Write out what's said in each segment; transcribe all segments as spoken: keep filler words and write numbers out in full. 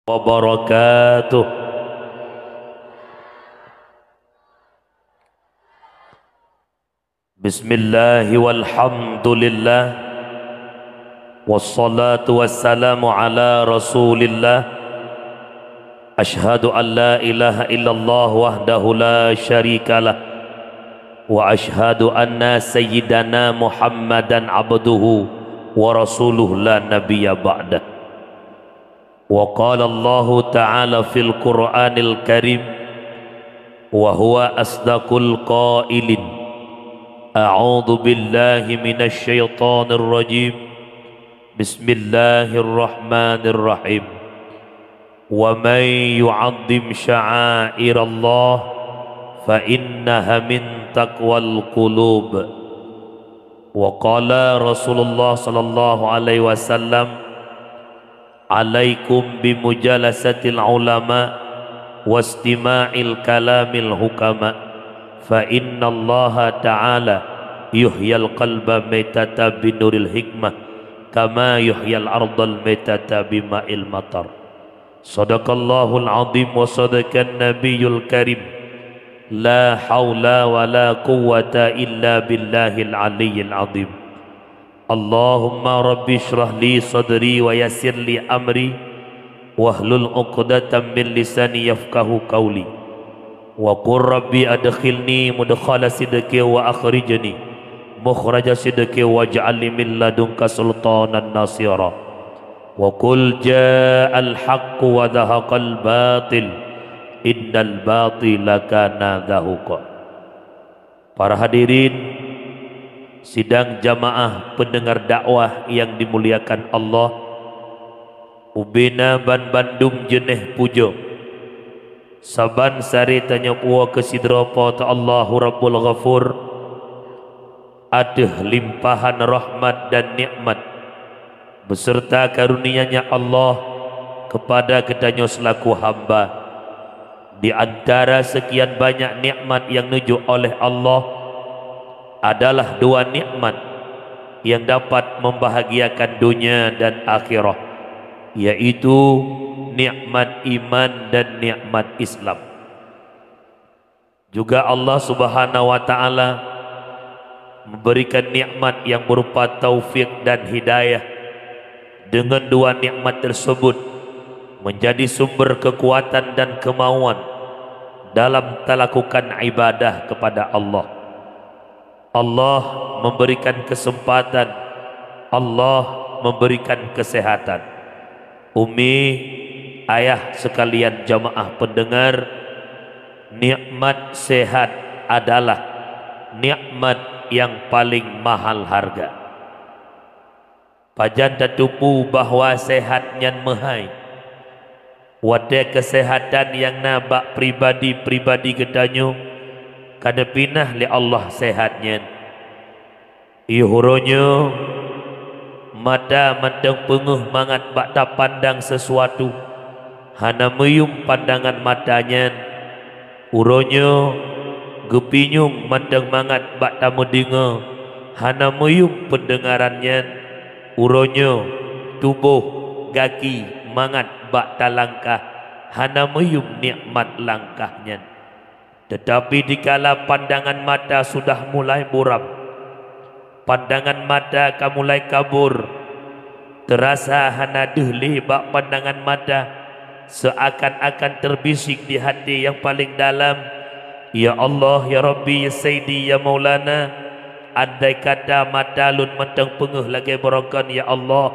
وبركاته. بسم الله والحمد لله، والصلاة والسلام على رسول الله. أشهد أن لا إله إلا الله وحده لا شريك له، وأشهد أن سيدنا محمدا عبده ورسوله لا نبي بعده. وقال الله تعالى في القرآن الكريم، وهو أصدق القائلين: أعوذ بالله من الشيطان الرجيم. بسم الله الرحمن الرحيم. ومن يعظم شعائر الله فإنها من تقوى القلوب. وقال رسول الله صلى الله عليه وسلم: عليكم بمجالسة العلماء واستماع الكلام الحكماء، فإن الله تعالى يحيي القلب الميتة بنور الحكمة، كما يحيي الأرض الميتة بماء المطر. صدق الله العظيم وصدق النبي الكريم. لا حول ولا قوة إلا بالله العلي العظيم. اللهم رب اشرح لي صدري ويسر لي أمري واحلل عقدة من لساني يفقهوا قولي. وقل رب أدخلني مدخل صدق وأخرجني مخرج صدق واجعل لي من لدنك سلطانا نصيرا. وقل جاء الحق وزهق الباطل إن الباطل كان زهوقا. Para hadirin sidang jamaah pendengar dakwah yang dimuliakan Allah, ubena banbandum jeuneh pujoe. Saban sari tanyoe puwoe keu sidroe Po teu Allahu Rabbul Ghafur ateueh limpahan rahmat dan nikmat beserta karunia-Nya Allah kepada geutanyoe selaku hamba. Di antara sekian banyak nikmat yang neujok oleh Allah adalah dua nikmat yang dapat membahagiakan dunia dan akhirat, yaitu nikmat iman dan nikmat Islam. Juga Allah Subhanahu wa Ta'ala memberikan nikmat yang berupa taufik dan hidayah. Dengan dua nikmat tersebut menjadi sumber kekuatan dan kemauan dalam talakukan ibadah kepada Allah. Allah memberikan kesempatan, Allah memberikan kesehatan. Umi, ayah sekalian jamaah pendengar, nikmat sehat adalah nikmat yang paling mahal harga. Pajan tateupeue bahwa sehat nyan meuhai? Watée keuseuhatan nyang na bak pribadi-pribadi geutanyoe ka neupinah lé Allah sehat nyan. Yoh uroe nyoe, mata mantong peungeuh mangat bak tapandang sisuatu, hana meuyum pandangan mata nyan. Uroe nyoe, geupinyueng mantong mangat bak tameudeungoe, hana meuyum peundeungaran nyan. Uroe nyoe, tuboh, gaki, mangat bak talangkah, hana meuyum nikmat langkah nyan. Teutapi dikala pandangan mata sudah mulai buram, pandangan mata ka mulai kabur, teurasa hana deuh lé bak pandangan mata, seuakan-akan teubisik di até nyang paleng dalam, "Ya Allah, ya Rabbi, ya Sayyidi, ya Maulana, andai kata mata lôn mantong peungeuh lagée baroekon, ya Allah,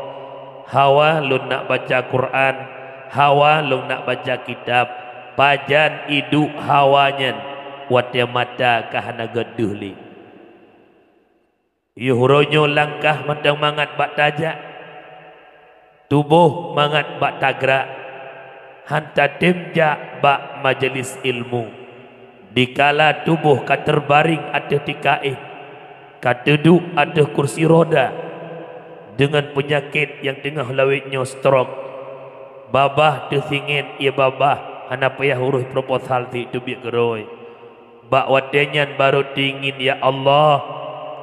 hawa lôn nak baca Quran, hawa lôn nak baca kitab, pajan iduek hawa nyan watée mata ka hana gét deuh lé." Yoh uroe nyoe langkah mantong mangat bak tajak, tuboh mangat bak tagrak, han tatem jak bak majelis ilmu. Dikala tuboh ka teubareng ateueh tika éh, ka teuduek ateueh kursi roda, deungon peunyakét nyang teungoh lawét nyoe stroke, babah teusingét, ie babah, hana payah uroh proposal teubiet keudroe. Bak watée nyan barô teungin, "Ya Allah,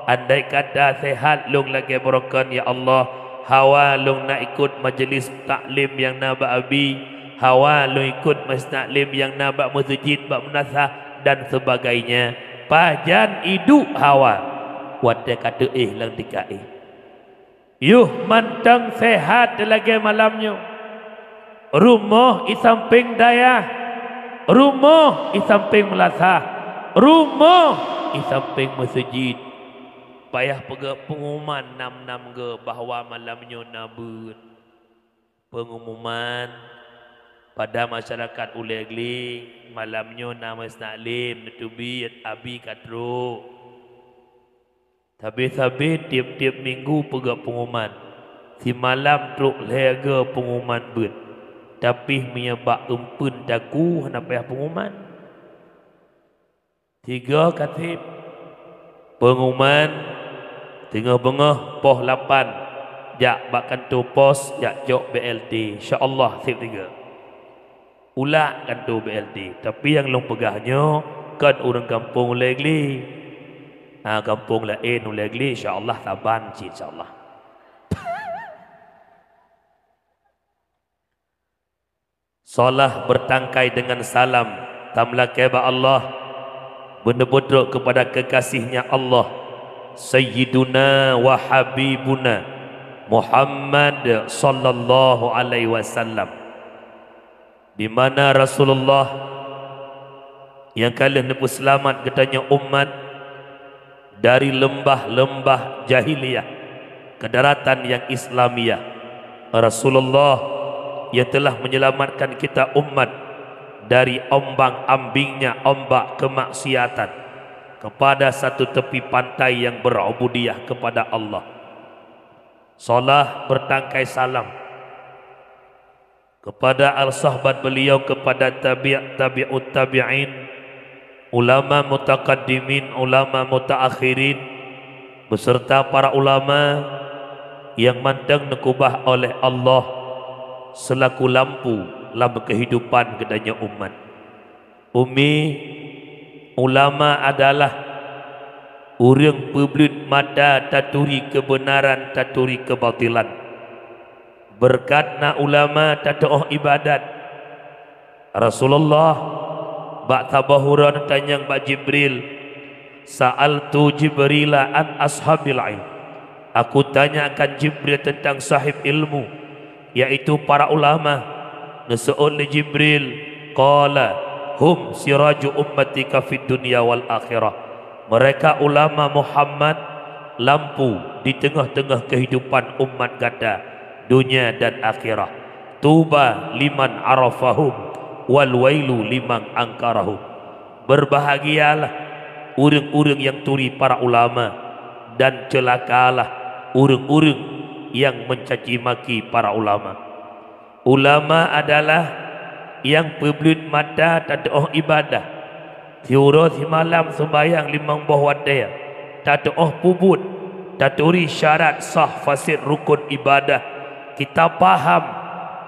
andai kata sehat lôn lagée baroekon, ya Allah, hawa lôn nak ikot majelis taklim nyang na bak Abi, hawa lôn ikot meuseunaklim nyang na bak meuseujid, bak meunasah dan sebagainya. Pajan iduek hawa watée ka teuéh lam tika éh. Yoh mantong seuhat lagée malam nyoe. Rumoh i sampéng dayah, rumoh i sampéng meulasah, rumoh i sampéng meuseujid. Payah peugah peunguman nam-nam geuh bahwa malam nyoe na beuet. Peungumuman pada masyarakat Ulée Gli, malam nyoe na meuseunaklim neuteubiet, abi ka trok. Sabe-sabe tieb-tieb minggu peugah peunguman, simalam trok lhée geuh peunguman beuet. Tapi meunyoe bak eumpeuen taku hana payah peunguman. Tiga ka seb. Peunguman teungoh beungoh poh lapan jak bak kantô pos jak cok B L T. Insya Allah seb tiga. Ulak kantô B L T. Tapi nyang lôn peugah nyoe kon ureuëng gampông Ulée Gli. Ha, gampông laén Ulée Gli insya Allah saban cit insya Allah. Salat bertangkai dengan salam, tameulakée bak Allah, beuneubutrok keupada keukasih-Nya Allah, Sayyiduna wa Habibuna Muhammad sallallahu alaihi wasallam, di mana Rasulullah nyang ka lheueh neupeuseulamat geutanyoe umat dari leumbah-leumbah jahiliyah ke daratan nyang Islamiyah. Rasulullah nyang telah menyelamatkan kita umat dari ombang-ambingnya ombak kemaksiatan kepada satu tepi pantai yang berubudiyah kepada Allah. Salat bertangkai salam kepada al-sahbat beliau, kepada tabi', tabi'ut tabi'in, ulama mutakaddimin, ulama mutaakhirin, beserta para ulama nyang mantong neukeubah oleh Allah selaku lampu lam keuhidupan geutanyoe umat. Umi, ulama adalah ureuëng peubleuet mata taturi keubeunaran, taturi keubatilan. Beureukat na ulama tatuoh iébadat. Rasulullah bak saboh uroe neutanyong bak Jibril, "Sa'altu Jibrila an ashabil ilm." Aku tanyakan Jibril tentang sahib ilmu, yaitu para ulama. Neuseuôt lé Jibril, qala, "Hum siraju ummatika fid dunya wal akhirah." Mereka ulama Muhammad, lampu di teungoh-teungoh keuhidupan umat gata, dunia dan akhirat. "Tuba liman arafahum, wal wailu liman angkarahum." Beurbahagialah ureuëng-ureuëng nyang turi para ulama, dan ceulakalah ureuëng-ureuëng nyang meucaci maki para ulama. Ulama adalah nyang peubleuet mata tatuoh iébadat, siuroe simalam seumbahyang limong boh watée, tatuoh peubuet, taturi syarat sah faséd rukon iébadat, kita paham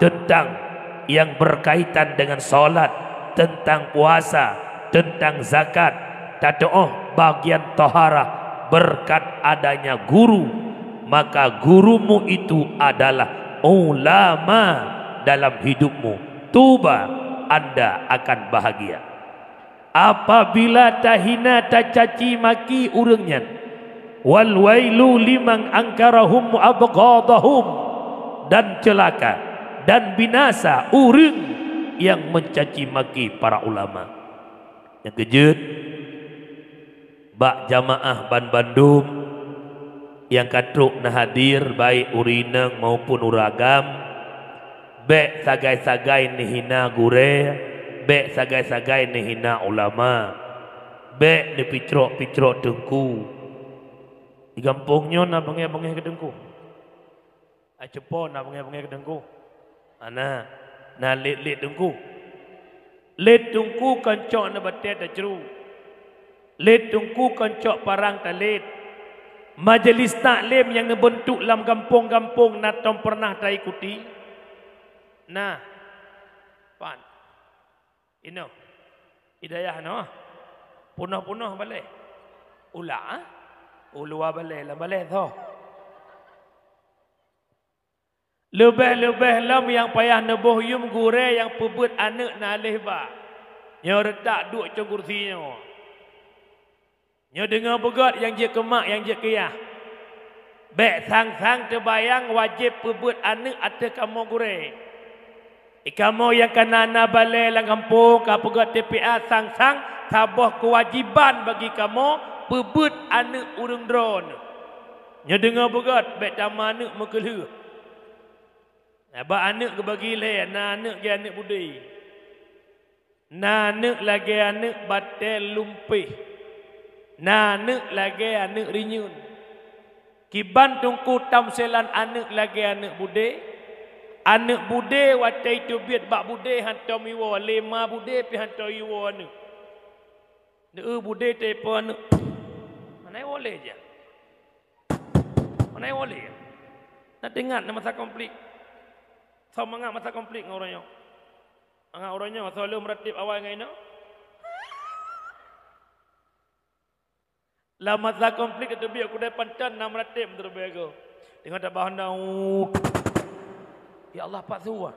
teuntang nyang beurkaitan deungon salat, teuntang puasa, teuntang zakat, tatuoh bagian toharah beureukat adanya guru, maka gurumu itu adalah ulama dalam hidupmu. Tuba, anda akan bahagia. Apabila tahina tacaci maki ureuëng nyan, "Wal wailu liman angkarahum wa abghadahum," dan ceulaka dan binasa ureuëng nyang meucaci maki para ulama. Nyang keujeuet, bak jamaah banbandum nyang ka trok na hadir, baik ureuëng inong maupun ureuëng agam, bék sagai-sagai neuhina gurée, bék sagai-sagai neuhina ulama, bék neupicrok-picrok teungku. Di gampông nyoe na beungéh-beungéh keu teungku. Ai cupo na beungéh-beungéh keu teungku. Ana, na lét-lét teungku. Lét teungku kon cok na batée tacru. Lét teungku kon cok parang talét. Majelis taklim nyang neubeuntuk lam gampông-gampông na tom peureunah taikuti? Nah, pan. Inoe. Hidayah noh. Punoh-punoh balée. Ula, ah? Uluwa balée, lam balée tho. Leubeh-leubeh lom nyang payah neuboh yum gurée nyang peubeuet aneuëk na lheueh ba. Nyoe reutak duek cong kursi nyoe. Nyoe deungoe beugét nyang jeuet keu mak nyang jeuet keu yah. Bék sang-sang teubayang wajéb peubeuet aneuëk ateueh kamoe gurée. Di kamoe nyang ka na-na balée lam gampông ka peugét T P A sang-sang saboh keuwajéban bagi kamoe peubeuet aneuëk ureuëng droeneueh. Nyoe deungoe beugét bék tameuaneuëk meukeulheueh. Sabab aneuëk geubagi lhée, na aneuëk lagée aneuëk budé. Na aneuëk lagée aneuëk batée lumpéh. Na aneuëk lagée aneuëk rinyun. Kiban teungku tamsilan aneuëk lagée aneuëk budé. Aneuëk budé watée teubiet bak budé hantom iwoe, lé ma budé pih hantom iwoe aneuëk. Neu budé telepon aneuëk. Mana iwoe lé jak? Mana iwoe lé? Na teuingat na masa konflik. Soe mangat masa konflik ngon uroe nyoe? Mangat uroe nyoe soe lheueh meuratéb awai ngon inoe? Lam masa konflik teubiet kudai panton na meuratéb meuteureubée goe. Teungoh tabah honda, uh. Ya Allah, pat su ah.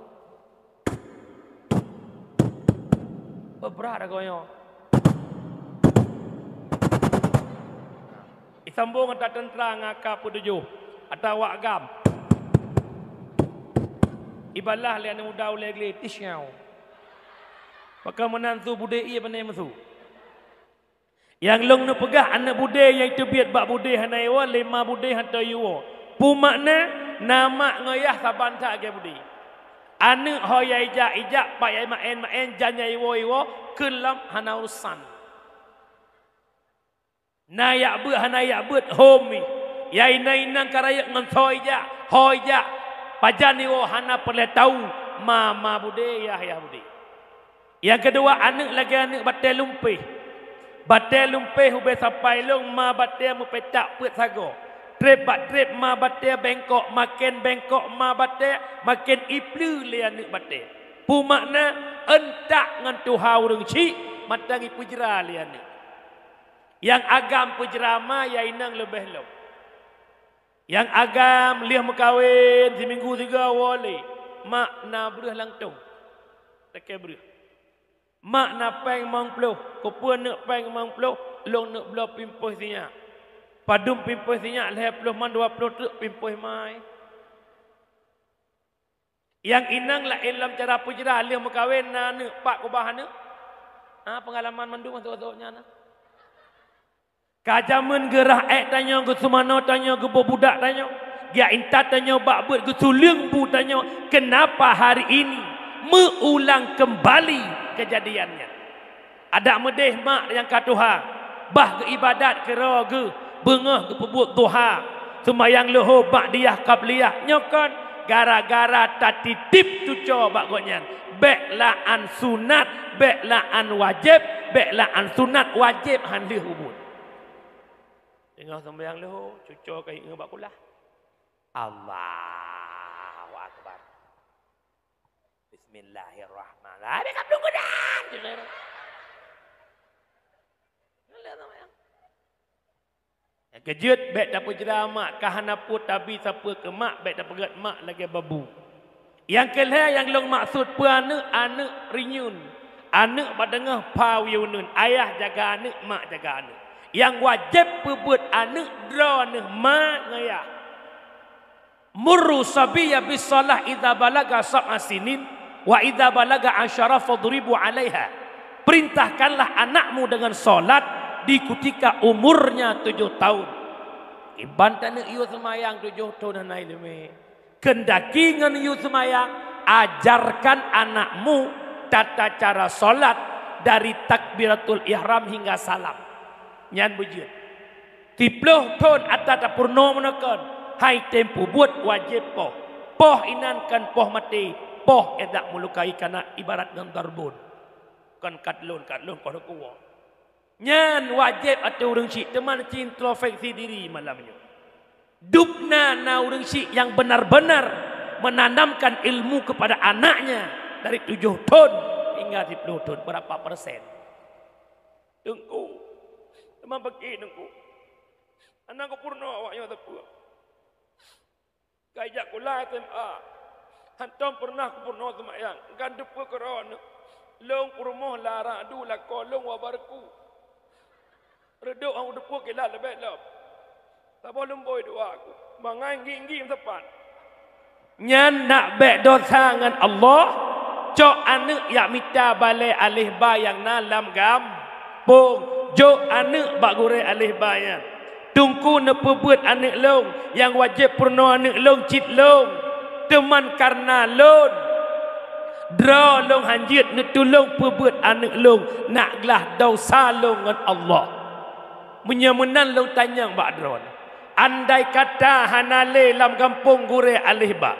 Beubrat agoe nyoe. Isambong ata teuntra ngon ka peutujoh, ata wak gam. Ibalah lé aneuëk muda ulée glé, tisyau. Maka meunan su budé ié beuné meusu. Nyang lôn neupeugah aneuëk budé nyang teubiet bak budé hana iwoe, lé ma budé hantom iwoe. Peue makna? Na mak ngon yah saban that lagée budé. Aneuëk ho yai jak ijak, pat yai maén maén, jan yai iwoe iwoe, kheun lom hana urusan. Na yak beuet hana yak beuet, hom mi. Yai na inong ka rayeuk ngon soe ijak, ho ijak. Pajan iwoe hana peureulée tahu, ma ma budé, yah yah budé. Nyang keudua, aneuëk lagée aneuëk batée lumpéh. Batée lumpéh ubé sapai lôn ma batée meupetak peuet sagoe. Treb bak treb ma batée bengkok, maken bengkok ma batée, maken ipleue lé aneuëk batée. Peue makna? Euntak ngon tuha ureuëng chik, mantong ipeujra lé aneuëk. Nyang agam peujra ma, yai inong leubeh lom. Nyang agam lheueh meukawen siminggu sigoe woe lé, mak na breueh langtong. Takée breueh. Mak na péng limong ploh, keupeue neuk péng limong ploh, lôn neuk bloe pimpéh sinyak. Padum pimpéh sinyak lhée ploh man dua ploh treuk pimpéh mai. Nyang inong laén lom cara peujra lheueh meukawen na aneuëk, pat kubah aneuëk. Ha, peungalaman mandum sôk-sôk nyan na. Ka jamén geurah ék tanyoe, geuseumanoe tanyoe, geuboh budak tanyoe, geujak intat tanyoe bak beuet, geusuleueng bu tanyoe, keunapa hari ini meuulang keumbali keujadian nyan? Adak meudeh mak nyang ka tuha, bah geuibadat keudroe geuh, beungoh geupeubuet duha, seumayang leuhô ba'diyah qabliyah, nyoe kon gara-gara tatitip cucoe bak gobnyan. Bék laan sunat, bék laan wajéb, bék laan sunat, wajéb han lheueh peubuet. Teungoh seumayang leuhô, cucoe ka ingat bak kulah. Allahu Akbar. Bismillahirrahmanirrahim. Habis ka pelungkudan. Nyang keujeuet, bék tapeujra mak, ka hana peue tabi sapeue keu mak, bék tapeugét mak lagée babu. Nyang keulhée nyang lôn maksud peue aneuëk, aneuëk rinyun, aneuëk bak deungoh pha uyuneuen, ayah jaga aneuëk, mak jaga aneuëk. Nyang wajéb peubeuet aneuëk droeneueh ma ngon yah. Muru sabiyya bis shalah idza balaga sab'a sinin, wa idza balaga asyara fadribu 'alaiha. Perintahkanlah anakmu dengan salat di kutika umurnya tujuh tahun. Iban taneuk yue seumayang tujoh thon hana ileumé. Keundaki ngon yue seumayang, ajarkan anakmu tata cara salat dari takbiratul ihram hingga salam. Nyan beujeuet. Siploh thon ata tapeurunoe meunoe kon, hai tem peubuet wajéb poh. Poh inan kon poh maté, poh édak meulukai kana ibarat ngon darbon. Kon kat lôn, kat lôn, kon kuwoe. Nyan wajéb ateueh ureuëng chik, teuma ci introspeksi diri malam nyoe. Dubna na ureuëng chik nyang benar-benar menanamkan ilmu kepada anaknya dari tujoh thon hingga siploh thon, berapa persen? Teungku, teuma bagi Teungku. Hana geupeurunoe awak nyoe sapeue. Ka ijak kula S M A. Hantom peureunah kupeurunoe seumayang, gan teupeu keudroe aneuk. Lôn peurumoh lara du lakoe lôn wa barku. Reudok hana teupeu kilat leubeh lom. Saboh lumbôi dua ku, mangai gigi meusapat. Nyan nak bèk dosa ngon Allah, cok aneuk jak mita balèe aléh ba nyang na lam gampông. Jok aneuk bak gurèe aléh ba nyan. Teungku neupeubeuet aneuk lôn, nyang wajéb peurunoe aneuk lôn cit lôn. Teuman kareuna lôn, droe lôn hanjeuet neutulông peubeuet aneuk lôn, nak glah dosa lôn ngon Allah. Meunyoe meunan lôn tanyong bak droeneuh, andai kata hana lé lam gampông gurèe aléh ba,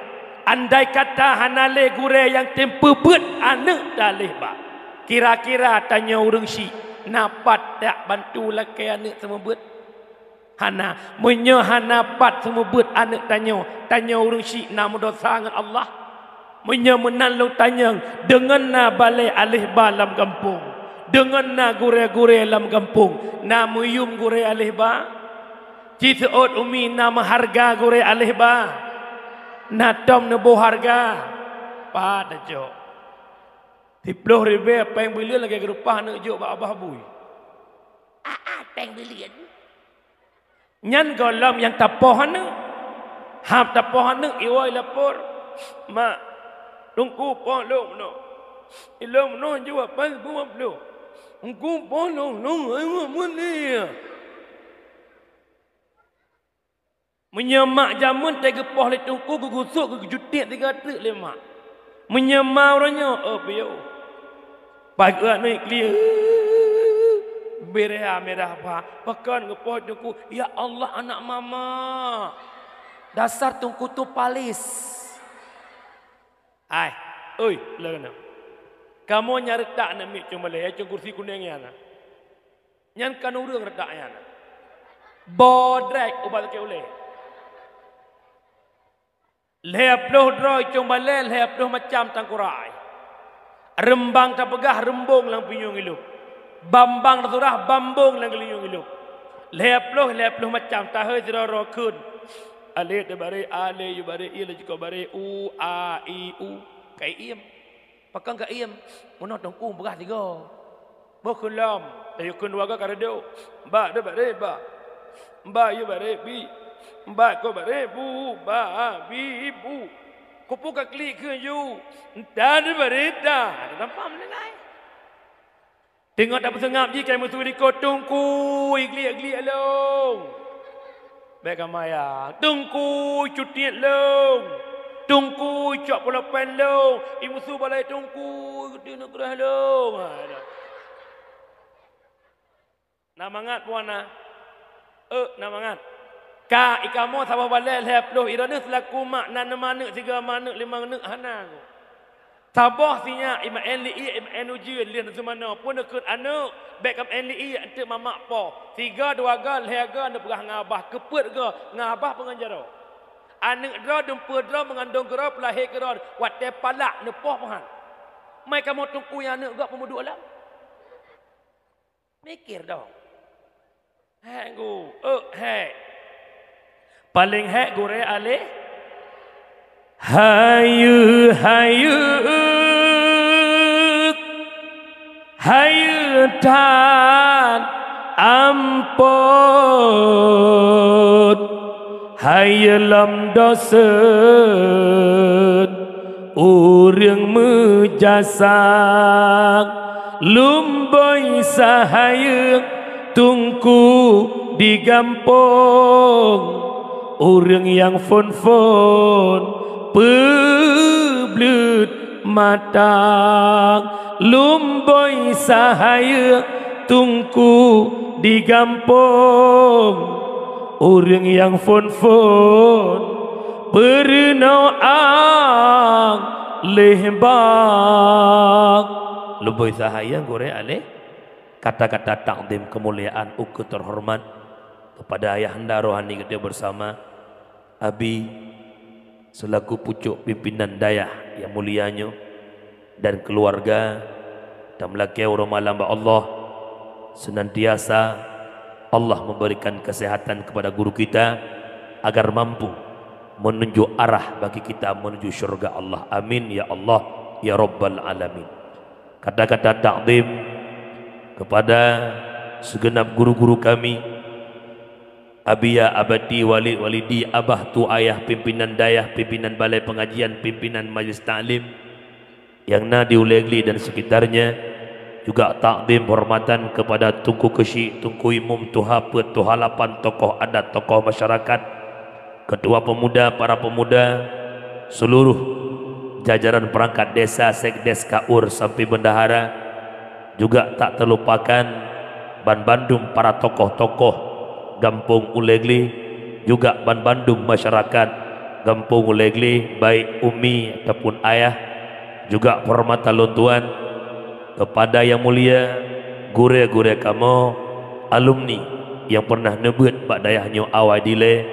andai kata hana lé gurèe nyang tem peubeuet aneuk teuh aléh ba, kira-kira tanyoe ureueng syiek na pat jak bantu lakèe aneuk seumeubeuet? Hana. Meunyoe hana pat seumeubeuet aneuk tanyoe, tanyoe ureueng syiek na meudosa ngon Allah. Meunyoe meunan lôn tanyong, deungon na balèe aléh ba lam gampông, deungon na gurèe-gurèe lam gampông, na meuyuem gurèe aléh ba? Ci seuôt umi na meuhareuga gurèe aléh ba? Na tom neuboh hareuga? Pat tacok. Siploh ribèe péng buleuen lagèe geureupah aneuk jok bak babah bui. Aa, péng buleuen. Nyan gohlom nyang tapoh aneuk. Hab tapoh aneuk, iwoe lapor, "Mak, Teungku poh lôn meunoe. Ilôn meunoe jeuet paih siploh. Teungku poh lôn, lôn hai meunie." Meunyoe mak jameun teuh geupoh lé Teungku, geugusok, geujutiek sigoe treuk lé mak. Meunyoe ma uroe nyoe, oh, piôh. Paih geuh aneuk kli, beureha mirah ba. Pakon geupoh Teungku, "Ya Allah, anak mama. Dasar Teungku tu palis." Ai, oi, leueh na. Kamoe nyang reutak namiet cong balèe, ya cong kursi kunéng nyan na. Nyan kan ureueng reutak nyan na. Bodrek ubat sakét ulèe. Lhèe ploh droe cong balèe, lhèe ploh macam tangkurai. Reumbang tapeugah reumbong lam pinyueng ilôp. Bambang tasurah bambong lam geulinyueng ilôp. Lhèe ploh, lhèe ploh macam, tahôi sidroe-droe kheun. Alép teubarek, a lé yue barek, i laju ko barek, u, a, i, u. Ka iem. Pakon ka iem? Meunoe Teungku peugah sigoe. Boh kheun lom, tayue kheun dua goe ka reudok. Ba, deuh barek, ba. Ba, yue barek, bi. Ba, ko barek, bu. Ba, bi, bu. Kupu ka klik kheun ju. Nta deuh barek, ta. Ada tampak mendengai. Teungoh tapeuseungab jih, ka imusu likot, "Teungku, igliek-gliek lôn." Bèk ka maya, "Teungku, cutiet lôn." "Teungku, cok pulpen lôn." Imusu balèe, "Teungku, geuti neukreh lôn." Ha, dah. Na mangat puan na? Euk, na mangat. Ka ikamoe saboh balèe lhèe ploh, droeneuh seulaku mak na neuma aneuk, sigoe ma aneuk, limong aneuk, hana. Saboh sinyak imeu'en li ié, imeu'en ujeuen, lheueh seumanoe, peue neukheun aneuk, bèk kameu'en li ié, eunteuk mamak poh. Sigoe, dua goe, lhèe goe, neupeugah ngon abah, keupeuet goe, ngon abah peue ngon jaroe. Aneuk droe, dumpeue droe, meungandong keudroe, peulahé keudroe, watèe palak neupoh peuhan. Mai kamoe teungku nyang aneuk gob peumeuduek lom. Mikir dong. Hék gu, euk hék. Paléng hék gurée aléh. Hayeue, hayeue, hayeue that ampôt. Hayeue lom doseut ureuëng meujasa, lumbôi sahayeue teungku di gampông, ureuëng nyang phon-phon peubleuet mata, lumbôi sahayeue teungku di gampông, ureuëng nyang phon-phon peurunoe aléh bak. Lumbôi sahayeue gurée aléh, kata-kata takzim keumuliaan ukeue teuhoreumat keupada ayahanda rohani geutanyoe beusama, Abi, seulaku pucôk pimpinan dayah nyang mulia nyoe dan keuluwarga, tameulakée uroe malam bak Allah, seunantiasa Allah memberikan kesehatan kepada guru kita agar mampu menunjuk arah bagi kita menuju syurga Allah. Amin ya Allah ya Rabbal Alamin. Kata-kata takzim kepada segenap guru-guru kami, Abiya, Abati, Walid, Walidi, Abah, Tu, Ayah, pimpinan dayah, pimpinan balai pengajian, pimpinan majlis taklim yang na di Ulee Gli dan sekitarnya, juga takzim penghormatan kepada Teungku Keuchik, Teungku Imum, Tuha Peuet, Tuha Lapan, tokoh adat, tokoh masyarakat, ketua pemuda, para pemuda, seluruh jajaran perangkat desa, sekdes, kaur, sampai bendahara, juga tak terlupakan banbandum para tokoh-tokoh gampông Ulee Gli, juga banbandum masyarakat gampông Ulee Gli, baik umi ataupun ayah, juga penghormatan lôn tuan kepada yang mulia gurée-gurée kamoe, alumni nyang pernah neubeuet bak dayah nyoe awai dilée,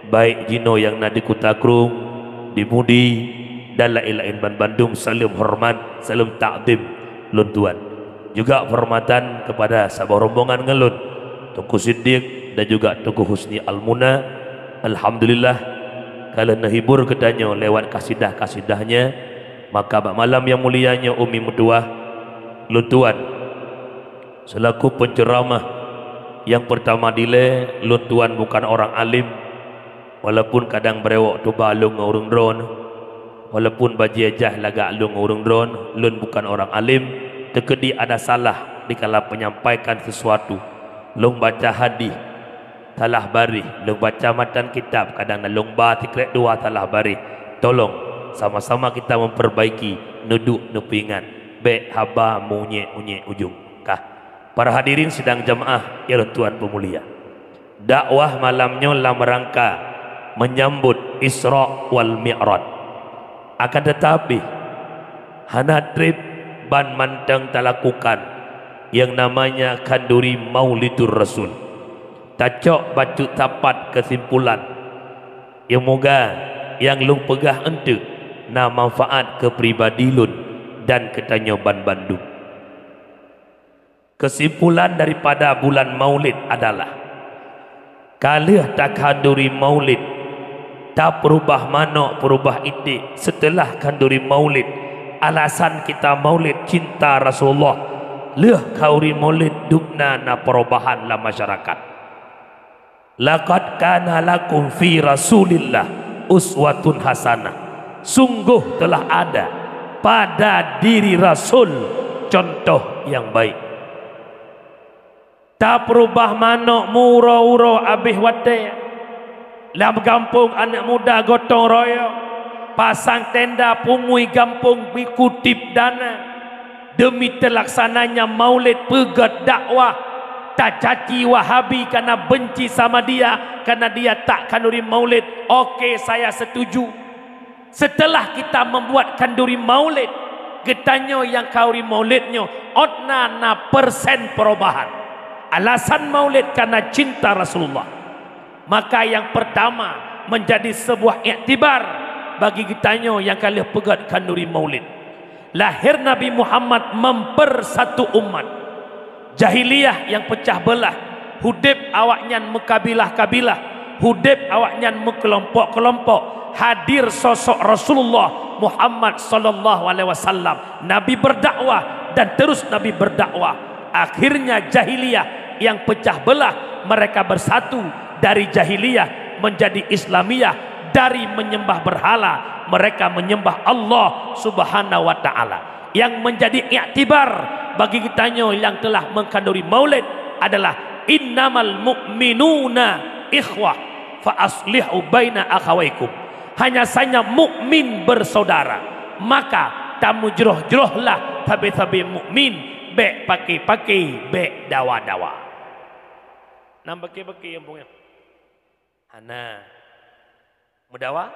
baik jinoe nyang na di Kuta Krueng, di Mudi, dan laén-laén banbandum, saleuem horeumat, saleuem takzim lôn tuan. Juga penghormatan kepada saboh rombongan ngon lôn, Teungku Siddiq dan juga Teungku Husni Al-Muna. Alhamdulillah, ka lheueh neuhibur geutanyoe lewat kasidah-kasidahnyan, maka bak malam nyang mulia nyoe, umi meutuwah, lôn tuan selaku penceramah nyang pertama dilée, lôn tuan bukan orang alim, walaupun kadang beurewok tuba lôn ngon ureuëng droeneuh, walaupun bajée jaih lagak lôn ngon ureuëng droeneuh, lôn bukan orang alim, teukeudi ada salah dikala penyampaikan sesuatu. Lôn baca hadih salah baréh, lôn baca matan kitab kadang na lôn ba sikrek dua salah baréh. Tolong sama-sama kita memperbaiki, neuduek neupeuingat, bék haba meuunyék-unyék ujong. Kah. Para hadirin sidang jamaah nyang lôn tuan peumulia, dakwah malam nyoe lam rangka menyambut Isra wal Mi'raj. Akan tetapi, hana treb ban mantong talakukan nyang namanya khanduri Maulidur Rasul. Tacok bacut sapat keusimpulan. Nyang moga nyang lôn peugah eunteuk na manfaat keu pribadi lôn dan keu tanyoe banbandum. Keusimpulan daripada bulan Maulid adalah, ka lheueh takhanduri Maulid, tapeurubah manok peurubah iték. Seuteulah khanduri Maulid, alasan kita Maulid cinta Rasulullah. Lheueh khanduri Maulid dubna na perubahan lam masyarakat. Laqad kana lakum fi Rasulillah uswatun hasanah. Sungguh telah ada pada diri Rasul contoh yang baik. Tapeurubah manok meuuroe-uroe abéh watée. Lam gampông aneuëk muda gotong royong, pasang tenda pungui gampông bikutip dana. Demi teulaksananya Maulid peugét dakwah, tacaci Wahabi karena benci sama dia, karena dia tak khanduri Maulid. Oke, saya setuju. Setelah kita membuat khanduri Maulid, geutanyoe nyang khanduri Maulid nyoe, ôt na na persen perubahan. Alasan Maulid karena cinta Rasulullah. Maka yang pertama menjadi sebuah iktibar bagi geutanyoe nyang ka lheueh peugét khanduri Maulid. Lahir Nabi Muhammad mempersatu umat. Jahiliyah yang pecah belah, hudeb awaknyan meukabilah-kabilah, hudeb awaknyan meukelompok-kelompok. Hadir sosok Rasulullah Muhammad sallallahu alaihi wasallam. Nabi berdakwah dan terus Nabi berdakwah. Akhirnya jahiliyah yang pecah belah, mereka bersatu dari jahiliyah menjadi Islamiyah, dari menyembah berhala mereka menyembah Allah Subhanahu wa taala. Yang menjadi iktibar bagi geutanyoe nyang telah mengkhanduri Maulid adalah, "Innamal mu'minuna ikhwah, fa aslihu baina akhawaikum." Hanya saja mukmin bersaudara, maka tamujroh-jrohlah sabe-sabe mukmin, bék paké-paké, bék dawa-dawa. Nam paké-paké nyang pungo. Hana. Meudawa?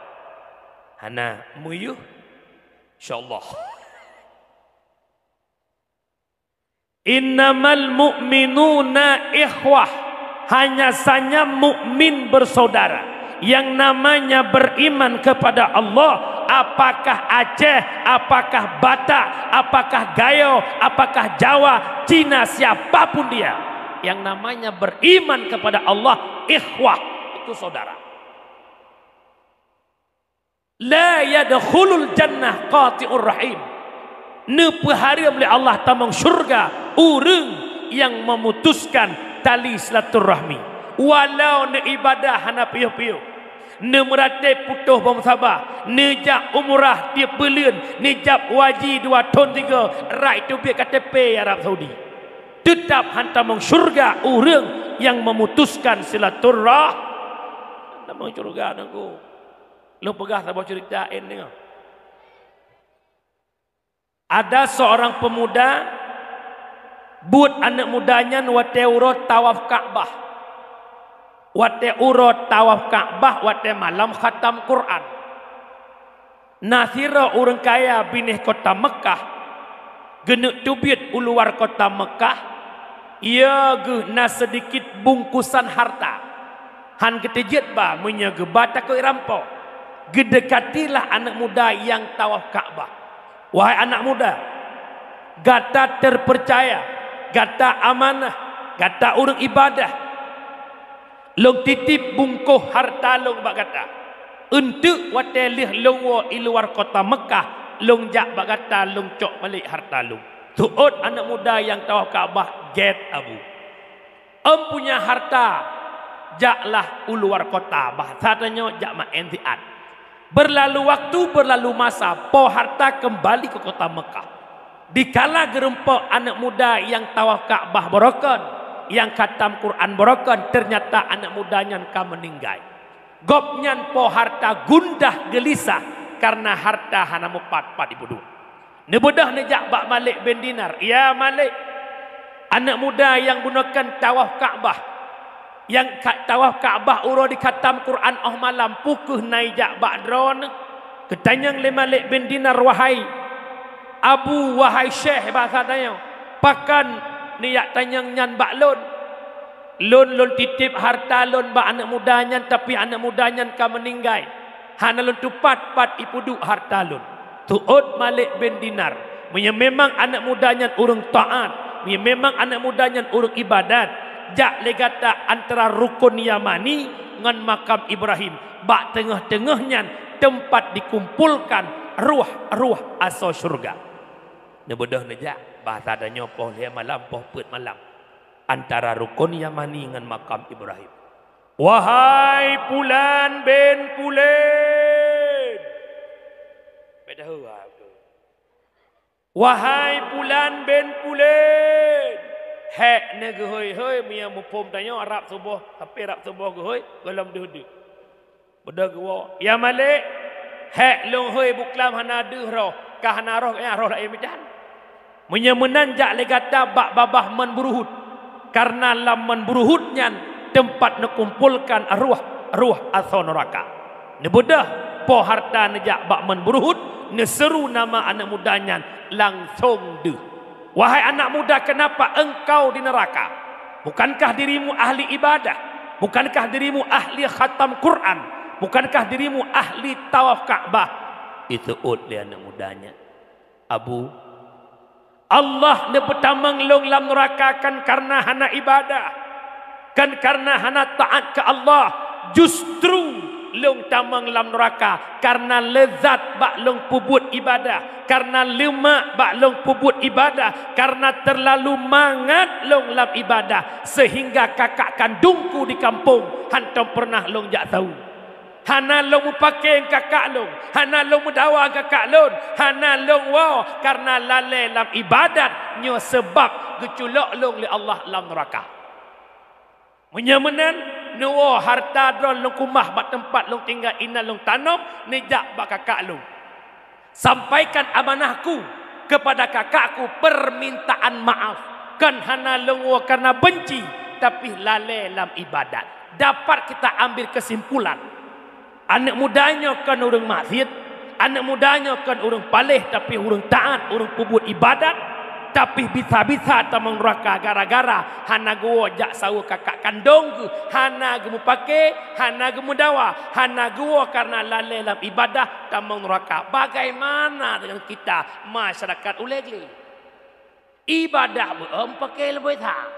Hana. Meuyuh? Insyaallah. "Innamal mu'minuna ikhwah." Hanya saja mukmin bersaudara. Yang namanya beriman kepada Allah, apakah Aceh, apakah Batak, apakah Gayo, apakah Jawa, Cina, siapapun dia, yang namanya beriman kepada Allah, ikhwah, itu saudara. La yadkhulul jannah qati'ur rahim. Neupeuhareuem lé Allah tamong syurga ureuëng nyang memutuskan tali silaturahmi. Walau neuibadah hana piôh-piôh, neumeuratéb putôh bom saba, neujak umrah tieb buleuen, neujak haji dua thon tiga, rab teubiet K T P Arab Saudi. Teutab han tamong syurga ureuëng nyang memutuskan silaturah-, tamong syurga nangku. Lôn peugah saboh cerita en deungoe. Ada seorang pemuda buet aneuëk muda nyan watée uroe tawaf Ka'bah. Watée uroe tawaf Ka'bah, watée malam khatam Quran. Na sidroe ureuëng kaya binéh kota Mekkah geuneuk teubiet u luwa kota Mekkah, ia geuh na seudikit bungkusan harta. Han geuteujeuet ba, meunyoe geuba takot rampok. Geudeukatilah aneuëk muda nyang tawaf Ka'bah. "Wahai aneuëk muda, gata teupeucaya, gata amanah, gata ureuëng ibadah. Lôn titip bungkôh harta lôn bak gata. Eunteuk watée lheueh lôn woe i luwa kota Mekkah, lôn jak bak gata, lôn cok balek harta lôn." Teuôt aneuëk muda nyang tawaf Ka'bah, "Gét, Abu. Ôn punya harta, jaklah u luwa kota, bahasa tanyoe jak maén siat." Berlalu waktu, berlalu masa, po harta keumbali keu kota Mekkah. Dikala geurumpok aneuëk muda nyang tawaf Ka'bah barokon, nyang khatam Quran barokon, teunyata aneuëk muda nyan ka meuninggai. Gobnyan po harta gundah geulisah kareuna harta hana meupat-pat jipeuduek. Neubeudôh neujak bak Malik bin Dinar, "Ya Malik, aneuëk muda nyang bunoe kan tawaf Ka'bah, nyang ka tawaf Ka'bah uroe dikhatam Quran óh malam, peu kheueh na ijak bak droeneuh?" Geutanyong lé Malik bin Dinar, "Wahai Abu, wahai Syekh," bahasa tanyoe, "pakon neujak tanyong nyan bak lôn? Lôn, lôn titip harta lôn bak aneuëk muda nyan, tapi aneuëk muda nyan ka meuninggai. Hana lôn teupat pat jipeuduek harta lôn." Teuôt Malik bin Dinar, "Meunyoe memang aneuëk muda nyan ureuëng taát, meunyoe memang aneuëk muda nyan ureuëng ibadat, jak lé gata antara Rukun Yamani ngon Makam Ibrahim, bak teungoh-teungoh nyan teumpat dikumpolkan ruh-ruh asoe syeuruga." Neubeudôh neujak, bahasa tanyoe poh lhée malam, poh peuet malam, antara Rukun Yamani ngon Makam Ibrahim. "Wahai Pulan bin Pulen!" Beda hua tu. "Wahai Pulan bin Pulen!" Hék neugeuhôi-hôi, meunyoe muphom tanyoe rab suboh, tapi rab suboh geuhôi, gohlom deuh-deuh. Beudôh geuwoe, "Ya Malik, hék lôn hôi buklam hana deuh roh, ka hana roh, eh, roh laén meujan. Meunyoe meunan jak lé gata bak babah Mon Buruhut, kareuna lam Mon Buruhut nyan teumpat neukumpolkan ruh-ruh asoe nuraka." Neubeudôh po harta neujak bak Mon Buruhut, neuseuru nama aneuëk muda nyan, langsong deuh. "Wahai anak muda, kenapa engkau di neraka? Bukankah dirimu ahli ibadah? Bukankah dirimu ahli khatam Quran? Bukankah dirimu ahli tawaf Ka'bah?" Iteuôt lé aneuëk muda nyan, "Abu, Allah neupeutamong lôn lam nuraka kon kareuna hana ibadah, kon kareuna hana taát keu Allah. Justru lôn tamong lam nuraka kareuna leuzat bak lôn peubuet ibadah, kareuna leumak bak lôn peubuet ibadah, kareuna teurlalu mangat lôn lam ibadah, seuhingga kakak kandungku di kampông hántom peureunah lôn jak saweue. Hana lôn meupaké ngon kakak lôn, hana lôn meudawa ngon kakak lôn, hana lôn woe kareuna lalée lam ibadat. Nyoe sabab geuculok lôn lé Allah lam nuraka. Meunyoe meunan, neuwoe harta droe lôn keumah bak teumpat lôn tinggai inan lôn tanoh, neujak bak kakak lôn. Sampaikan amanahku kepada kakakku permintaan maaf. Kon hana lôn woe kareuna benci, tapi lalée lam ibadat." Dapat kita ambil kesimpulan, aneuëk muda nyoe kon ureuëng maksiet, aneuëk muda nyoe kon ureuëng paléh, tapi ureuëng taát, ureuëng peubuet ibadat, tapi bisa-bisa tamong nuraka gara-gara hana geuwoe jak saweue kakak kandong geuh, hana geumeupaké, hana geumeudawa, hana geuwoe kareuna lalée lam ibadah, tamong nuraka. Bagaimana dengan kita, masyarakat ulée glé? Ibadah beuom paké leubeh that.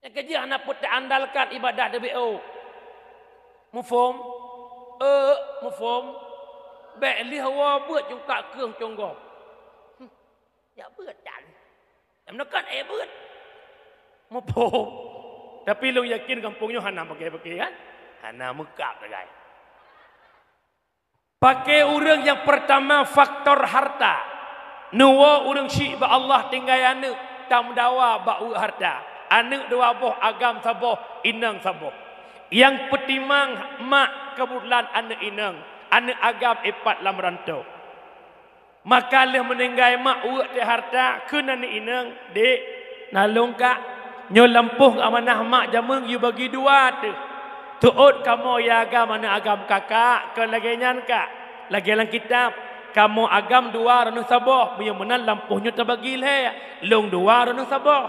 Nyang keujeuet hana peuet taandalkan ibadah teubiet. Muphom? Eh, muphom. Bèk lheueh woe beuet cungkak keueng conggom. Hmm, jak beuet dan. Nyang meuneukot, eh, beuet. Muphom. Tapi lôn yakin gampông nyoe hana paké-paké, kan? Hana meukab sagai. Paké ureueng nyang peurtama faktor harta. Neuwoe ureueng syiek bak Allah tinggai aneuk, tameudawa bak ueh harta. Aneuk dua boh, agam saboh, inong saboh. Nyang peutimang mak, keubeutulan aneuk inong, aneuk agam ipat lam rantô. Maka lheueh meuninggai mak, ueh teuh harta, kheun aneuk inong, "Dek, na lôn kak, nyoe lampôh amanah mak jamén yue bagi dua teuh. Teuôt kamoe ya agam aneuk agam kakak, kon lagèe nyan kak. Lagèe lam kitab, kamoe agam dua droeneuh saboh, meunyoe meunan lampôh nyoe tabagi lhèe, lôn dua droeneuh saboh.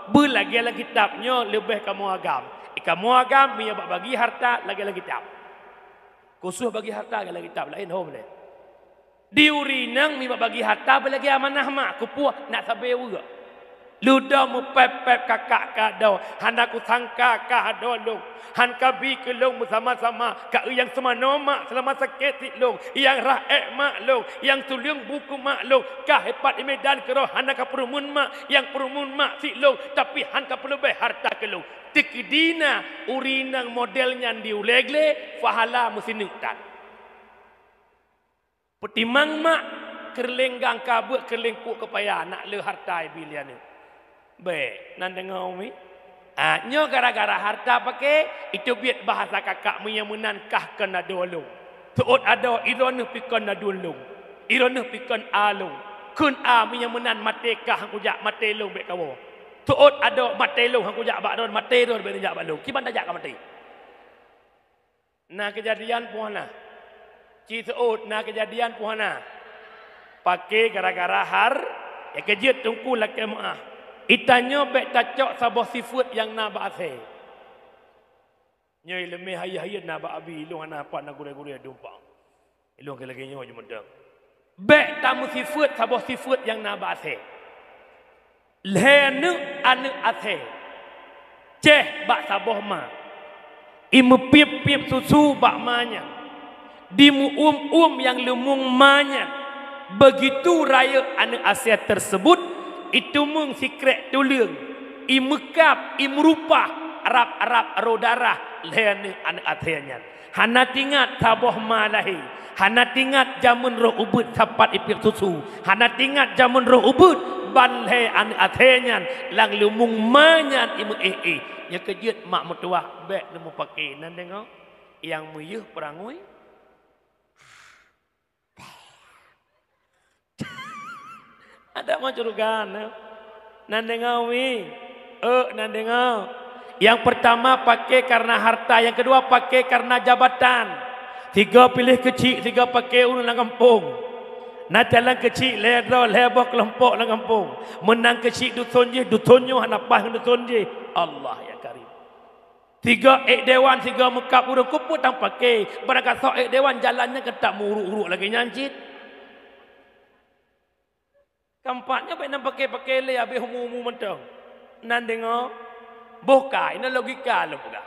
Beulagèe lam kitab nyoe leubeh kamoe agam. Kamoe agam meunyoe bak bagi harta lagèe lam kitab." Khusos bagi harta lagèe lam kitab, laén hom lé. Di ureueng inong meunyoe bak bagi harta beulagèe amanah mak, keupeue nak sabé ueh. Leuda meupép-pép kakak ka doe, hana kusangka ka doe lôn. Han kabi keu lôn beusama-sama, ka nyang seumanoe mak seulama sakét sit lôn, nyang rhah èk mak lôn, nyang tuleueng bu keu mak lôn, ka ipat i Medan keudroe hana kapeurumeuen mak, nyang peurumeuen mak sit lôn, tapi han kapeuleubeh harta keu lôn. Teukeudi na ureueng inong model nyan di ulèe glé, pahala meusineuk that. Peutimang mak, keureuleng gangka beuet, keureuleng kuek keupaya, nak le harta ibi lé aneuk. Bèk, nan deungö umi. Ah, nyoe gara-gara harta paké, iteubiet bahasa kakak meunyoe meunan kah kon adoe lôn. Teuôt adoe, droeneuh pi kon aduen lôn. Droeneuh pi kon a lôn. Kheun a meunyoe meunan maté kah han kujak, maté lôn bèk kawoe. Teuôt adoe, maté lôn han kujak bak droeneuh, maté droeneuh bèk neujak bak lôn. Kiban tajak ka maté. Na keujadian peu hana? Ci seuôt, na keujadian peu hana? Paké gara-gara har-, ya keujeuet teungku lakèe meu'ah. Itanyoe bèk tacok saboh sifeuet nyang na bak asèe. Nyoe ileumèe hayeu-hayeu na bak abi, ilôn hana pat na gurèe-gurèe dumpang. Ilôn lagèe nyoe jimeudong. Bèk tameusifeuet saboh sifeuet nyang na bak asèe. Lhèe neuk aneuk asèe, cèh bak saboh ma, imeupiep-piep susu bak ma nyan, dimeu'uem-uem nyang leumueng ma nyan. Beugitu rayeuk aneuk asèe teuseubut, iteumeung sikrek tuleueng, imeukab, imeurupah, rab-rab roh darah lhèe neuk aneuk asèe nyan. Hana tingat saboh ma lahé, hana tingat jamén roh ubeut sapat ipiep susu, hana tingat jamén roh ubeut ban lhèe aneuk asèe nyan lam leumueng ma nyan imeu'éh-éh. Nyoe keujeuet mak meutuwah bèk neumupaké nan deungö, nyang meuyeuh peurangui. Ada mau curuga na. Nan deungö wi. Eh, nan deungö. Nyang peurtama paké kareuna harta, nyang keudua paké kareuna jabatan. Sigoe piléh keuchik, sigoe paké ureueng lam gampông. Na calon keuchik lhèe droe, lhèe boh keulompok lam gampông. Meunang keuchik duson jih, duson nyoe hana paih ngon duson jih. Allah ya Karim. Sigoe ék dewan, sigoe meukab ureueng, keupeue tan paké. Barangkasoe ék dewan jalan nyan keutak meuuruk-uruk lagèe nyan cit. Keumpat nyoe bèk nan paké-paké lé abéh umu-umu mantong. Nan deungö, boh ka, inoe logika lôn peugah.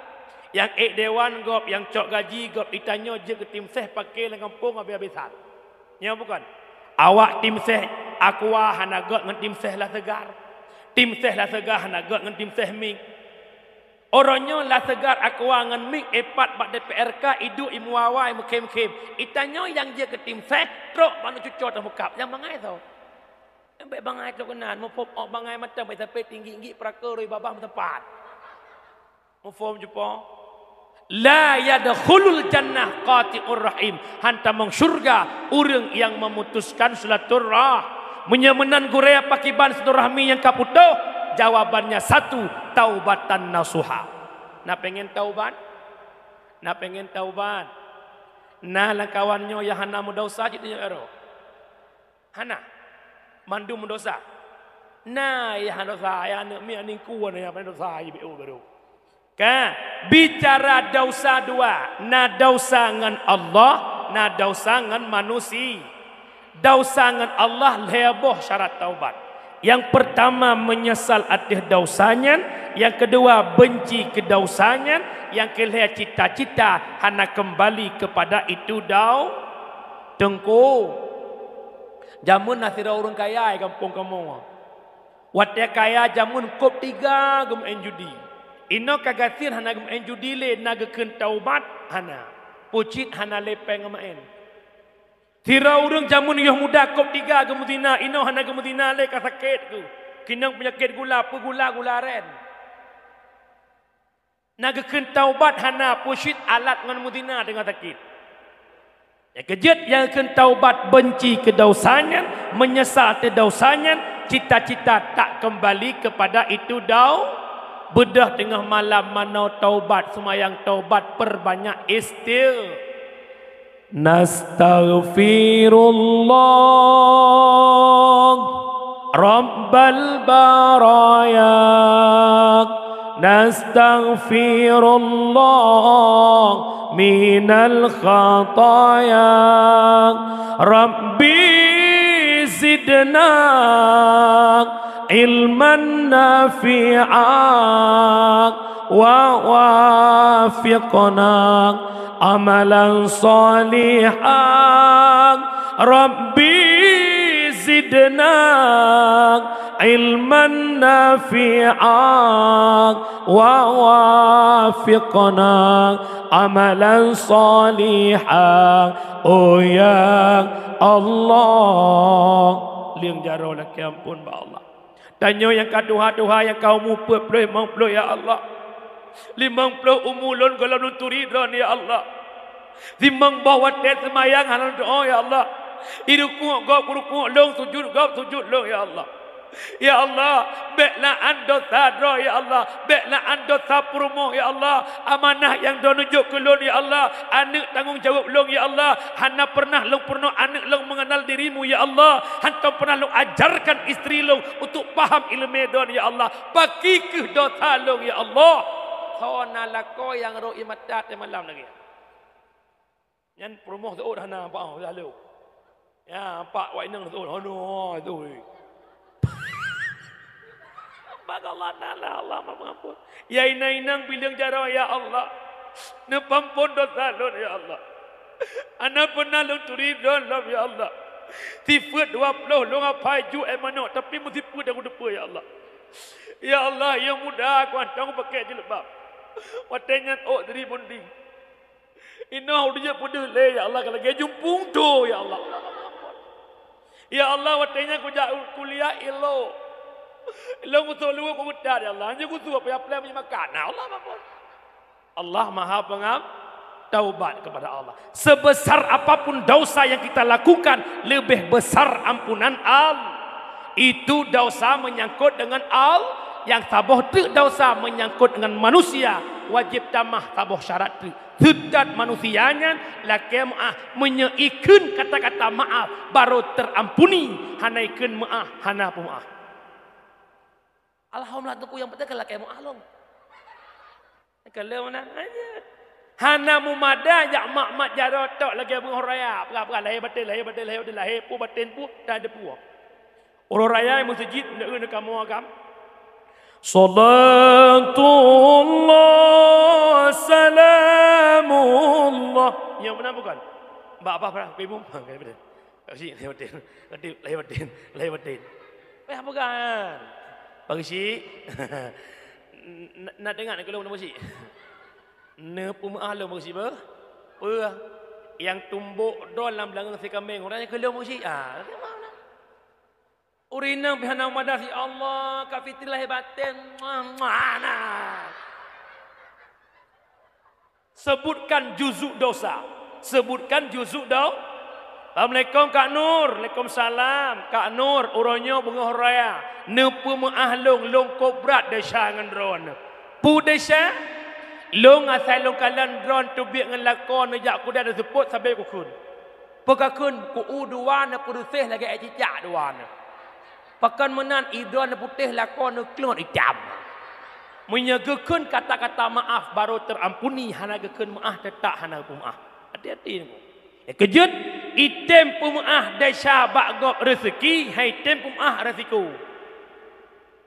Nyang ék dewan gob, nyang cok gaji gob, itanyoe jeuet keu tim seh paké lam gampông abéh-abéh that. Nyoe bukon? Awak tim seh Aqua hana göt ngon tim seh La Segar. Tim seh La Segar hana göt ngon tim seh Mik. Uroe nyoe La Segar Aqua ngon Mik ipat bak D P R K, iduek imuawa, imeukhem-khem. Itanyoe nyang jeuet keu tim seh, trok bak aneuk cucoe tameukab, nyang bangai soe? Nyang bèk bangai trok keunan, muphom ôk bangai mantong, bèk sampai tinggi-tinggi peuraka roi babah meuteumpat. Muphom cupo? La yadkhulul jannah qati'ur rahim. Han tamong syurga ureueng nyang memutuskan silaturah-, Meunyoe meunan gurèe, pakriban silaturahmi nyang ka putôh? Jawabannya satu, taubatan nasuha. Na pengen taubat? Na pengen taubat? Na lam kawan nyoe nyang hana meudesya cit nyoe ero? Hana? Mandum meudesya? Na nyang hana desya, ya aneuk miet ningku na nyang hana desya, ibe baru. Ka, bicara desya dua, na desya ngon Allah, na desya ngon manusia. Desya ngon Allah lhèe boh syarat taubat. Nyang peurtama meunyeusal ateueh desya nyan, nyang keudua beunci keu desya nyan, nyang keulhèe cita-cita hana keumbali keupada itu dau-, Teungku. Jameun na sidroe ureueng kaya di gampông kamoe. Watèe kaya jameun kôb tiga geumeu'en judi. Inoe ka gasien hana geumeu'en judi lé, na geukheun taubat? Hana. Peucit hana lé péng geumeu'en. Sidroe ureueng jameun yoh muda kôb tiga geumeuzina, inoe hana geumeuzina lé, ka sakét geuh. Keunong peunyakét gula, peugula, gula aren. Na geukheun taubat? Hana, peucit alat ngon meuzina teungoh sakét. Nyang keujeuet nyang geukheun taubat beunci keu desya nyan, meunyeusal ateueh desya nyan, cita-cita tak keumbali keupada itu dau-, beudôh teungoh malam manoe taubat, seumayang taubat, peurbanyak istigh-, Nastaghfirullah Rabbal baraya. Nastaghfirullah minal khataya. Rabbi zidna ilman nafi'a wa wafiqna amalan salihan. Rabbi zidna ilman nafi'a wa wafiqna amalan salihan. Oh ya Allah. Lieng jaroe lakèe amphon bak Allah. Tanyoe nyang ka tuha-tuha, nyang ka umu peuet ploh, limong ploh, ya Allah. Limong ploh umu lôn gohlom lôn turi Droen, ya Allah. Limong boh watèe seumayang hana lôn tu'oh, ya Allah. Irukuk gob, rukuk lôn, sujut gob, sujut lôn, ya Allah. Ya Allah, bèk la'an desya droe, ya Allah. Bèk la'an desya peurumoh, ya Allah. Amanah nyang Droen neujok keu lôn, ya Allah. Aneuk tanggong jaweueb lôn, ya Allah. Hana pernah lôn peurunoe aneuk lôn meungenal diri-Mu, ya Allah. Hantom pernah lôn ajarkan istri lôn untuk paham ileumèe Droen, ya Allah. Pakri kheueh desya lôn, ya Allah. Soe na lakoe nyang rhot ié mata watèe malam lagèe nyan? Peurumoh seuôt hana, nampak, oh, lalu. Ya, nampak wak inong seuôt, hana, tu. Bak Allah Taala, Allah Maha Pengampun. Ya inong-inong, lieng jaroe, ya Allah. Neupeuampôn desya lôn, ya Allah. Hana pernah lôn turi Droen lom, ya Allah. Sifeuet dua ploh lôn hafai, ju ék manok, tapi meusifeuet nyang kuteupeu, ya Allah. Ya Allah, nyang muda ku hantom pakèk jilbab. Watèe nyan ôk siribonding. Inoe udeb peudeuh lé, ya Allah, ka lagèe jumpung tho, ya Allah. Ya Allah, watèe nyan kujak kuliah ilok. Ilok kusoe luweue kubuta, ya Allah. Hana kusoe payah pleng meunyoe makan. Nah, Allah mampun. Allah Maha Pengam-, taubat kepada Allah. Sebesar apapun dosa yang kita lakukan, lebih besar ampunan Allah. Itu dosa menyangkut dengan Allah, yang saboh teuk dosa menyangkut dengan manusia, wajib tamah saboh syarat teuk. Seutat manusia nyan lakèe meu'ah, meunyoe ikheun kata-kata maaf, baru terampuni, hana ikheun meu'ah, hana peumeu'ah. Alhamdulillah, Teungku, nyang peunténg ka lakèe meu'ah lom. Ka lheueh meunan aja. Hana meumada jak mat-mat jaroe tok lagèe beungoh raya, peugah-peugah lahé batén, lahé batén, lahé batén, lahé peue batén peue, tan teupeue. Uroe raya meuseujid, neu-eu neukamoe agam. Salatullah, salamullah. Nyoe meunan bukan? Bak apa, bak imum? Ha, ka beutôi. Pak Geuchik, lahé batén. Aduh, lahé batén, lahé batén. Payah peugah nyan. Pak Geuchik. Na, na deungon keu lôn, Pak Geuchik? Neupeumeu'ah lôn, Pak Geuchik, beuh? Peue? Nyang tumbok droen lam beulangöng si kaméng, uroe nyan keu lôn, Pak Geuchik. Ah, ureueng inong pih hana meumadah, ya Allah, ka fitri lahé batén. Muah, muah, nah. Sebutkan juzuk dosa. Sebutkan juzuk do-, Assalamualaikum, Kak Nur. Waalaikumsalam. Kak Nur, uroe nyoe beungoh raya. Neupeumeu'ah lôn, lôn kôb brat desya ngon droeneuh. Peue desya? Lôn asai lôn kalon droeneuh teubiet ngon lakoe neujak kuda neuseupôt sabe kukheun. Peue kakheun, ku-u dua neuh peureuseh lagèe ék cicak dua neuh. Pakon meunan, idroe neuh putéh, lakoe neuh klot itam. Meunyoe geukheun kata-kata maaf, baru terampuni, hana geukheun meu'ah, teutap hana geupeu meu'ah. Hati-hati, Teungku. Nyang keujeuet, item peumeu'ah desya bak gob reuseuki, hai item peumeu'ah resiko.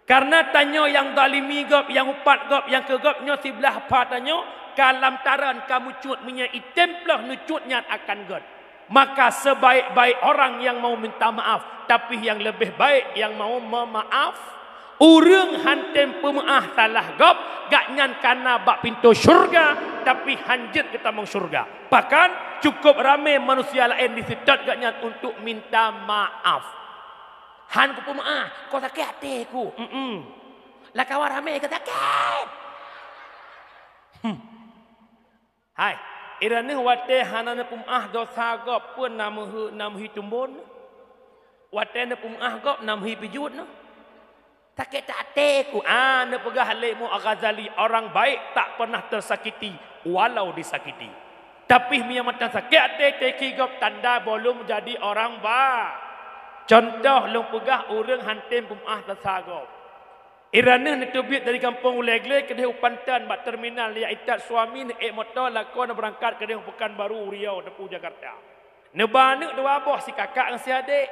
Karena tanyoe nyang zalimi gob, nyang upat gob, nyang keu gob nyoe siblah pha tanyoe, ka lam taran ka meucut meunyoe item ploh neucut nyan akan gét. Maka sebaik-baik orang yang mau minta maaf, tapi yang lebih baik yang mau memaaf. Ureuëng han tem peumeuáh salah gob, gobnyan kana bak pintoe syurga, tapi han jeuet geutamong syurga. Bahkan cukup ramé manusia laén diseutôt gobnyan untuk minta maaf. Han kupeumeuáh, ko sakét até ku. Mm-mm. Lakawa ramé ka sakét. Hmm. Hai, i droeneuh watée hana neupeumeuáh desya gob pun na meuheu-, na meuhi tumbon. Watée neupeumeuáh gob na meuhi pijut nyoe. Sakét até ku, ah, neupeugah lé Imam Al-Ghazali, orang baik tak pernah tersakiti walau disakiti. Tapi meunyoe mantong sakét até teuki gob tanda belum jadi orang ba. Contoh lôn peugah ureuëng han tem peumeuáh desya gob. I droeneuh neuteubiet dari gampông Ulée Glé keudeh u Panton bak terminal, jak itat suami neuék moto lakoe neubeurangkat keudeh u Pekanbaru, u Riau, teupeu Jakarta. Neuba aneuëk dua boh, sikakak ngon siadék.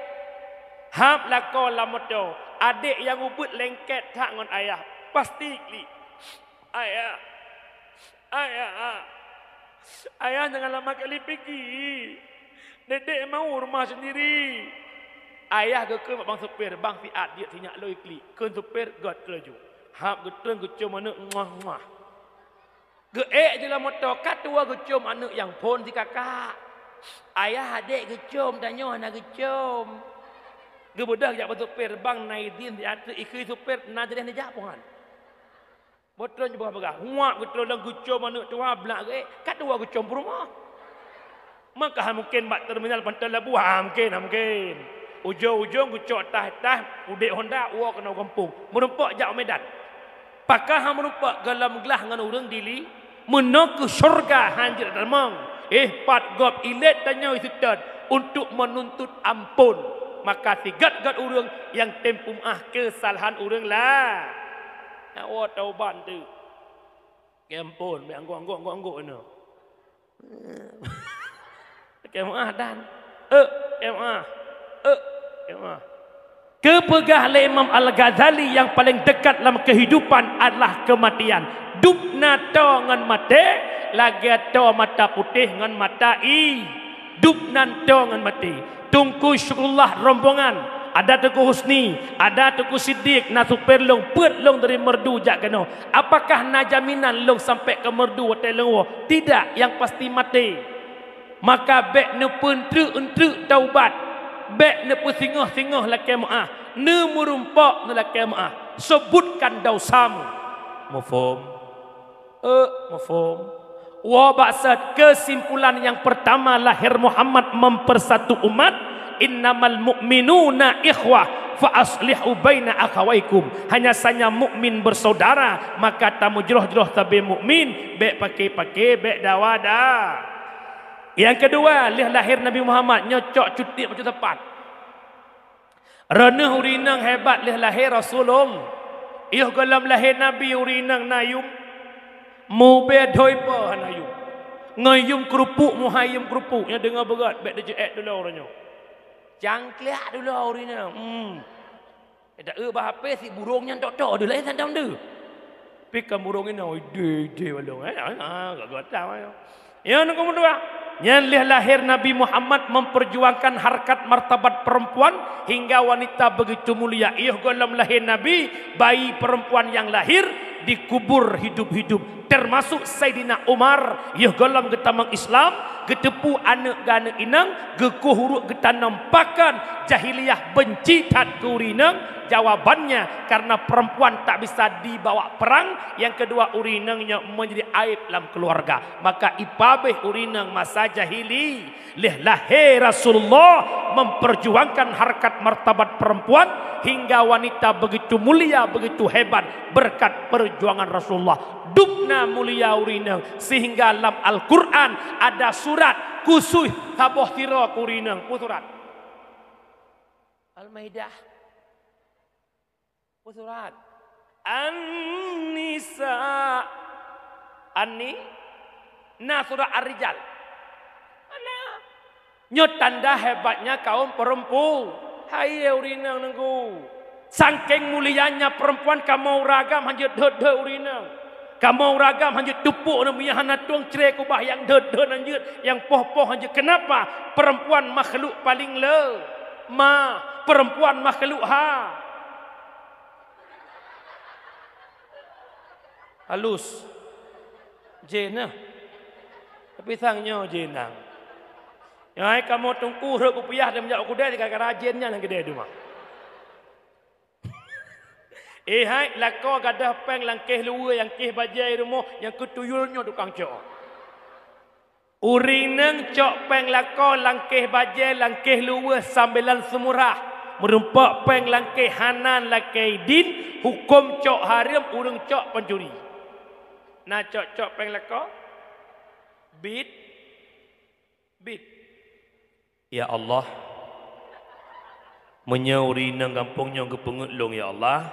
Hab lakoe lam moto, adék nyang ubit lengket that ngon ayah. Pasti klik. Ayah. Ayah. Ayah jangan lama kali pigi. Dedek mau rumah sendiri. Ayah geukheun bak bang supir, "Bang, siat jeuet sinyak lôn iklik." Kheun supir, "Göt laju." Hab geutreun geucom aneuëk, muah-muah. Geuék jih lam moto, ka tuwoe geucom aneuëk nyang phon sikakak. Ayah adék geucom, tanyoe hana geucom. Geubeudôh jak bak supir, "Bang, na idin siat treuk ikheun supir, na jadeh neujak pohan." Boh treun jipeugah-peugah, huak geutrön lom geucom aneuëk tuha, blak geuék, ka tuwoe geucom peurumoh. Maka han mungken bak terminal Panton Labuhan, han mungken, han mungken. Ujong-ujong geucok tah-tah udeb honda, woe keunoe gampông, meurumpok jak u Medan. Pakon han meurumpok, gohlom glah ngon ureuëng Dili, meunoe keuh syeuruga han jeuet tamong. Eh, pat gob ilét tanyoe iseutôt untuk menuntut ampôn. Maka sigét-gét ureuëng nyang tem peumeuáh keusalahan ureuëng la Nyan woe taubat teuk. Kém phon, bèk anggok-anggok, anggok-anggok inoe. Kém ah dan. Eh, kém ah. Eh, kém ah. Geupeugah lé Imam Al-Ghazali, yang paling dekat lam kehidupan adalah kematian. Dub na toe ngon maté, lagèe toe mata putéh ngon mata ie. Dub nan toe ngon maté. Teungku Syukurullah rombongan, ada Teungku Husni, ada Teungku Siddiq, na supir lôn, peuet lôn dari Meureudu jak keunoe. Apakah na jaminan lôn sampai keu Meureudu watèe lôn woe? Tidak, yang pasti maté. Maka bèk neupeuntreuk-euntreuk taubat, bèk neupeusingoh-singoh lakèe meu'ah, neumeurumpok neulakèe meu'ah, sebutkan dausamu. Mafhum? Eh, mafhum? Woe bak sat, kesimpulan yang pertama lahir Muhammad mempersatu umat, "Innamal mu'minuna ikhwah, fa aslihu baina akhawaikum." Hanya saja mukmin bersaudara, maka tameujroh-jroh sabe mukmin, bèk paké-paké, bèk dawa da. Yang kedua, lheueh lahir Nabi Muhammad, nyoe cok cuti bacut sapat. Reuneuh ureueng inong hebat lheueh lahé Rasulullah. Yoh gohlom lahé Nabi ureueng inong na yum. Mubé dhôi po hana yum. Ngon yum keurupuk, muhai yum keurupuk, nyoe deungoe beugöt, bèk teuceuet dulo uroe nyoe. Cangkliak dulo ureueng inong. Hmm. Dak eu bah H P si burông nyan tok-tok deuh laén santang deuh. Pi kan burông inong ideh-ideh balong, eh, ah, gagah tam ayo. Ya, nunggu meutuah. Nyan lheueh lahir Nabi Muhammad memperjuangkan harkat martabat perempuan hingga wanita begitu mulia. Yoh gohlom lahé Nabi, bayi perempuan yang lahir dikubur hidup-hidup. Termasuk Saidina Umar, yoh gohlom geutamong Islam, geuteupeue aneuk geuh aneuk inong, geukoh uruek geutanom. Pakon jahiliyah benci that keu ureueng inong? Jawabannya, karena perempuan tak bisa dibawa perang. Yang kedua, ureueng inong nyoe menjadi aib lam keluarga. Maka ipabeh ureueng inong masa jahili. Lheueh lahé Rasulullah memperjuangkan harkat martabat perempuan hingga wanita begitu mulia, begitu hebat berkat perjuangan Rasulullah. Dub na mulia ureueng inong, sehingga lam Al-Quran ada surat khusus saboh sidroe keu ureueng inong. Peue surat? Al-Maidah. Peue surat? An-Nisa. Anni? Na surat Ar-Rijal. Mana? Nyoe tanda hebatnya kaum perempu-, hai ureueng inong nunggu. Sangkeng mulianya perempuan, kamoe ureueng agam hanjeuet deuet-deuet ureueng inong. Kamoe ureueng agam hanjeuet tupok namiet hana tueng, cre kubah nyang deuet-deuet hanjeuet, nyang poh-poh hanjeuet. Kenapa? Perempuan makhluk paling le-, ma, perempuan makhluk ha-, halus. Jén nah. Tapi sang nyoe jén nang. Nyoe hai kamoe teungku rhot kupiah dan meujak u keudè gara-gara jén nyan nyang keudè teuma. Eh hai, lakoe gadôh péng lam kéh luweue, nyang kéh bajèe rumoh, nyang keu tuyul nyoe tukang cok. Ureueng inong cok péng lakoe lam kéh bajèe, lam kéh luweue sambilan seumurah. Meurumpok péng lam kéh hana lakèe idin, hukôm cok hareuem, ureueng cok pancuri. Na cok-cok péng lakoe? Bit? Bit. Ya Allah, meunyoe ureueng inong gampông nyoe geupeungeut lôn, ya Allah,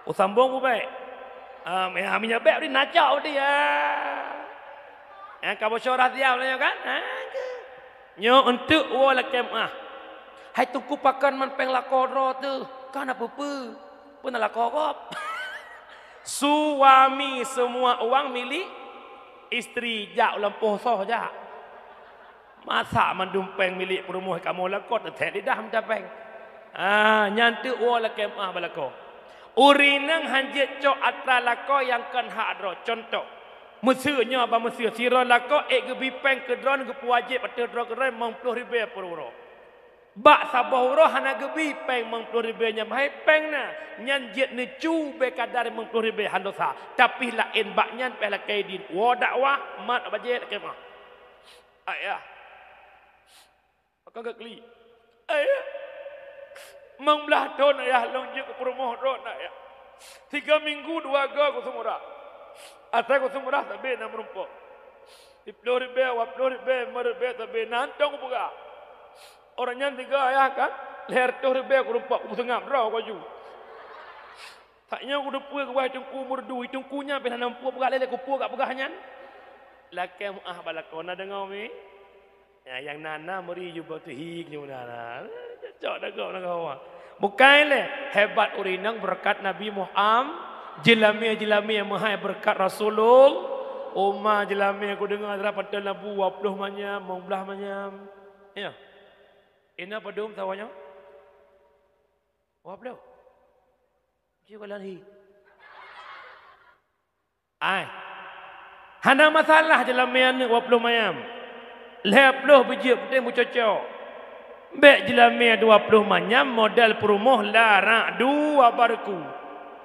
usambong peue bèk? Ah, meunyoe bèk, ureueng na cok, ureueng, ya. Nyang ka bocoh rahsia nyoe kan? Ha, ke? Nyoe eunteuk woe lakèe meu'ah. Hai Teungku, pakon man péng lakoe droe teuh? Ka na peue-peue. Peue na lakoe gob? Suami semua uang milik istri, jak u lampôh soh jak. Masa mandum péng milik peurumoh kamoe lakoe teuthèk lidah mita péng? Ah, nyan teuk woe lakèe meu'ah bak lakoe. Ureueng inong hanjeuet cok atra lakoe nyang kon hak droe. Cuntoh, meuseu nyoe bak meuseu, sidroe lakoe ék geubi péng keu droeneuh, geupeuwajéb ateueh droe keudroe limong ploh ribèe per uroe. Bak saboh uroe hana geubi péng limong ploh ribèe nyan, hai péng na, nyan jeuet neucu bèk kadar limong ploh ribèe, hana dosa. Tapi laén bak nyan pih lakèe idin, woe dakwah, mat bajèe lakèe meu'ah. Ayah. Maka geuklik. Ayah. Limong blaih thôn ayah lôn jeuet keu peurumoh droeneuh ayah. Tiga minggu dua goe kuseumurah. Asai kuseumurah sabe na meurumpok. Siploh ribèe, dua ploh ribèe, limong ribèe sabe na, hantom kupeugah. Uroe nyan tiga ayah kan, lhèe reutôh ribèe kurumpok, kupeuseungab droe ku aju. Sak nyoe kuteupeue geuwai Teungku Meureudu, Teungku nyan pih hana muphom peugah lé, lé kupeue ka peugah nyan. Lakèe meu'ah bak lakoe, na deungö mi? Ya, nyang na, na meuri jubah teuh hi nyoe na, na. Cocok dagoe na kawan. Bukai lé, hebat ureueng inong beureukat Nabi Muhammad, jeulamé-jeulamé meuhai beureukat Rasulullah. Uma jeulamé kudeungö dara panton labu dua ploh manyam, limong blaih manyam. Ya. Inoe padum sawa nyoe? Dua ploh. Cik Balan hi. Ai. Hana masalah jeulamé aneuk dua ploh manyam. Lhèe ploh beujeuet, penting meucocok. Bèk jeulamé dua ploh manyam model peurumoh larak dua bareku.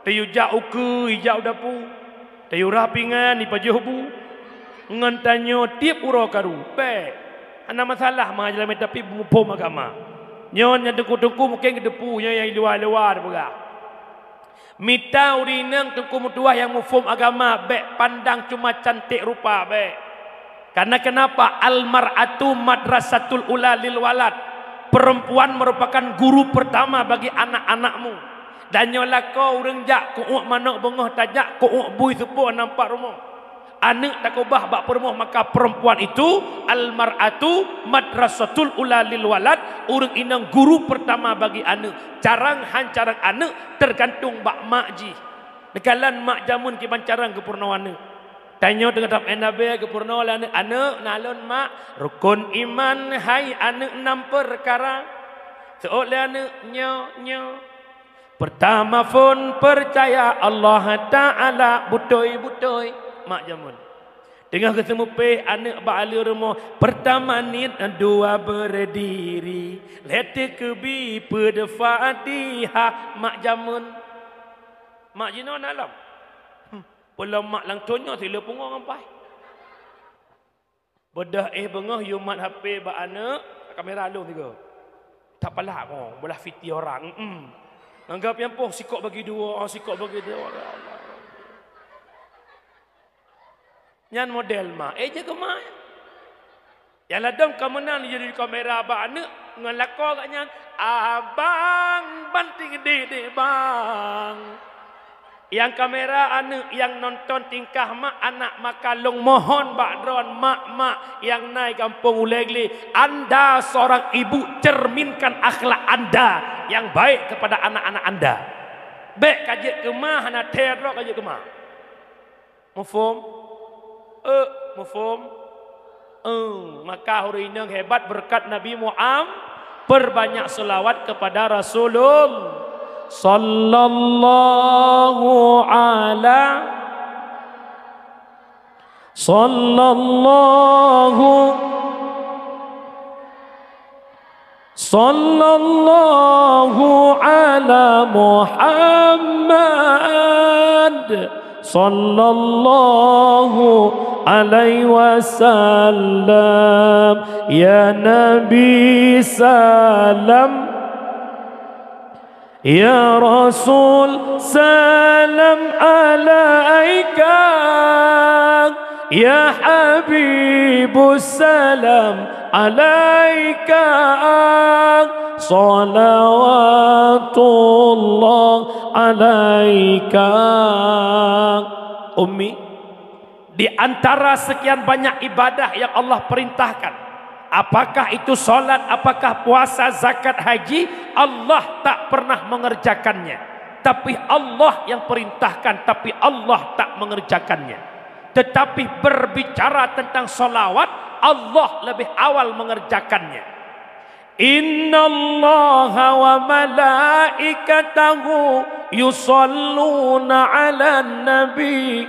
Tayue jak ukeue, ijak u dapu. Tayue rhah pingan, ipajoh bu. Ngon tanyoe tiep uroe karu. Bèk. Hana masalah mangat jeulamé tapi muphom agama. Nyoe nyang teungku-teungku mungken geuteupeue, nyoe nyang luwa-luwa teupeugah. Mita ureueng inong teungku meutuwah nyang muphom agama, bèk pandang cuma cantik rupa, bèk. Karena kenapa? Al-mar'atu madrasatul ula lil walad. Perempuan merupakan guru pertama bagi anak-anakmu. Dan nyoe lakoe ureueng jak keu'uek manök beungoh, tajak keu'uek bui seupôt nampak rumoh. Aneuk takeubah bak peurumoh, maka perempuan itu, al-mar'atu madrasatul ula lil walad, ureueng inong guru pertama bagi aneuk. Carông han carông aneuk teugantung bak mak jih. Neukalon mak jameun kiban carông geupeurunoe aneuk. Tanyoe teungoh tapeugah geupeurunoe lé aneuk, "Aneuk, na lôn mak, rukon iman hai aneuk nam peukara." Seuôt lé aneuk, "Nyo, nyo." Peurtama phon peucaya Allah Taala beutôi-beutôi, mak jameun. Teungoh geuseumeupéh aneuk bak aleue rumoh, peurtama niet, dua beurdiri, lhèe teukeubi peuet Fatihah, mak jameun. Mak jinoe na lom. Hmm, peulom mak lam thôn nyoe sileue pungo ngon paih. Beudôh éh beungoh yue mat H P bak aneuk, kamera lôn sigoe. Tapalak ngon beulah fiti orang. Mm-mm. Anggap nyang poh sikok bagi dua, sikok bagi dua. Ya Allah. Nyan model mak. Eh, jaga mak. Nyang ladôm ka meunan jeuet kamera bak aneuk ngon lakoe geuh nyan. Abang banting didik bang. Nyang kamera aneuk, nyang nonton tingkah mak anak, maka lôn mohon bak droen mak-mak nyang na i gampông ulèe glé, anda seorang ibu, cerminkan akhlak anda. yang baik kepada anak-anak anda. Bèk ka jeuet keu ma, hana thèe droe ka jeuet keu ma. Mafhum? Eh, mafhum? Eh, maka ureueng inong hebat berkat Nabi Muhammad, perbanyak selawat kepada Rasulullah. Sallallahu ala, sallallahu, sallallahu ala Muhammad, sallallahu alaihi wasallam. Ya Nabi salam, ya Rasul salam alaika, ya Habibus salam alaika, salawatullah alaika. Ummi, di antara sekian banyak ibadah yang Allah perintahkan, apakah itu salat, apakah puasa, zakat, haji, Allah tak pernah mengerjakannya. Tapi Allah yang perintahkan, tapi Allah tak mengerjakannya. Tetapi berbicara tentang salawat, Allah lebih awal mengerjakannya. Innallaha wa malaikatahu yusalluna 'alan nabi.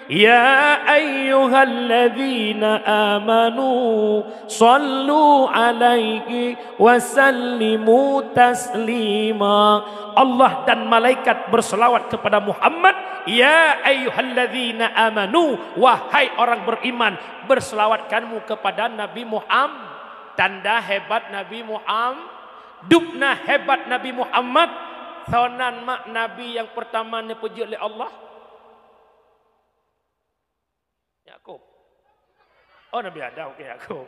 Ya ayyuhalladzina amanu sallu 'alaihi wa sallimu taslima. Allah dan malaikat berselawat kepada Muhammad. Ya ayyuhalladzina amanu, wahai orang beriman, berselawat kamu kepada Nabi Muhammad. Tanda hebat Nabi Muhammad. Dubna hebat Nabi Muhammad. Soe nan mak Nabi nyang pertama neupeujeuet lé Allah? Yakub. Oh, Nabi Adam, oke, Yakub.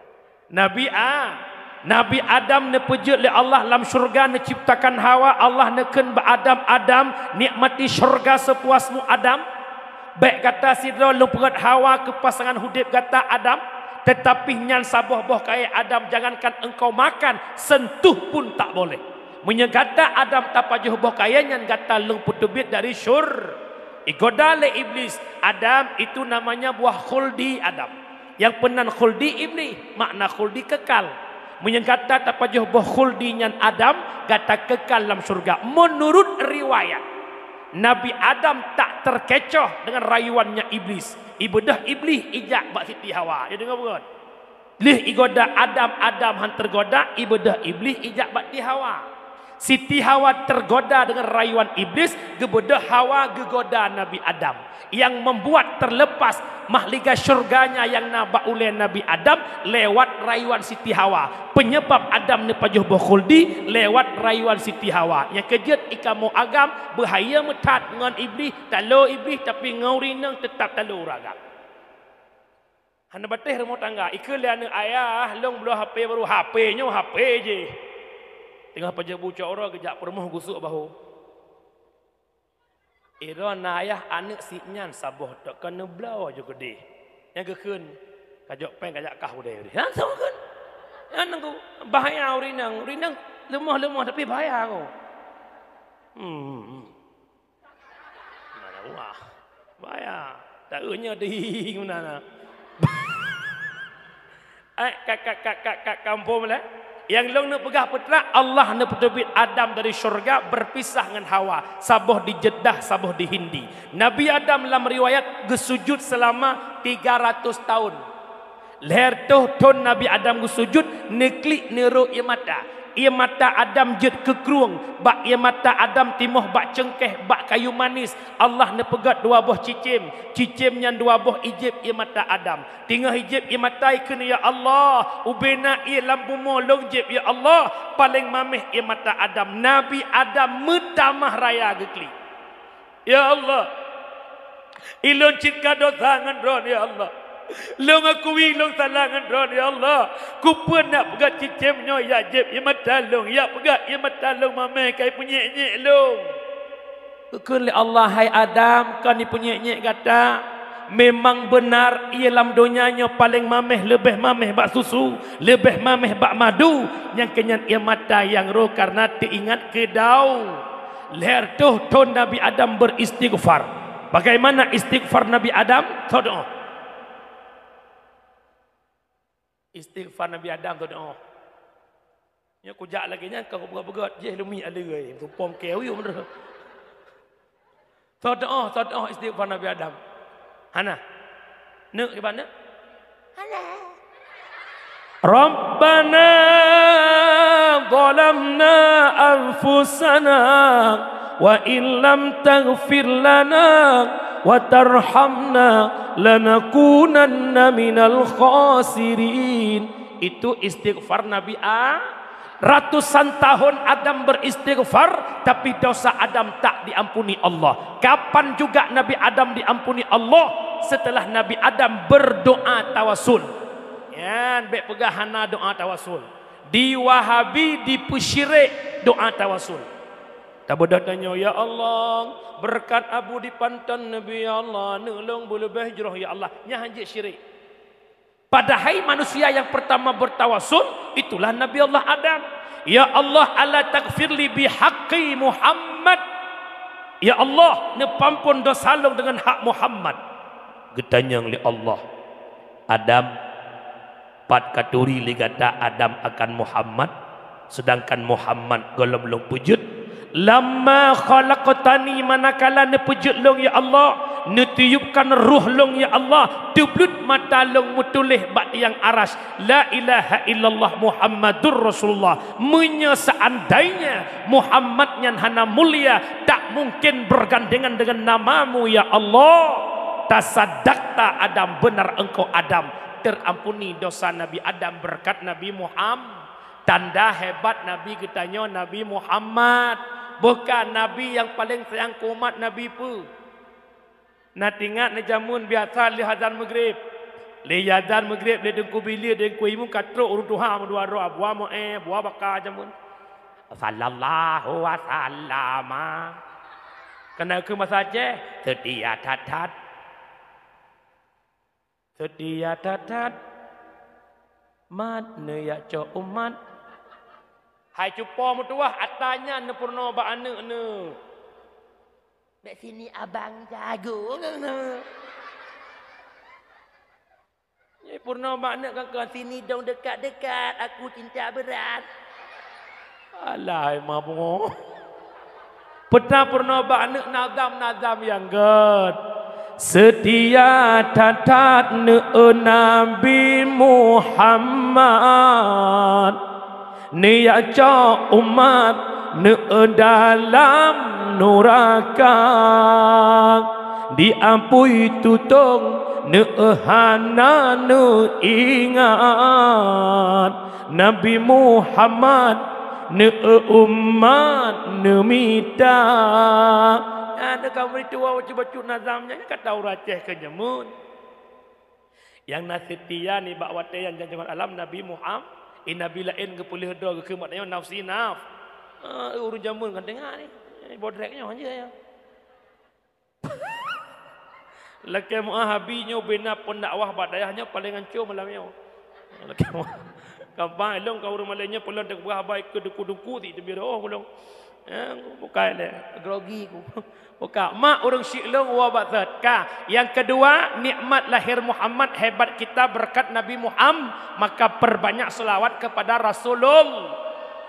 Nabi A-, Nabi Adam neupeujeuet lé Allah lam syurga, neuciptakan Hawa. Allah neukheun bak Adam, "Adam, nikmati syurga sepuasmu, Adam." Bèk gata sidroe lôn peugöt Hawa keu pasangan udép gata, Adam, teutapi nyan saboh boh kayèe, Adam, jangankan engkau makan, sentuh pun tak boleh. Meunyoe gata, Adam, tapajoh boh kayèe nyan, gata lôn peuteubiet dari syur-, igoda lé Iblis, "Adam, itu namanya buah khuldi, Adam." Nyang peunan khuldi Iblis, makna khuldi kekal. Meunyoe gata tapajoh boh khuldi nyan, Adam, gata kekal lam syurga. Meunurut riwayat, Nabi Adam tak teukecoh deungon rayuannya Iblis. Ibeudôh Iblis ijak bak Siti Hawa. Ya, deungö beugöt. Lheueh igoda Adam, Adam han teugoda, ibeudôh Iblis ijak bak Siti Hawa. Siti Hawa teugoda deungon rayuan Iblis, geubeudôh Hawa geugoda Nabi Adam. Nyang membuat terlepas mahligai syurganya nyang na bak ulèe Nabi Adam lewat rayuan Siti Hawa. Penyebab Adam neupajoh boh khuldi lewat rayuan Siti Hawa. Nyang keujeuet i kamoe agam, beuhayeu meuthat ngon Iblis, talo Iblis, tapi ngon ureueng inong teutap talo ureueng agam. Hana batéh rumoh tangga. Ikheun lé aneuk, "Ayah, lôn bloe H P baru." "H P nyoe H P jih." Teungoh pajoh bu cot uroe geujak peurumoh gusok bahô. Droeneuh na ayah, aneuk sit nyan saboh tok, ka neubloe ju keudeh. Nyang geukheun, "Kajok péng kajak kah udée." Langsung kheun. Nyan nangku, bahaya ureueng inong. Ureueng inong leumoh-leumoh tapi bahaya ko. Hmm. Mana wah. Bahaya. Tak nyoe ding mana na. Eh, ka, ka, ka, ka, ka, kampung lah. Nyang lôn neupeugah peutrak, Allah neupeuteubiet Adam dari syurga, berpisah ngon Hawa, saboh di Jeddah, saboh di Hindi. Nabi Adam lam riwayat geusujud selama tiga ratus tahun. Lhèe reutôh thon Nabi Adam geusujud, neuklik neurôk ié mata. Ié mata Adam jeuet keu krueng, bak ié mata Adam timoh bak ceungkéh, bak kayu manis. Allah neupeugöt dua boh cicém, cicém nyan dua boh ijieb ié mata Adam. Teungoh ijieb ié mata ikheun, "Ya Allah, ubena ié lam bumoe lôn jieb, ya Allah." Paléng maméh ié mata Adam. Nabi Adam meutamah raya geuklik. "Ya Allah, ulôn cit ka dosa ngon Droen, ya Allah. Lôn akui lôn salah ngon Droen, ya Allah. Keupeue nak peugöt cicém nyoe jak jieb ié mata lôn, jak peugöt ié mata lôn maméh ka ipeunyék-nyék lôn?" Geukheun lé Allah, "Hai Adam, kon ipeunyék-nyék gata. Memang beunar, ie lam donya nyoe paleng mameh, leubeh mameh bak susu, leubeh mameh bak madu, nyang keunyan ie mata nyang roh karena teuingat keu dau. Lhèe reutôh thon Nabi Adam beristighfar. Bagaimana istighfar Nabi Adam? Sodoh. Istighfar Nabi Adam, sodoh. Nyoe kujak lagèe nyan ka kupeugöt-peugöt, jih lumi aleue, tumpom keu uyum tu. Sodoh, sodoh istighfar Nabi Adam. Hana. Neuk kiban neuk? Hana. Rabbana zalamna anfusana wa illam taghfir lana wa tarhamna lanakunanna minal khasirin. Itu istighfar Nabi A. Ratusan tahun Adam beristighfar, tapi dosa Adam tak diampuni Allah. Kapan juga Nabi Adam diampuni Allah? Setelah Nabi Adam berdoa tawasul. Nyan, bèk peugah hana doa tawasul. Di Wahabi dipeusyirek doa tawasul. Tabeudôh tanyoe, "Ya Allah, beureukat Abu di panton Nabi, ya Allah, neulông beuleubeh jroh, ya Allah." Nyan hanjeuet syirik. Padahai manusia yang pertama bertawasul itulah Nabi Allah Adam. "Ya Allah, ala taghfirli bihaqqi Muhammad." Ya Allah, neupeuampon dosa lông deungon hak Muhammad. Geutanyong lé Allah, "Adam, pat katuri lé gata Adam akan Muhammad, sedangkan Muhammad gohlom lông peujeuet?" "Lamma khalaqtani," manakala neupeujeuet lông, ya Allah, neutiupkan roh lông, ya Allah, teubleut mata lông meutuléh bak tiang aras, "La ilaha illallah Muhammadur Rasulullah." Meunyoe seandainya Muhammad nyan hana mulia, tak mungkin bergandengan dengan nama-Mu, ya Allah. Tasadakta Adam, benar engkau Adam. Terampuni dosa Nabi Adam berkat Nabi Muhammad. Tanda hebat Nabi geutanyoe Nabi Muhammad. Boh ka Nabi nyang paleng sayang keu umat Nabi peue? Na teuingat neujameun biasa lheueh azan Maghrib. Lheueh azan Maghrib lé Teungku Bili, Teungku Imum ka trok ureueng tuha meudua droe, buah moe, buah baka jameun. Sallallahu wasallama. Kana keu masa Aceh, seutia that-that. Seutia that-that, mat neujak cok umat. Hai cupo meutuwah, ata nyan neupeurunoe bak aneuk neuh. Bèk sini abang jago. Neupeurunoe bak aneuk keu sini dong dekat-dekat, aku cinta berat. Alah, hai mabuk. Peue tapeurunoe bak aneuk nazam-nazam nyang gèt. Seutia that-that neueu Nabi Muhammad, neujak cok umat neueu dalam nuraka. Diapui tutong neueu hana neuingat, Nabi Muhammad neueu umat neumita. Nyan ka meurituwa bacut-bacut nazam nyan ka tahu raceh keu jameun. Nyang na seutia nibak watèe nyan jan jameun alam Nabi Muhammad, eh, nabi laén geupeuleueh droe geukheun bak tanyoe nafsi naf. Ah, ureueng jameun kan teuingat ni. Eh, bodrek nyoe hana ya. Lakèe meu'ah Abi nyoe bina pendakwah bak dayah nyoe paleng ancô malam nyoe. Lakèe meu'ah. Gampang ilong ka ureueng malèe nyoe peulon teupeugah haba keu duku-duku ti teubiroh ulong. Eh, bukai lé, grogi ku. Buka, mak ureueng syik lôn wa bak that. Ka, nyang keudua, nikmat lahir Muhammad hebat kita berkat Nabi Muhammad, maka perbanyak selawat kepada Rasulullah.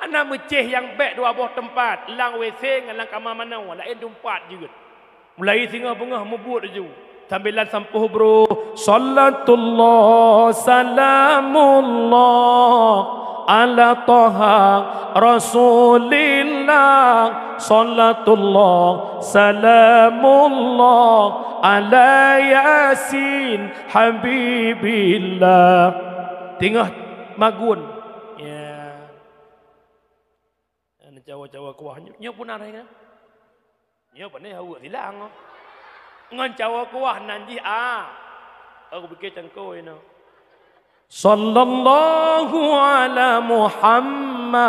Hana meucéh nyang bèk dua boh teumpat, lam W C ngon lam kama manoe, laén teumpat jeuet. Mulai singoh beungoh mubuet laju. Sambilan sampôh brôh. Salatullah, salamullah, ala Taha Rasulillah. Salatullah, salamullah, ala Yasin Habibillah. Teungoh magun. Ya. Nyoe cawa-cawa kuah. Nyoe, nyoe pun aneh kan? Nyoe pandai haweuek silang. Ngon cawa kuah nan jih, ah. Aku pikir cangkôi nyoe. Sallallahu ala Muhammad,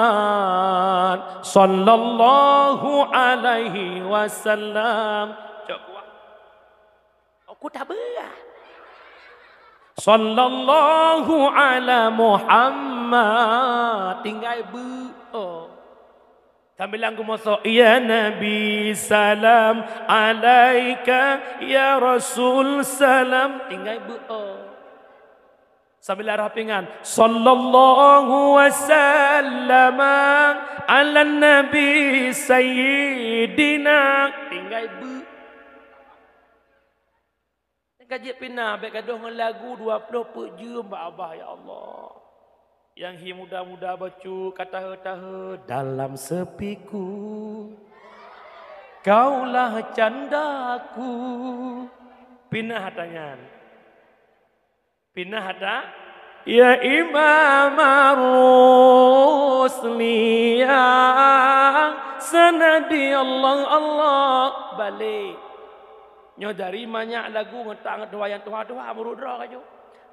sallallahu alaihi wasallam. Cok kuah. Oh, Ku tabeuah. Sallallahu ala Muhammad. Tinggai beuh. Sambilan geumosok, "Ya Nabi, salam alaika, ya Rasul, salam." Tinggai beuh. Sambilan roh pingan, "Sallallahu wasallama ala Nabi Sayyidina." Tinggai beuh. Nyang ka jeuet pih na, bèk gadôh ngon lagu dua ploh peuet jeuem bak Abah, ya Allah. Nyang hi muda-muda bacut ka tahe-tahe, "Dalam sepiku, kaulah candaku." Pih na ata nyan. Pih na ata, "Ya Imam Rusli, ya Sanadi Allah, Allah." Balek. Nyoe dari manyak lagu ngon tangan tuha nyang tuha-tuha meurudroe laju.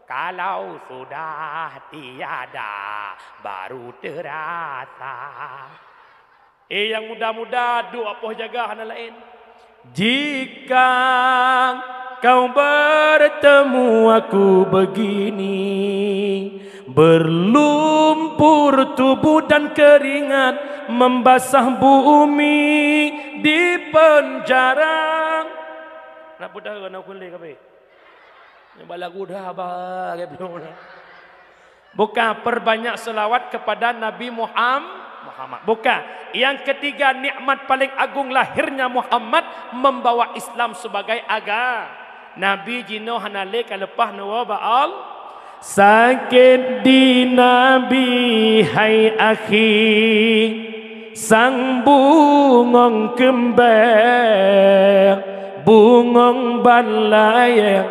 Kalau sudah tiada, baru terasa. Eh, nyang muda-muda, duek poh jaga hana laén. Jika kau bertemu aku begini, berlumpur tubuh dan keringat membasah bumi di penjara. Nak peugah na kulé kabeh. Nyang bak lagu dah bah, kayak belum dah. Bukan, perbanyak selawat kepada Nabi Muham-, Muhammad. Bukan. Yang ketiga, nikmat paling agung lahirnya Muhammad membawa Islam sebagai aga-, Nabi jinoe hana lé ka leupah neuwoe bak Allah. Sakét di Nabi hai akhi, sang bungöng keumbéng, bungöng ban layée,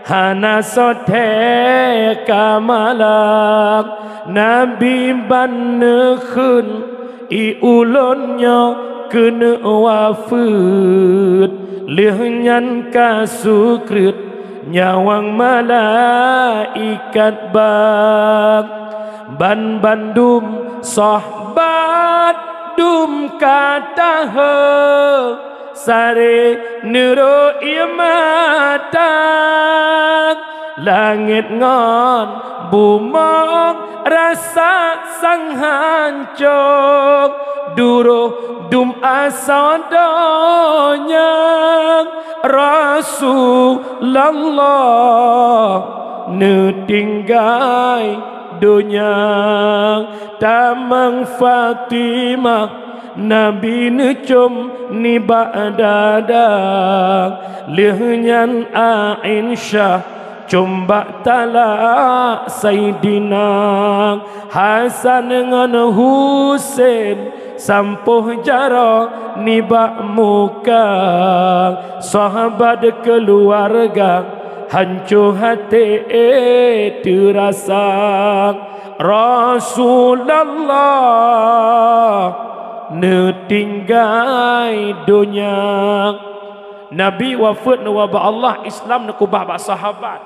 hana soe thée ka malak. Nabi ban neukheun, "I ulôn nyoe keuneuk wafeuet," lheueh nyan ka sukreut nyawöng malaikat bak. Banbandum sahabat dum ka tahe, saré neurok ie mata. Langét ngon bumoe rasa sang hanco, duroh dum asoe donya. Rasulullah neutinggai donya. Tamong Fatimah Nabi neucöm nibak dada, lheueh nyan Aisyah cöm bak talak Saidina. Hasan ngon Husen sampôh jaroe nibak muka. Sahabat keuluwarga hanco até teurasa. Rasulullah neutinggai donya. Nabi wafeuet neuwoe bak Allah, Islam neukeubah bak sahabat.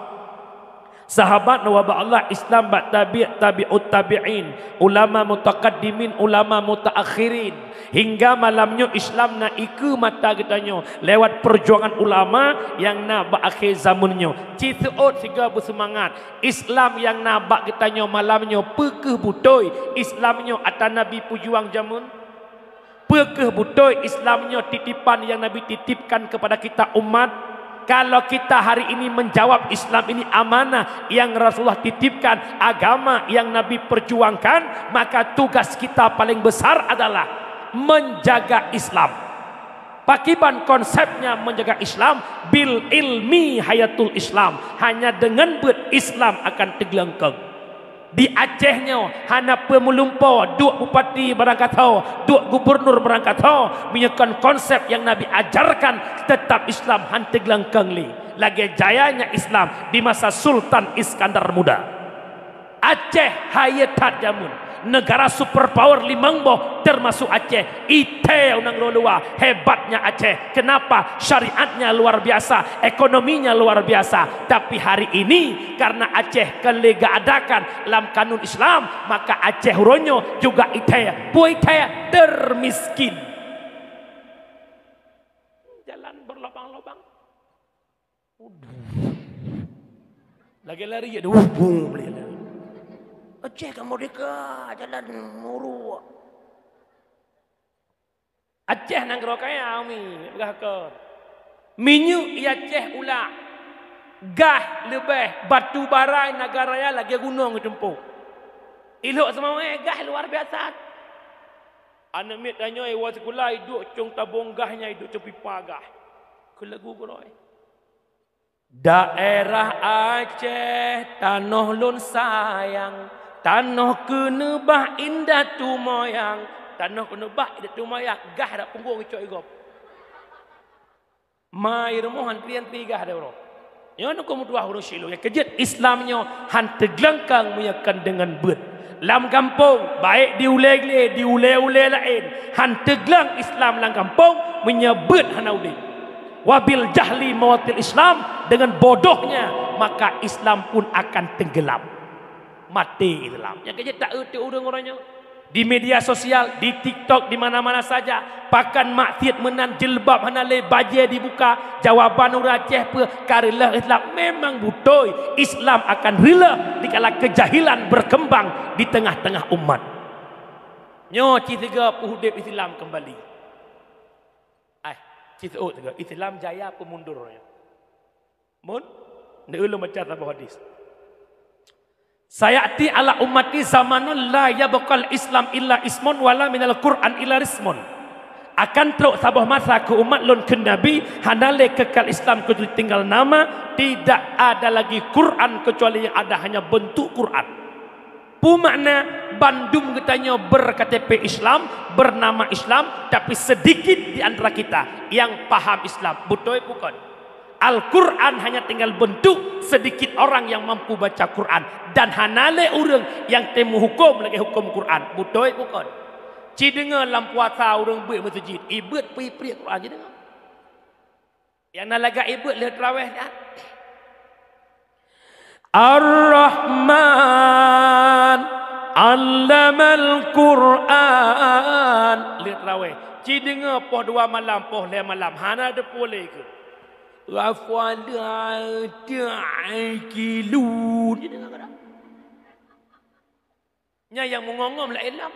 Sahabat neuwoe bak Allah, Islam bak tabi', tabi'ut tabi'in, ulama mutaqaddimin, ulama mutaakhirin. Hingga malam nyoe Islam na ikeue mata geutanyoe lewat peujuangan ulama nyang na bak akhé zaman nyoe. Ci seuôt sigoe beuseumangat, Islam nyang na bak geutanyoe malam nyoe peu kheueh beutôi Islam nyoe ata Nabi peujuang jameun? Peu kheueh beutôi Islam nyoe titipan nyang Nabi titipkan keupada kita umat? Kalau kita hari ini menjawab Islam ini amanah yang Rasulullah titipkan, agama yang Nabi perjuangkan, maka tugas kita paling besar adalah menjaga Islam. Pakiban konsepnya menjaga Islam? Bil ilmi hayatul Islam. Hanya dengan beuet Islam akan teuglengkeng. Di Aceh nyoe hana peue meulumpoe, duek bupati barangkato, duek gubernur barangkato, meunyoe kon konsep nyang Nabi ajarkan, teutap Islam han teuglengkeng lé. Lagée jayanya Islam di masa Sultan Iskandar Muda. Aceh hayeu that jameun, neugara superpower limong boh, teumasuk Aceh. Itéh u nanggroe luwa, hebatnya Aceh. Kenapa? Syariatnya luar biasa, ekonominya luar biasa. Tapi hari ini, karena Aceh kon lé geuadakan lam kanun Islam, maka Aceh uroe nyoe juga itéh, peue itéh, termiskin. Jalan berlobang-lobang. Lagèe lari, aduh, bung, beli lari. Aceh ka merdeka, jalan muruk. Aceh nanggroe kaya, Umi, peugah kon. Minyeuk i Aceh ulak, gah leubeh, batu bara i Nagan Raya lagèe gunong geutumpôk. I Lhok Seumawé gah luar biasa. Aneuk miet tanyoe i woe sikula iduek cong tabong gah nyan, iduek cong pipa gah. Keu lagu keudroe. Daerah Aceh tanoh lôn sayang, tanoh keuneubah indatu moyang, tanoh keuneubah indatu moyang, gah dak punggong icok i gob. Ma i rumoh antri-antri gah dak uroe. Nyoe nukon meutuah ureueng syik lôn, nyang keujeuet Islam nyoe han teuglangkang meunyoe kon deungon beuet. Lam gampông, baik di ulèe glé, di ulèe-ulèe laén, han teuglang Islam lam gampông meunyoe beuet hana udép. Wabil jahli mawatil Islam, dengan bodohnya maka Islam pun akan tenggelam. Maté Islam. Nyang keujeuet taeu teuh ureueng-ureueng nyoe. Di media sosial, di TikTok, di mana-mana saja, pakan maksiet meunan, jilbab hana lé, bajèe dibuka, jawaban ureueng Aceh peue, ka reuloh Islam. Memang beutôi, Islam akan reuloh dikala kejahilan berkembang di tengah-tengah umat. Nyoe ci sigoe peuudép Islam kembali. Ai, ci seuôt sigoe, Islam jaya peumundur nyoe. Mun, neu lôn baca saboh hadis. Sayati ala ummati zamanun la yabqal Islam illa ismun wala minal Qur'an illa rismun. Akan trok saboh masa keu umat lôn kheun Nabi, hana lé keukal Islam kecuali tinggal nama, tidak ada lagi Quran kecuali yang ada hanya bentuk Quran. Peue makna bandum geutanyoe ber-K T P Islam, bernama Islam, tapi sedikit di antara kita yang paham Islam. Beutôi bukon? Al-Quran hanya tinggal bentuk, sedikit orang yang mampu baca Quran, dan hana lé ureueng nyang tém meuhuköm lagèe huköm Quran. Beutôi bukon? Ci deungoe lam puasa ureueng beuet meuseujid, ibeuet peuipriek Quran, ci deungoe. Nyang na lagak ibeuet lheueh teurawéh nyan. Ar-Rahman 'allamal Qur'an. Lheueh teurawéh. Ci deungoe poh dua malam, poh lhèe malam. Hana teupeu lé keu. Afala ta'qilun. Ci deungoe ka? Nyan nyang meungom-ngom laén lom.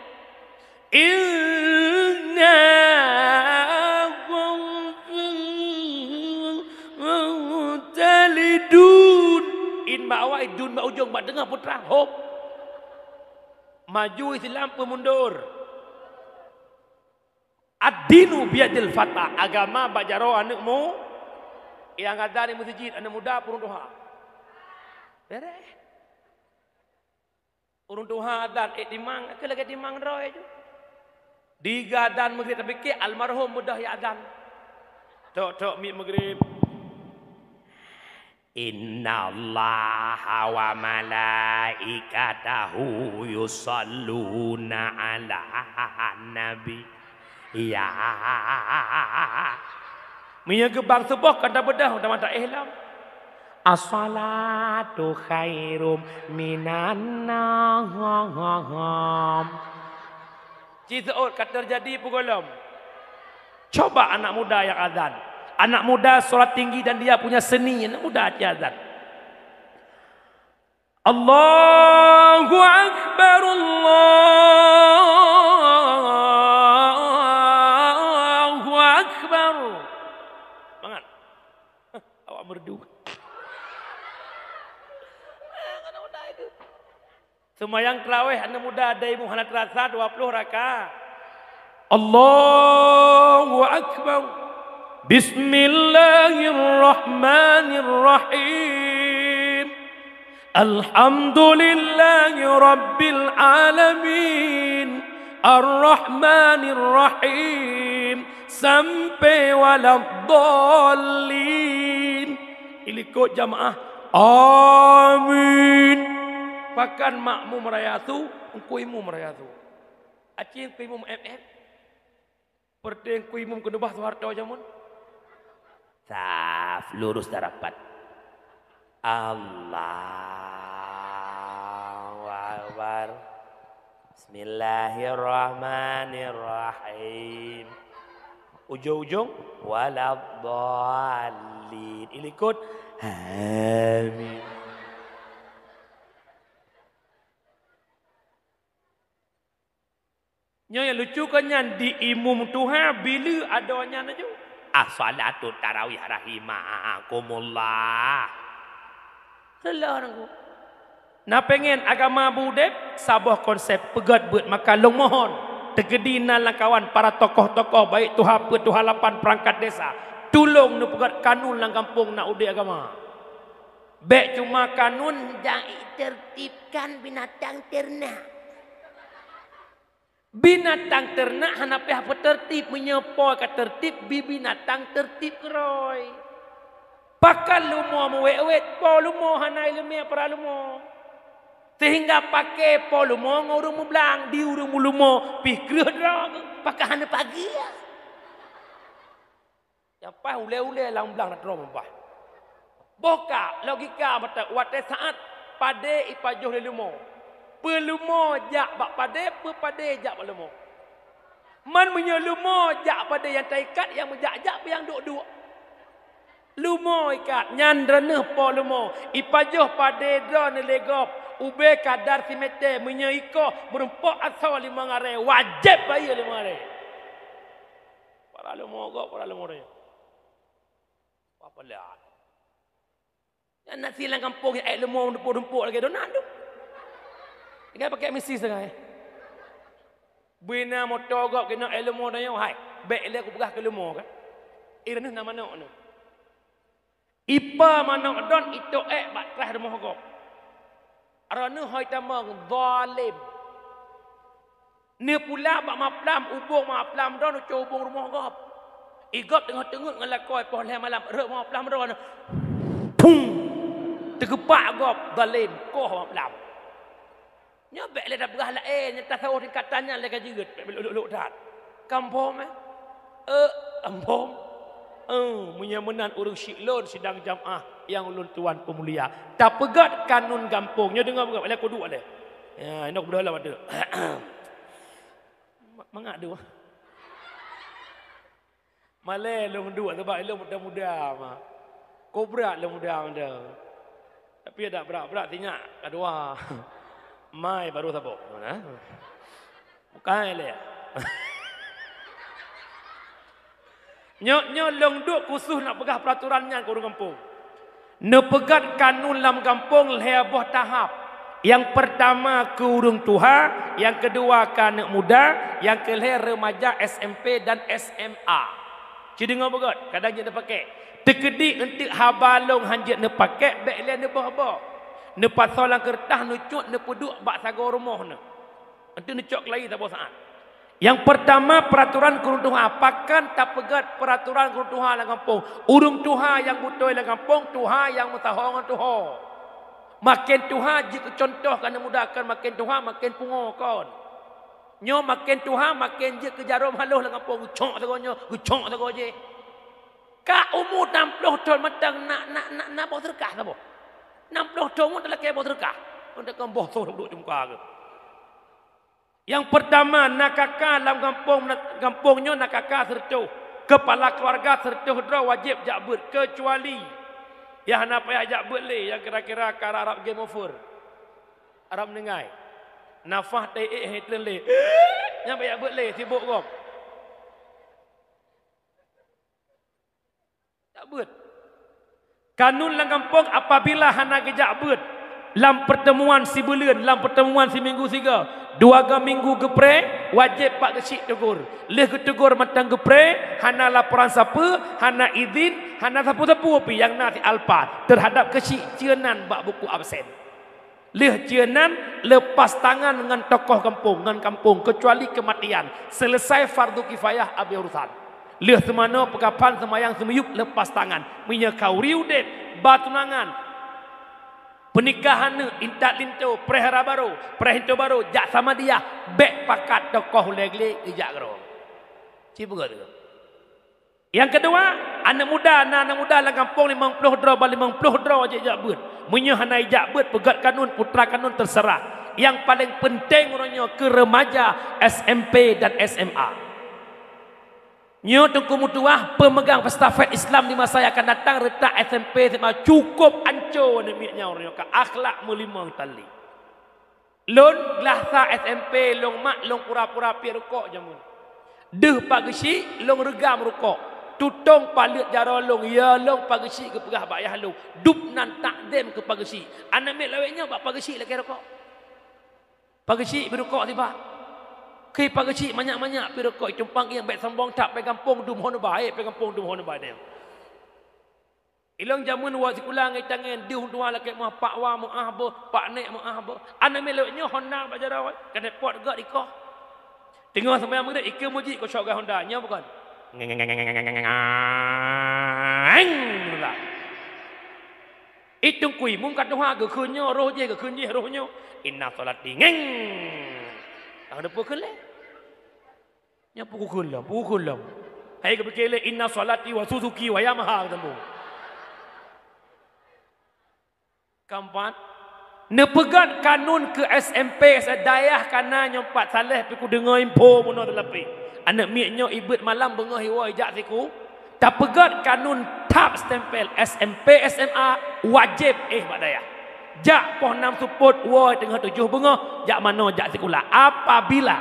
Inna talidun. In bak awai, dun bak ujong, bak teungoh putra. Hop. Maju Islam peumundur. Ad-dinu biyadil fata. Agama bak jaroe aneuk mu. Nyang azan di meuseujid, aneuk muda peuruntôha. Beres. Ureueng tuha azan, ék timang, ka lagèe timang droe ju. Diga azan meugrib, tapi keu almarhum beudôh ya azan. Tok-tok miet meugrib. Innallaha wa malaikatahu yusalluna 'alan nabi. Ya. Meunyoe geubang suboh ka tabeudôh, tamata éh lom. As-salatu khairum minan naum. Ci seuôt ka teujadi peugolom. Coba anak muda nyang azan. Anak muda suara tinggi dan dia punya seni, anak muda ci azan. Allahu Akbar, Allahu Akbar. Semangat. Awak merdu. Seumayang tarawih aneuk muda, dai mu hana teurasa dua ploh rakaat. Allahu Akbar. Bismillahirrahmanirrahim. Alhamdulillahi Rabbil Alamin. Arrahmanirrahim. Sampai waladdallin. Ilikot jamaah. Amin. Pakan makmum raya su, Teungku Imum raya su. Aci Teungku Imum M M. Peureute Teungku Imum keuneubah Soeharto jameun. Saf, lurus dan rapat. Allahu Akbar. Bismillahirrahmanirrahim. Ujong-ujong, waladdallin. Ilikot. Amin. Nyoe nyang lucu kon nyan di imum tuha bila adoe nyan laju. As-salatu tarawih rahimakumullah. Reuloh nangku. Na pengen agama beudeb, saboh konsep peugét beuet maka lôn mohon. Teukeudi na lam kawan para tokoh-tokoh baik tuha peuet tuha lapan perangkat desa. Tulông neupeugét kanun lam gampông na udeb agama. Bék cuma kanun nyang itertibkan binatang ternak. Binatang ternak hana payah peutertib, meunyoe po ka tertib, bi binatang tertib keurôi. Pakon lumo meuwét-wét, po lumo hana ileumé para lumo. Sehingga paké po lumo ngon ureuëng meublang, di ureuëng meulumo pih kreueh droe, pakon hana pagiah. Nyang paih ulée-ulée lam blang na droe meupaih. Boh ka logika mata watée saát padé ipajoh lé lumo. Peue lumo jak bak padé, peue padé jak bak lumo. Man meunyoe lumo jak padé nyang taikat, nyang meujak-jak pih nyang duek-duek. Lumo ikat, nyan droeneueh po lumo. Ipajoh padé droeneueh lé gob. Ubé kadar simètè, meunyoe ikoh meurumpok asoe limong aré, wajéb bayeue limong aré. Para lumo gob, para lumo droe. Wah, peuleuat. Nyan na si lam gampông nyang ék lumo dumpok-dumpok lagée donat tu. Tinggai pakai misi sagai. Bina moto gob keunoe ék lumo tanyoe, hai. Bék lé kupeugah keu lumo kan. Ireuneueh na manok nyoe. Ipa manok don itôk ék bak traih rumoh gob. Droeneueh hôi tamong, zalim. Neupula bak maplam, ubông maplam droe neucok ubông rumoh gob. Igob teungoh teungeut ngon lakoe poh lhée malam, rhot maplam droe neu. Pung! Teugeupak gob, zalim, koh maplam. Nyoe bék lé tapeugah laén, nyang tasawôh tingkatan nyan lé ka jeuet, bék lôk-lôk that. Kampông, eh? Eh, kampông. Eh, meunyoe meunan ureuëng syiek lôn sidang jamaah nyang ulôn tuan peumulia. Tapeugét kanun gampông. Nyoe deungoe beugét, lé kuduek lé. Ya, inok beudôh lom adeuk. Ma-, mangat dua. Malée lôn duek sabab ilôn muda-muda ma. Ko brat lôn muda mada. Tapi ada brat-brat sinyak kadua. Mai baru saboh. Mana? Bukai lé. Nyoe, nyoe lôn duek khusus nak peugah peraturan nyan keu ureuëng gampông. Neupeugét kanun lam gampông lhée boh tahap. Nyang peurtama keu ureuëng tuha, nyang keudua keu aneuëk muda, nyang keulhée remaja S M P dan S M A. Ci deungoe beugét, kadang jeuet neupaké. Teukeudi eunteuk haba lôn hán jeuet neupaké, bék lé neuboh-boh. Neupasoe lam keureutah, neucut, neupeuduek bak sagoe rumoh neu. Eunteuk neucok keulayi saboh saát. Nyang peurtama, peuraturan keu ureuëng tuha. Pakon tapeugét peuraturan keu ureuëng tuha lam gampông? Ureuëng tuha nyang beutôi lam gampông, tuha nyang meusaho ngon tuho. Maken tuha jeuet keu cuntoh keu aneuëk muda, kon maken tuha maken pungo kon. Nyoe maken tuha maken jeuet keu jaroe meuhaloh lam gampông, geucok sagoe nyoe, geucok sagoe jéh. Ka umu nam ploh thon mantong na, na, na, na boh seureukah saboh. Nam ploh thon umu talakée boh seureukah. Mantong kon boh soh duek cumuka keuh. Nyang peurtama, na K K lam gampông, gampông nyoe na K K sireutôh. Keupala keuluwarga sireutôh droe wajéb jak beuet, keucuali nyang hana payah jak beuet lé, nyang kira-kira ka rab-rab game over. Rab meuninggai. Nafah teuék hé treun lé. Nyan payah jak beuet lé, sibok gob. Jak beuet. Kanun lam gampông apabila hana geujak beuet lam peurteumuan sibuleuen, lam peurteumuan siminggu sigoe, dua go minggu geupreh, wajéb bak geuchik teugor. Lheueh geuteugor mantong geupreh, hana laporan sapeue, hana idhin, hana sapeue-sapeue pih nyang na si alpa teuhadab geuchik ceunan bak buku absen. Lheueh ceunan, leupas tangan ngon tokoh gampông, ngon gampông, keucuali keumatian, seuleusai fardu kifayah abéh urusan. Lheueh seumanoe peukaphan seumayang seumiyueb leupas tangan. Meunyoe ka uri udeb, ba tunangan, peunikahan neuh, intat linto, preh hara barô, preh linto barô, jak samadiyah, bék pakat tokoh ulée glé geujak keudroe. Ci peugah lagée nyan. Nyang keudua, aneuëk muda, na aneuëk muda lam gampông limong ploh droe, ba limong ploh droe jijak beuet. Meunyoe hana jijak beuet, peugét kanun, putra kanun teuseurah. Nyang paleng peunteng uroe nyoe keu remaja S M P dan S M A. Nyoe Teungku meutuah, peumeugang estafet Islam di masa nyang akan datang, reutak S M P S M A cukôp anco aneuk miet nyan uroe nyoe, ka akhlak meulimong tali. Lôn glah sa S M P, lôn mak lôn pura-pura piep rukok jameun. Deuh Pak Geuchik lôn reugam rukok. Tutong paleuet jaroe lôn, ya lôn Pak Geuchik geupeugah bak yah lôn, dub nan takzem keu Pak Geuchik. Aneuk miet lawét nyoe bak Pak Geuchik lakée rukok. Pak Geuchik bri rukok sibak. Khi Pak Geuchik manyak-manyak piep rukok, itumpang ieng bék sombong that, pih gampông dum hon uba, eh, pih gampông dum hon uba deh. Ilong jameun woe sikula ngon tangen, deuh dua lakée meuah, pak wa meuah beuh, pak nek meuah beuh. Aneuk miet lawét nyoe hon na bak jaroe, keuneuk pot gét ikoh. Teungoh seumayang Maghrib, ikeue meujiek keu syok gah honda, nyoe bukon. Ngeng. Itong kui mung ka tuha geukheun nyoe, roh jih geukheun jih, roh nyoe. Inna sholati ngeng. Ka deupeu kheun lé. Nyoe pukon lom, pukon lom. Hai geupike lé inna sholati wa Suzuki wa Yamaha teumbo. Keempat, neupeugét kanun keu S M P S dayah kana nyoe pat saléh pih kudeungoe info bunoe teulapeh. Aneuk miet nyoe ibeuet malam beungoh iwoe ijak siku. Tapeugét kanun thap stempel S M P S M A wajéb éh bak dayah. Jak poh nam seupôt woe teungoh tujoh beungoh jak manoe jak sikula. Apabila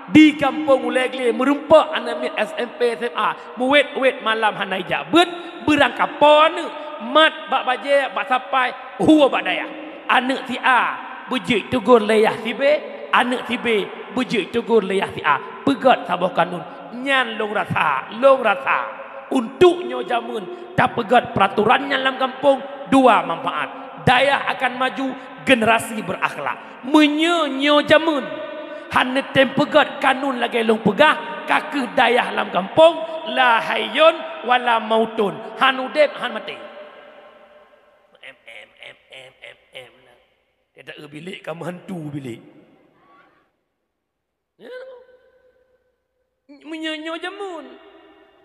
di gampông Ulée Gle meurumpok aneuk miet S M P S M A meuwét-wét malam hana ijak beuet, beurangkapoe aneuk mat bak bajée bak sapai hue bak dayah. Aneuk si A beujeuet teugor lé yah si B, aneuk si B beujeuet teugor lé yah si A. Peugét saboh kanun. Nyan lôn rasa, lôn rasa. Untuk nyoe jameun tapeugét peuratoran nyan lam gampông dua manfaat. Dayah akan maju, generasi berakhlak. Meunyoe nyoe jameun hana tem peugét kanun lagée lôn peugah, ka kheueh dayah lam gampông la hayyun wala mautun, han udeb han maté. Em, em, em, em, em, em. Tidak bilik ka meuhantu bilik. Ya. Meunyoe nyoe jameun,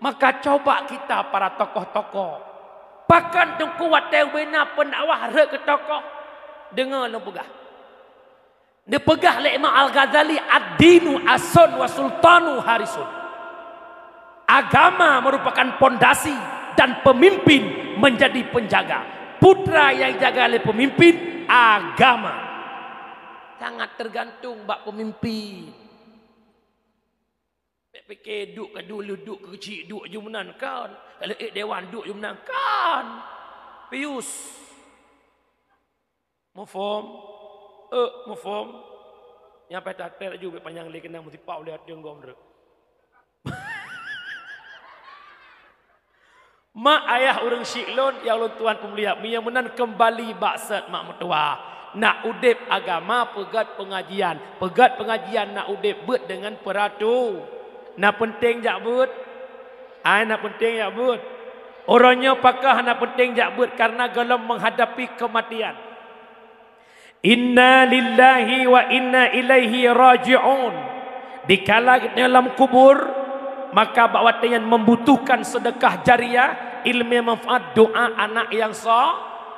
maka coba kita para tokoh-tokoh. Pakon teungku watée ubena pendakwah rhot keu tokoh? Deungoe lôn peugah. Neupeugah lé Imam Al-Ghazali, "Ad-dinu ason wa sultanu harisun." Agama merupakan pondasi dan pemimpin menjadi penjaga. Putra yang dijaga oleh pemimpin, agama. Sangat tergantung bak pemimpin. Bék pike duek ka dulu, duek keuchik, duek jumeunan kan. Kalau ék dewan duek jumeunan kan. Pius. Muphom? Eh, muphom? Nyang paih tatet laju bék panyang lé keunong meusipau lé até gom rek. Mak ayah ureuëng syik lôn nyang lôn tuan peumulia, meunyoe meunan keumbali bak set mak meutuwah. Nak udeb agama peugét peungajian, peugét peungajian nak udeb beuet deungon peuratu. Na peunteng jak beuet? Ai na peunteng jak beuet? Uroe nyoe pakon hana peunteng jak beuet kareuna gohlom menghadapi kematian. Inna lillahi wa inna ilaihi raji'un. Dikala geutanyoe lam kubur, maka bak watée nyan membutuhkan sedekah jariah, ilmu manfaat, doa anak yang so,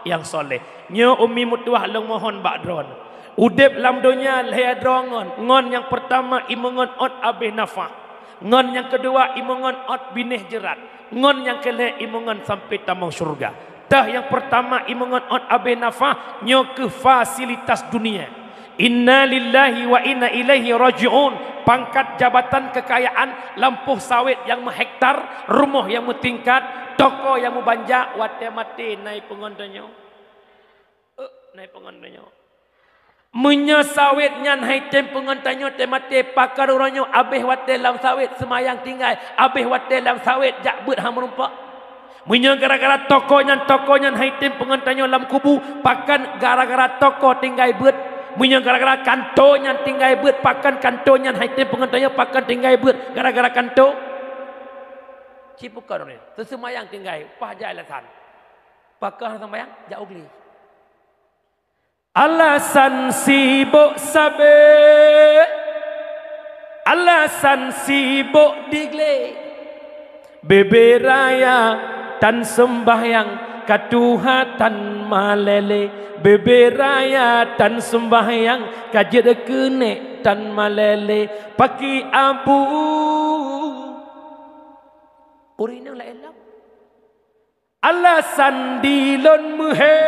yang soleh. Nyoe umi meutuwah lôn mohon bak droen. Udeb lam donya lhée droe ngon, ngon nyang peurtama imeungon ot abéh nafah. Ngon nyang keudua imeungon ot binéh jeurat. Ngon nyang keulhée imeungon sampai tamong syeuruga. Teuh nyang peurtama imeungon ot abéh nafah nyoe keuh fasilitas dunia. Inna lillahi wa inna ilaihi raji'un. Pangkat, jabatan, keukayaan, lampôh sawét nyang meuhektar, rumoh nyang meutingkat, toko nyang meubanja, watée maté na ipeungon tanyoe. Eh, na ipeungon tanyoe. Meunyoe sawét nyan hai tem peungon tanyoe teumaté, pakon uroe nyoe abéh watée lam sawét seumayang tinggai, abéh watée lam sawét jak beuet han meurumpok? Meunyoe gara-gara toko nyan, toko nyan hai tem peungon tanyoe lam kubu, pakon gara-gara toko tinggai beuet? Meunyoe gara-gara kanto nyan tinggai beuet, pakon kanto nyan hai tem peungon tanyoe pakon tinggai beuet gara-gara kanto? Cipukon uroe nyoe, teuseumayang tinggai, paih jai alasan. Pakon han seumayang, jak u glé. Alasan sibok sabe, alasan sibok di glé. Bebe raya tan sembahyang, ka tuha tan malele. Bebe raya tan sembahyang, ka jeuet keuneuk tan malele. Paki abu. Ureuëng inong laén lom. Alasan di lôn meuhé,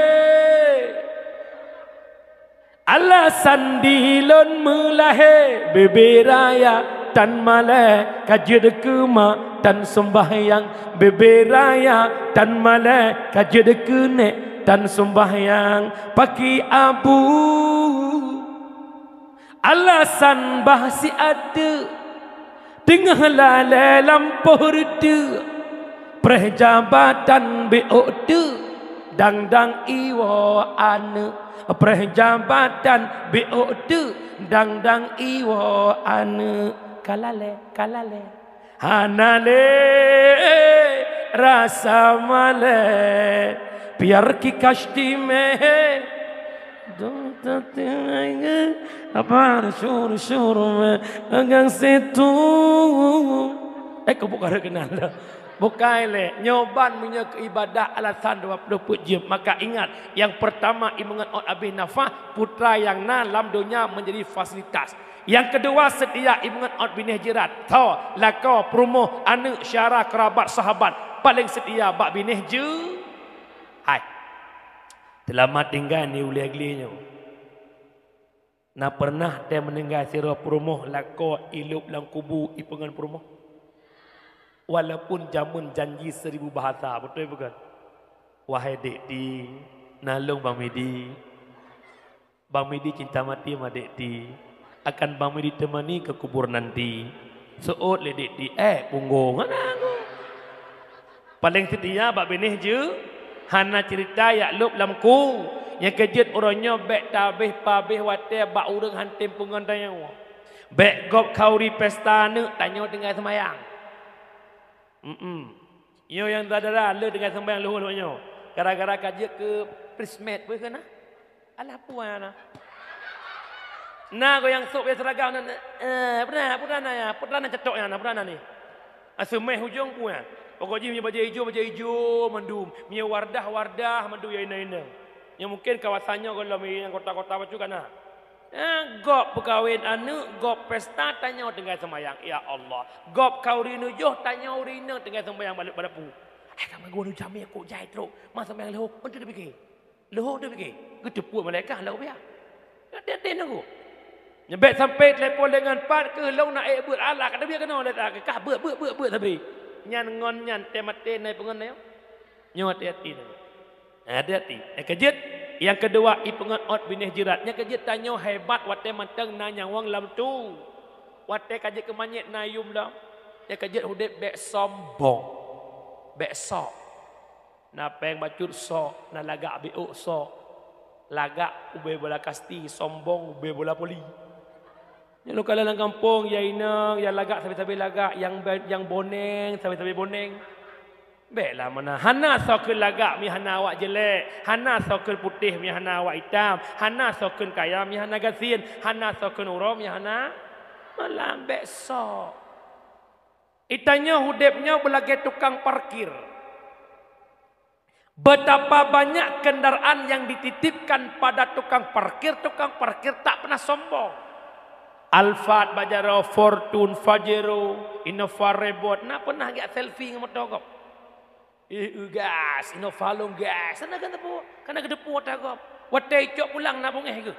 alasan di lôn meulahé, bebe raya tan malée ka jeuet keu ma tan sumbahyang, bebe raya tan malée ka jeuet keu nék tan sumbahyang. Paki abu, alasan bah si ateuk teungoh lalée lampôh reuteuek, preh jabatan biôk teuk dang-dang iwoe aneuëk, preh jabatan biôk teuk dang-dang iwoe aneuëk. Ka lalée, ka lalée. Hana lé rasa malée, biar ki kasti meh. Dong tati apa syur-syur meh agang situ. Eh, kau bukan kenal dah. Bukai lé, nyoe ban meunyoe keu ibadah alasan dua puluh peuet jeuem. Maka ingat, yang pertama imeungon ot abéh nafah, putra nyang na lam donya menjadi fasilitas. Nyang keudua, seutia imeungon ot binéh jeurat, tho, lakoe, peurumoh, aneuëk, syara, keurabat, sahabat, paleng seutia bak binéh jeu-, hai. Teulamat tinggai ni ulée glé nyoe. Na peureunah tée meuninggai sidroe peurumoh lakoe ilôb lam kubu ipeungon peurumoh? Walaupun jameun janji seribu bahasa, beutôi bukan? Wahai Dek Ti, nalong Bang Midi. Bang Midi cinta mati sama Dek Ti. Akan Bang Midi temani ke kubur nanti. Seuôt lé Dek Ti, eh, punggong. Hana ku. Paleng seutia bak binéh jeu, hana cerita yak lôb lam ku. Nyang keujeuet uroe nyoe bék tabéh pabéh watée bak ureuëng hantom peungon tanyoe. Bék gob khauri pesta aneuëk tanyoe tinggai seumayang. Mm-mm. Nyoe nyang dara-dara le tinggai seumayang leuhô-leuhô nyoe. Gara-gara ka jeuet keu prismet, beuh keu na? Alah, peue na? Na goyang sôk biasa ragam na, eh, peue na, peue na ya? Peue na cetok ya na, peue na ni? Aseumeh ujong peue na? Pokok jih meunyoe bajée ijo, bajée ijo mandum. Meunyoe wardah, wardah mandum ya inong-inong. Nyoe mungken kawasan nyoe gohlom nyang kota-kota bacut ka na. Eh, gob peukawen aneuëk, gob pesta tanyoe tinggai seumayang. Ya Allah. Gob khauri nujoh tanyoe ureuëng inong tinggai seumayang bak, bak dapu. Eh, ka meuguru jamé kok jai trok. Ma seumayang leuhô, untuk dipikir. Leuhô teupiké, geuteupeue malaikat lam rupiah. Hati-hati nunggu. Nyoe bék sampai telepon dengan pat keu lôn na ék beuet alah ka teubiet keunoe lé ta kah beuet, beuet, beuet, beuet sabe. Nyan ngon nyan tée maté nai peungon nyoe. Nyoe hati-hati nunggu. Hati-hati. Nyang keujeuet, nyang keudua ipeungon ot binéh jeurat. Nyang keujeuet tanyoe hebat watée mantong na nyawöng lam tu. Watée ka jeuet keu manyét na yum lom. Nyang keujeuet udeb bék sombong. Bék sok. Na péng bacut sok, na lagak biôk sok. Lagak ubé bola kasti, sombong ubé bola poli. Nyoe lôn kalon lam gampông, ya inong, ya lagak sabe-sabe lagak, nyang be-, nyang boneng sabe-sabe boneng. Bék lah meunan, hana soe kheun lagak mi hana awak jelek, hana soe kheun putéh mi hana awak itam, hana soe kheun kaya mi hana gasien, hana soe kheun uroe mi hana malam, bék sok. Itanyoe udeb nyoe beulagée tukang parkir. Betapa banyak kendaraan yang dititipkan pada tukang parkir, tukang parkir tak pernah sombong. Alphard bak jaroe, Fortuner, Pajero, Innova Reebok, na pernah geujak selfie ngon moto gob? Ih, gas, Innova lôn gas. Sana kan teupeu, kana geuteupeue ata gob. Watée icok pulang na beungéh geuh.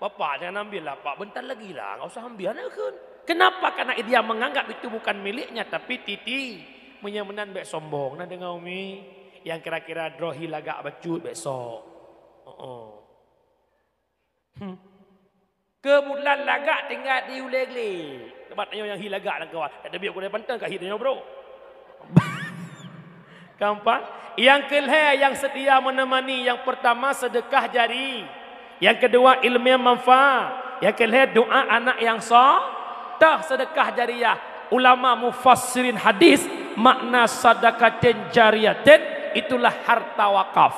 Bapak jangan ambil lah, Pak. Bentar lagi lah, nggak usah ambil. Hana kheun. Kenapa? Karena dia menganggap itu bukan miliknya, tapi titi. Meunyoe meunan bék sombong. Na deungoe umi, nyang kira-kira droe hi lagak bacut bék sok. Heeh. Hmm. Keubeutulan lagak tinggai di ulée glé. Teumpat nyoe nyang hi lagak lam kawan. Tak teubiet gulai pantang ka hi tanyoe, bro. Keempat, nyang keulhée nyang seutia meuneumani, nyang peurtama seudeukah jari, nyang keudua iéleumé manfaat, nyang keulhée doá aneuk nyang so-, toh seudeukah jariyah. Ulama mufassirin hadis, makna sadaqatin jariyatin itulah harta wakaf.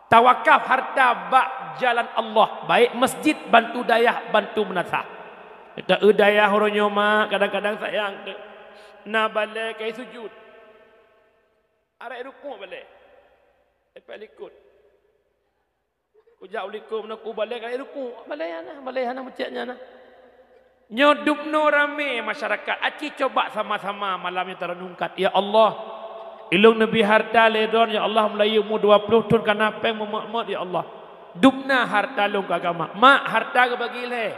Tawakaf harta bak jalan Allah, baik masjid, bantu dayah, bantu meunasah. Teu dayah uroe nyoe mak, kadang-kadang sayang teu. Na balée kai sujud. Arek rukuk balée. Epek likot. Kujak u likot meunan ku balée kai rukuk. Balée hana, balée hana meucék nyan na. Nyoe dubnoe ramé masyarakat, aci coba sama-sama malam nyoe tarenungkan, "Ya Allah, ilôn neubi harta lé droe, ya Allah, meulayeue umu dua ploh thon ka na péng meumot-mot, ya Allah. Dubna harta lôn keu agama." Mak, harta geubagi lhée.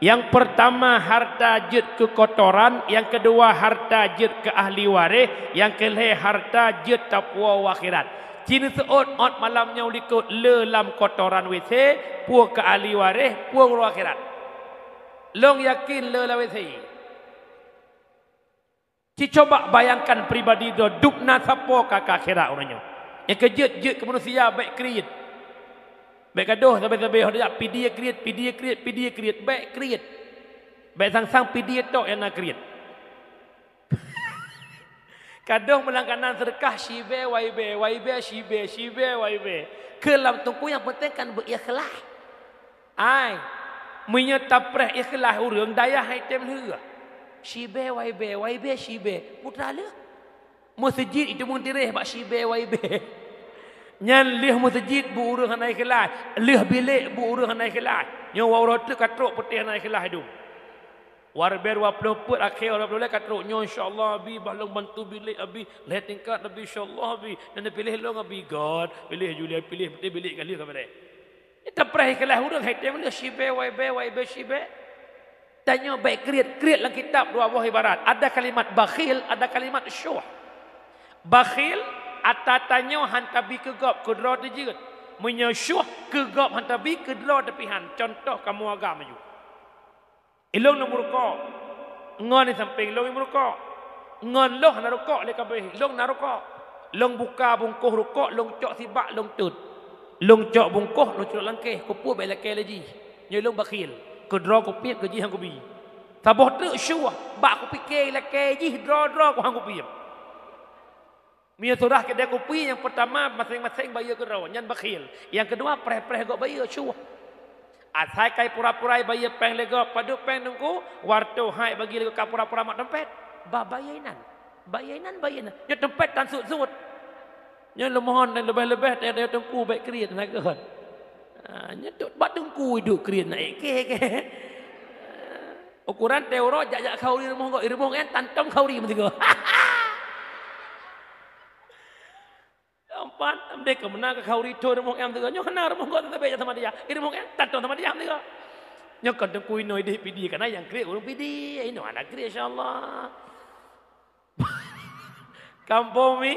Nyang peurtama harta jeuet keu kotoran, nyang keudua harta jeuet keu ahli waréh, nyang keulhée harta jeuet tapuwoe u akhirat. Ci neuseuôt ôt malam nyoe likot, le lam kotoran W C, puwoe keu ahli waréh, puwoe u akhirat. Lôn yakin le lawét sie. Ci coba bayangkan pribadi droe, dubna sapo ka keu akhirat uroe nyoe. Nyang keu jeuet, jeuet keu manusia bék kriet. Bék gadoh sabe-sabe, ho tajak pidie kriet, pidie kriet, pidie kriet, bék kriet. Bék sang-sang pidie tok nyang na kriet. Kadôh meulangkanan seudeukah sibée waibée, waibée sibée, sibée waibée. Keu lam teungku nyang peunteng kan beu ikhlas. Ai, meunyoe tapreh ikhlas ureuëng dayah hai tem lheueh. Sibée waibée, waibée sibée, putra lheueh. Meuseujid itu meuntireh bak sibée waibée. Nyan lheueh meuseujid bu ureuëng hana ikhlas, lheueh bilék bu ureuëng hana ikhlas. Nyoe uroe teuk ka trok peutéh hana ikhlas idong. Warber dua ploh peuet akhé dua ploh lhée ka trok nyoe, "Insya Allah Abi, bah lôn bantu bilék Abi, lhée tingkat Abi, insya Allah Abi, dan piléh lôn Abi." God, piléh Julia, piléh beutôi bilék kali ka beureh. Tapreh ikhlas ureuëng hai tem lheueh sibée waibée, waibée sibée. Tanyoe bék kriet, kriet lam kitab dua boh ibarat. Ada kalimat bakhil, ada kalimat syuh. Bakhil, ata tanyoe han tabi keu gob, keu droe teujeuet. Meunyoe syuh, keu gob han tabi, keu droe teupihan. Contoh kamoe agam aju. Ilôn lôn meurukok. Ngon di sampéng lôn meurukok. Ngon lôn hana rukok lé kabéh, lôn na rukok. Lôn buka bungkôh rukok, lôn cok sibak, lôn teuet. Lôn cok bungkôh, lôn culok lam keh, keupeue bék lakée lé jih. Nyoe lôn bakhil. Keu droe kupiep, keu jih han kubi. Saboh treuk syuah, bak kupike lakée jih droe-droe ku han kupiep. Meunyoe surah keudée kupi, nyang peurtama maséng-maséng bayeue keudroe, nyan bakhil. Nyang keudua preh-preh gob bayeue, syuah. Asai kai pura-pura bayeue péng lé gob, padub péng teungku, wartoh hai bagi lé gob ka pura-pura mat teumpét. Bah bayeue inan. Bayeue inan, bayeue inan. Nyoe teumpét tan sut-sut. Nyoe leumohon dan leubeh-leubeh teuh teungku bék kriet na geuh. Ha, nyoe tu bak teungku iduek kriet na ék keh-keh. Ukuran teuh uroe jak-jak khauri rumoh gob, i rumoh nyan tantom khauri meusigoe. Empat, mdeh keu meunan keu khauri thon rumoh M sigoe. Nyoe hana rumoh gob sabe jak sama dia. I rumoh M tantom sama dia meusigoe. Nyoe kon teungku inoe ideh pidi kana nyang kriet ureuëng pidi. Inoe hana kriet insya Allah. Kampung mi,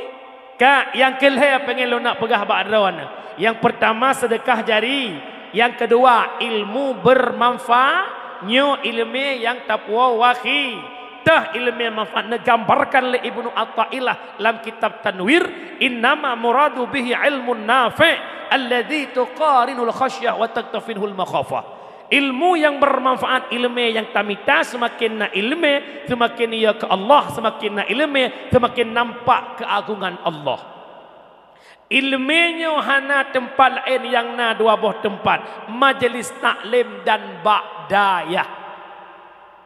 ka, nyang keulhée pengen lôn nak peugah bak droeneuh. Nyang peurtama seudeukah jari, nyang keudua ilmu beurmanfaat, nyoe ileumé nyang tapuwoe wakhé. Teuh ileumé manfaat neugambarkan lé Ibnu Athaillah lam kitab Tanwir, "Innama muradu bihi ilmun nafi' alladzi tuqarinul khasyah wa taktafinhul makhafah." Ilmu nyang beurmanfaat, ileumé nyang tamita, seumaken na ileumé, seumaken iya keu Allah, seumaken na ileumé, seumaken nampak keuagongan Allah. Ileumé nyoe hana teumpat laén, nyang na dua boh teumpat, majeulis taklim dan bak dayah.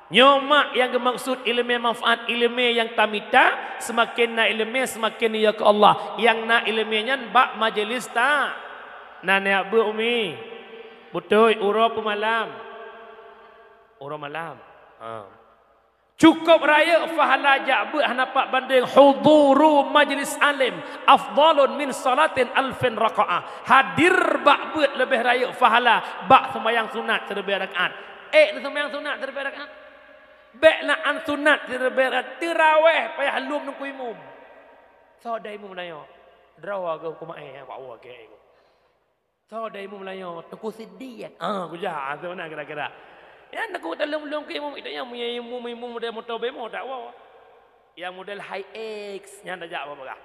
Nyoe mak nyang geumaksud ileumé manfaat, ileumé nyang tamita, seumaken na ileumé, seumaken iya keu Allah. Nyang na ileumé nyan bak majeulis ta-, na neujak beuet umi. Beutôi, uroe peumalam. Uroe malam. Ha. Cukôp rayeuk pahala jak beuet hana pat bandeng, huduru majlis alim afdalun min salatin alfin rakaah. Hadir bak beuet leubeh rayeuk pahala bak seumayang sunat siribée rakaat. Ék neuseumayang sunat siribée rakaat. Bék na an sunat siribée rakaat, teurawéh payah lom teungku imum. Soe dai imum meunanyoe? Droe geuh kumaé, wak woe gée. Soe dai imum meunanyoe? Teungku Sidiq. Ah, kujak, ah, tu meunan kira-kira. Nyan teungku taleueng-leueng keu imum, itu nyan meunyo imum, imum model motor bemo tak woe. Nyang model Hilux nyan tajak bak peugah.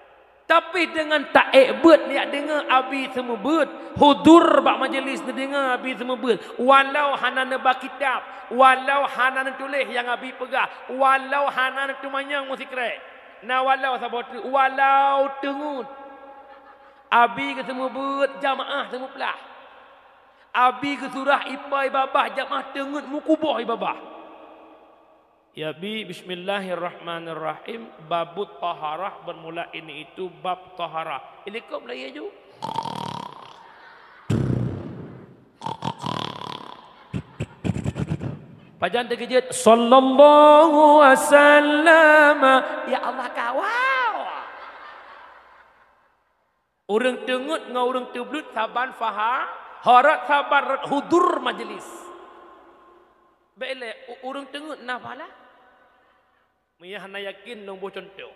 Tapi deungon taék beuet, neujak deungoe abi seumeubeuet, hudur bak majeulis neudeungoe abi seumeubeuet, walau hana neuba kitab, walau hana neutuléh nyang abi peugah, walau hana neuteumanyong meusikrek, na walau saboh treuk, walau teungeut. Abi geuseumeubeuet, jamaah seumeuplah. Abi geusurah ipa i babah, jamaah teungeut meukuboh i babah. Ya bi, bismillahirrahmanirrahim. Babut taharah bermula ini itu bab taharah. Ilikop lagi aju. Pajan teukeujot, "Sallallahu wasallam." Ya Allah, kawal. Ureuëng teungeut ngon ureuëng teubleuet saban paha, ho rot saban rot hudur majlis. Bék lé, u-, ureuëng teungeut na pahala? Meunyo hana yakin, lôn boh cuntoh.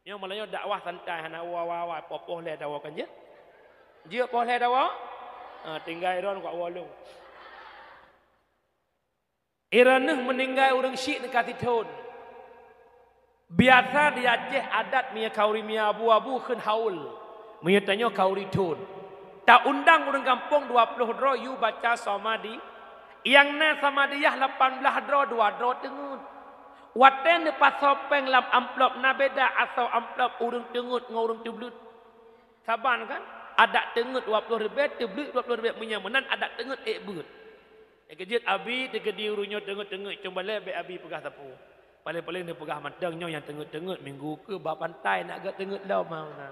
Nyoe malam nyoe dakwah santai, hana wa-wa-wa, poh-poh lhée dawa kan jeuet? Jeuet poh lhée dawa? Ha, tinggai droen keu awak lôn. Droeneuh meuninggai ureuëng syiek neuka sithon. Biasa di Aceh adat meunyo khanuri meunyo abu-abu kheun haul. Meunyo tanyoe khanuri thon. Ta undang ureuëng gampông dua ploh droe yue baca samadhi. Nyang na samadhiyah lapan blaih droe, dua droe teungeut. Watée neupasoe péng lam amplop na beda asoe amplop ureuëng teungeut ngon ureuëng teubleuet. Saban kan? Adat teungeut dua ploh ribée, teubleuet dua ploh ribée, meunyo meunan adat teungeut ék beuet. Teukeujot abi, teukeudi ureuëng nyoe teungeut-teungeut, cuma lé bék abi peugah sapeue. Paléng-paléng neupeugah mantong nyoe nyang teungeut-teungeut, minggu keu ba pantai nak geuteungeut lom, ha, na.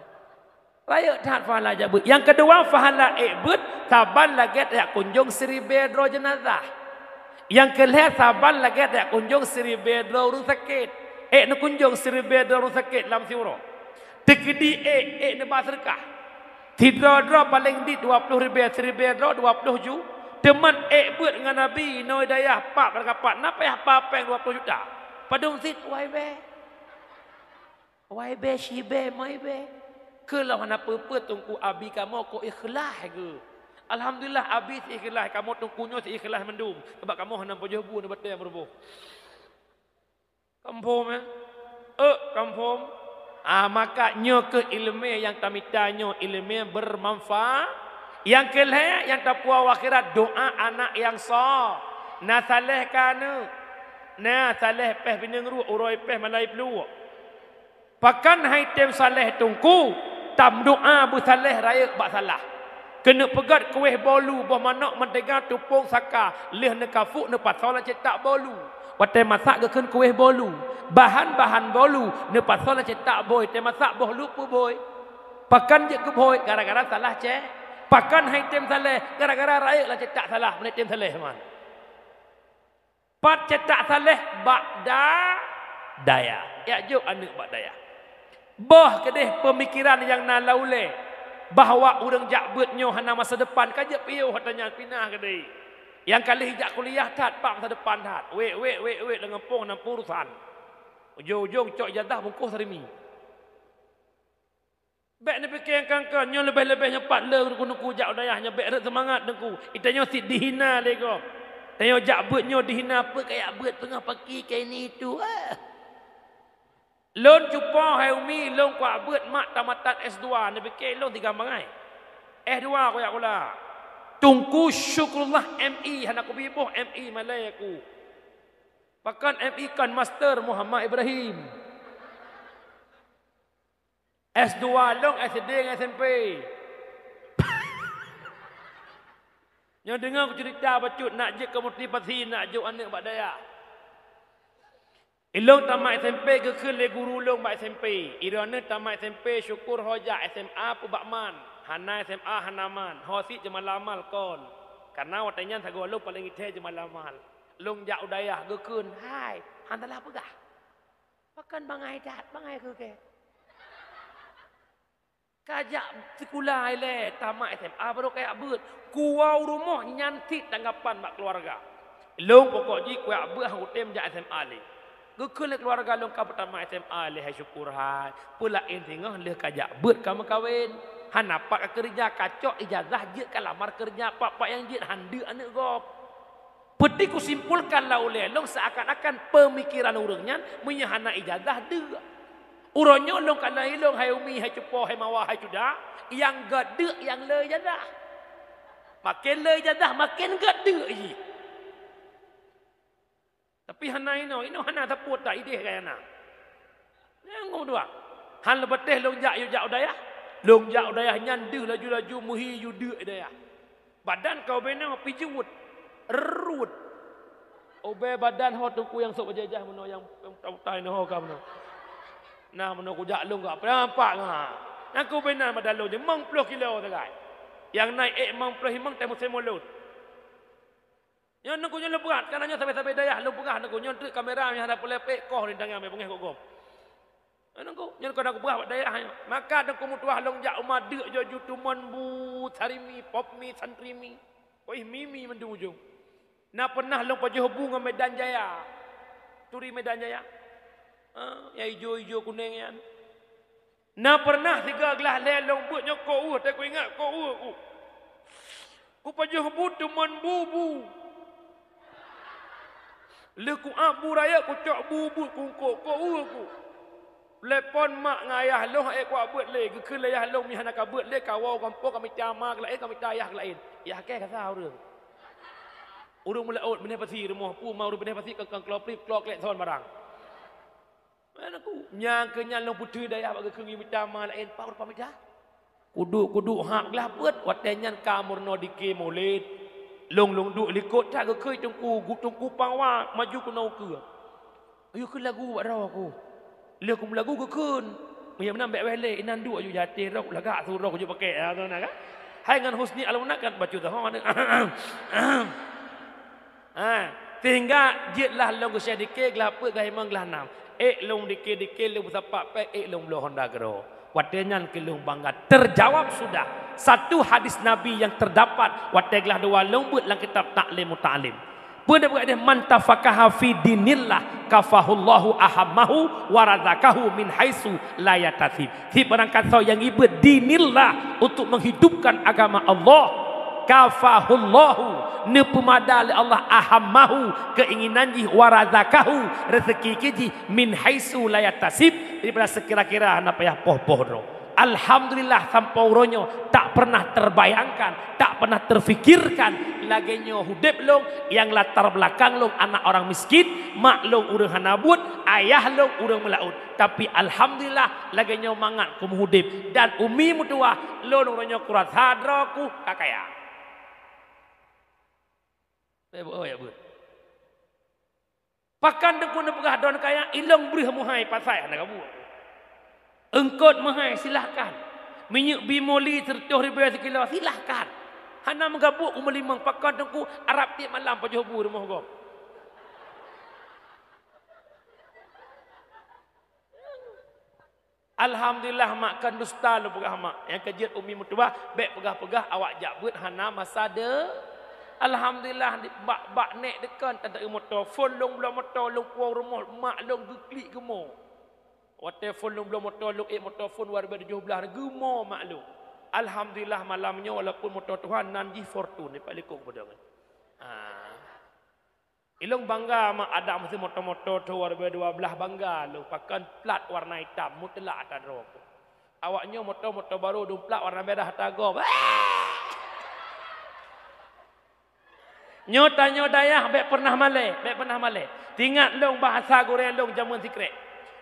Rayeuk that pahala jak beuet. Nyang keudua, pahala ék beuet saban lagée jak kunjong siribée droe jeunazah. Nyang keulhée, saban lagée jak kunjong siribée droe ureuëng sakét. Ék neukunjong siribée droe ureuëng sakét lam siuroe. Teukeudi ék, ék neuba seudeukah. Sidroe-droe paléng dit dua ploh ribée, siribée droe dua ploh ju. Teuma ék beuet ngon Nabi, inoe dayah, pat bak kapat, na payah ba péng dua ploh juta. Padum cit, wai bée. Wai bée, sibée, mai bée. Keu lôn hana peue-peue, Teungku, abi kamoe kok ikhlaih geuh. Alhamdulillah, abi si ikhlaih, kamoe Teungku nyoe si ikhlaih mandum. Sabab kamoe hana pajoh bu nibak batée meuruboh. Confirm, eh? Eh, confirm. Ah, maka nyoe keuh iéleumé nyang tamita nyoe, iéleumé beumanfaat. Nyang keulhée, nyang tapuwoe akhirat, doa aneuk nyang soe. Na saléh keu aneuk. Na saléh péh bineung ruek, uroe péh malai pluek. Pakon han item saléh Teungku, tameudoa beusaléh rayeuk bak salah. Keuneuk peugét kueh bolu, boh manok, mantega, tupông, saka, lheueh neukafuk neupasoe lam ceutak bolu. Watée masak geukheun kueh bolu, bahan-bahan bolu neupasoe lam ceutak bôi, tée masak boh lup peubôi. Pakon jeuet keu bôi? Gara-gara salah cét. Pakon han item saléh? Gara-gara rayeuk lam ceutak salah, meunan item saléh man. Pat ceutak saléh bak da-, dayah. Jak jok aneuk bak dayah. Boh keudeh peumikeran nyang na lam ulée bahwa ureuëng jak beuet nyoe hana masa depan, ka jeuet piôh ata nyan pinah keudeh. Nyang ka lheueh jak kuliah that, pat masa depan that. Wék, wék, wék, wék, lam gampông na peurusan. Ujong-ujong cok ijazah bungkôh sarimi. Bék neupike nyang kon-kon, nyoe leubeh-leubeh nyoe pat le Teungku jak u dayah nyoe, bék rhot seumangat Teungku. Geutanyoe sit dihina lé gob. Tanyoe jak beuet nyoe dihina, peue kajak beuet teungoh paki keu ini itu. Ah. Lôn cupo hai umi, lôn kuak beuet mak tamatan S dua, neupike lôn tiga bangai. S dua kujak kula. Teungku Syukurullah M I, hana kubi boh M I malée ku. Pakon M I, kon Master Muhammad Ibrahim. S dua lôn S D ngon S M P. Nyoe deungoe kuceurita bacut nak jeuet keu motivasi nak jok aneuk bak dayah. Ilôn tamat S M P geukheun lé guru lôn bak S M P. Droeneuh tamat S M P syukur ho jak S M A peubak man. Hana S M A hana man. Ho sit jeumalamal kon. Kareuna watée nyan sagoe lôn paleng githée jeumalamal. Lôn jak u dayah geukheun, hai, hana salah peugah. Pakon bangai that, bangai keu kée. Kajak sikula ilée, tamat S M A baru kajak beuet. Kuwoe u rumoh nyan cit tanggapan bak keuluwarga. Lôn pokok jih kujak beuet han kutem jak S M A lé. Geukheun lé keuluwarga lôn ka peutamat S M A lé hai syukur hai. Peulaén singoh lheueh kajak beuet ka meukawen. Hana pat ka keureuja, kacok ijazah jeuet kalamar keureuja pat-pat nyang jeuet han deuk aneuk gob. Peuti kusimpulkan lam ulée lôn seakan-akan peumikeran ureuëng nyan meunyoe hana ijazah deuk. Uroe nyoe lôn kalon ilôn hai umi, hai cupo, hai mawa, hai cuda, nyang gét deuk nyang le ijazah. Maken le ijazah maken gét deuk jih. Tapi hana inoe, inoe hana teupot that ideh kayana. Nyang dua. Han leubeh lôn jak yue jak u dayah. Lôn jak u dayah nyan deuh laju-laju meuhi yue deuk i dayah. Badan ka ubena pih jeuet, reuet. Ubé badan ho teungku nyang sôk bajajah meunoe nyang utai-utai nyoe ho ka meunoe. Nah, meunoe kujak lôn ka, peue nampak nga. Nyang ka ubena badan lôn limong ploh kilo sagai. Nyang naik ék limong ploh limong teuh musém mulod. Nyoe Teungku nyoe lôn peugah, kana nyoe sabe-sabe dayah lôn peugah Teungku, nyoe treuk kamera meuhana peulepek koh rintangan meubeungéh gom. Nyoe Teungku, nyoe kon Teungku peugah bak dayah nyoe. Maka Teungku meutuah lôn jak uma deuk jok ju tumon bu sarimi, pop mi, santri mi. Koih mimi mandum ujong. Na pernah lôn pajoh bu ngon Medan Jaya. Turi Medan Jaya. Ha, nyang ijo-ijo kuneng nyan. Na pernah siga glah lhèe lôn beuet nyoe kok ueh, teuku ingat kok ueh ku. Kupajoh bu teumon bu-bu. Lheueh kuab bu rayeuk kucok bu-bu kungkok kok ueh ku. Telepon mak ngon ayah lôn, ék kuak beuet lé, geukheun lé ayah lôn meuhana ka beuet lé, kawoe gampông kamita ma geulaén, kamita ayah geulaén. Yah kèe kasa ureueng. Ureueng meulaôt binéh pasi rumoh pu ma ureueng binéh pasi kangkang kloplip kloklek thon barang. Mana ku? Nyang keu nyan lôn putui dayah bak geukheun mita ma laén, paur pamita. Kuduek-kuduek hak glah peuet, watèe nyan ka meurunoe dikeu Maulid. Lôn-lôn duek likot that geukheun teungku, gu-, teungku pangwa maju keunoe ukeue. Ayue kheun lagu bak droe ku. Lheueh ku meulagu geukheun. Meunyo meunan bèk wéh lé, inan duek aju jaté rok lagak surok aju pakèk. Ha, tu na kan? Hai ngon Husni Al-Munakan bacut dah. Ha, sehingga jeuet lah lôn geusyedikeu glah peuet glah limong glah nam. Ék lôn dikeu-dikeu lôn beusapat péng, ék lôn bloe honda keudroe. Watèe nyan keu lôn bangga. Terjawab sudah. Satu hadis Nabi yang terdapat watèe glah dua lôn beuet lam kitab Ta'lim Muta'allim. Peue na buet deh, "Man tafaqaha fi dinillah kafahullahu ahammahu wa razaqahu min haitsu la yahtasib." Sibarang kasoe nyang ibeuet dinillah untuk menghidupkan agama Allah, kafahullahu, neupeumada lé Allah, ahammahu, keinginan jih, wa razaqahu, rezeki keu jih, min haitsu la yahtasib, daripada seukira-kira hana payah poh-poh droe. Alhamdulillah, sampoe uroe nyoe tak pernah terbayangkan, tak pernah terfikirkan lagèe nyoe udép lôn, nyang latar belakang lôn anak orang miskin, mak lôn ureueng hana buet, ayah lôn ureueng meulaôt. Tapi alhamdulillah, lagèe nyoe mangat ku meuudép. Dan umi meutuwah, lôn uroe nyoe kurasa droe ku ka kaya. Bèk beuet, bèk beuet. Pakon Teungku neupeugah droen kaya, ilôn breuh meuhai pasai hana gabuek. Eungkôt meuhai, silahkan. Minyeuk bimoli sireutôh ribèe sikilo, silahkan. Hana meugabuek umeulimong, pakon Teungku arab tiep malam pajoh bu rumoh gob. Alhamdulillah, mak, kon dusta lôn peugah, mak. Nyang keu jeuet umi meutuwah, bèk peugah-peugah awak jak beuet hana masa de-, alhamdulillah, di, bak, bak nèk deukon tadeuk moto, phôn lôn bloe moto, lôn puwoe rumoh, mak lôn geuklik geumo. Watèe phôn lôn bloe moto, lôn ék moto phôn dua ribèe tujoh blah, geumo mak lôn. Alhamdulillah, malam nyoe walaupun moto tuha nan jih Fortuner, nyoe paléng likot beudôh. Ah. Ilôn bangga mak, adak meusé moto-moto tho dua ribèe dua blah, bangga lôn, pakon plat warna itam mutlak ata droe ku. Awak nyoe moto-moto barô dum plat warna merah ata gob. Nyoe tanyoe dayah bèk pernah malèe, bèk pernah malèe. Teuingat lôn bahasa gurèe lôn jameun sikrek.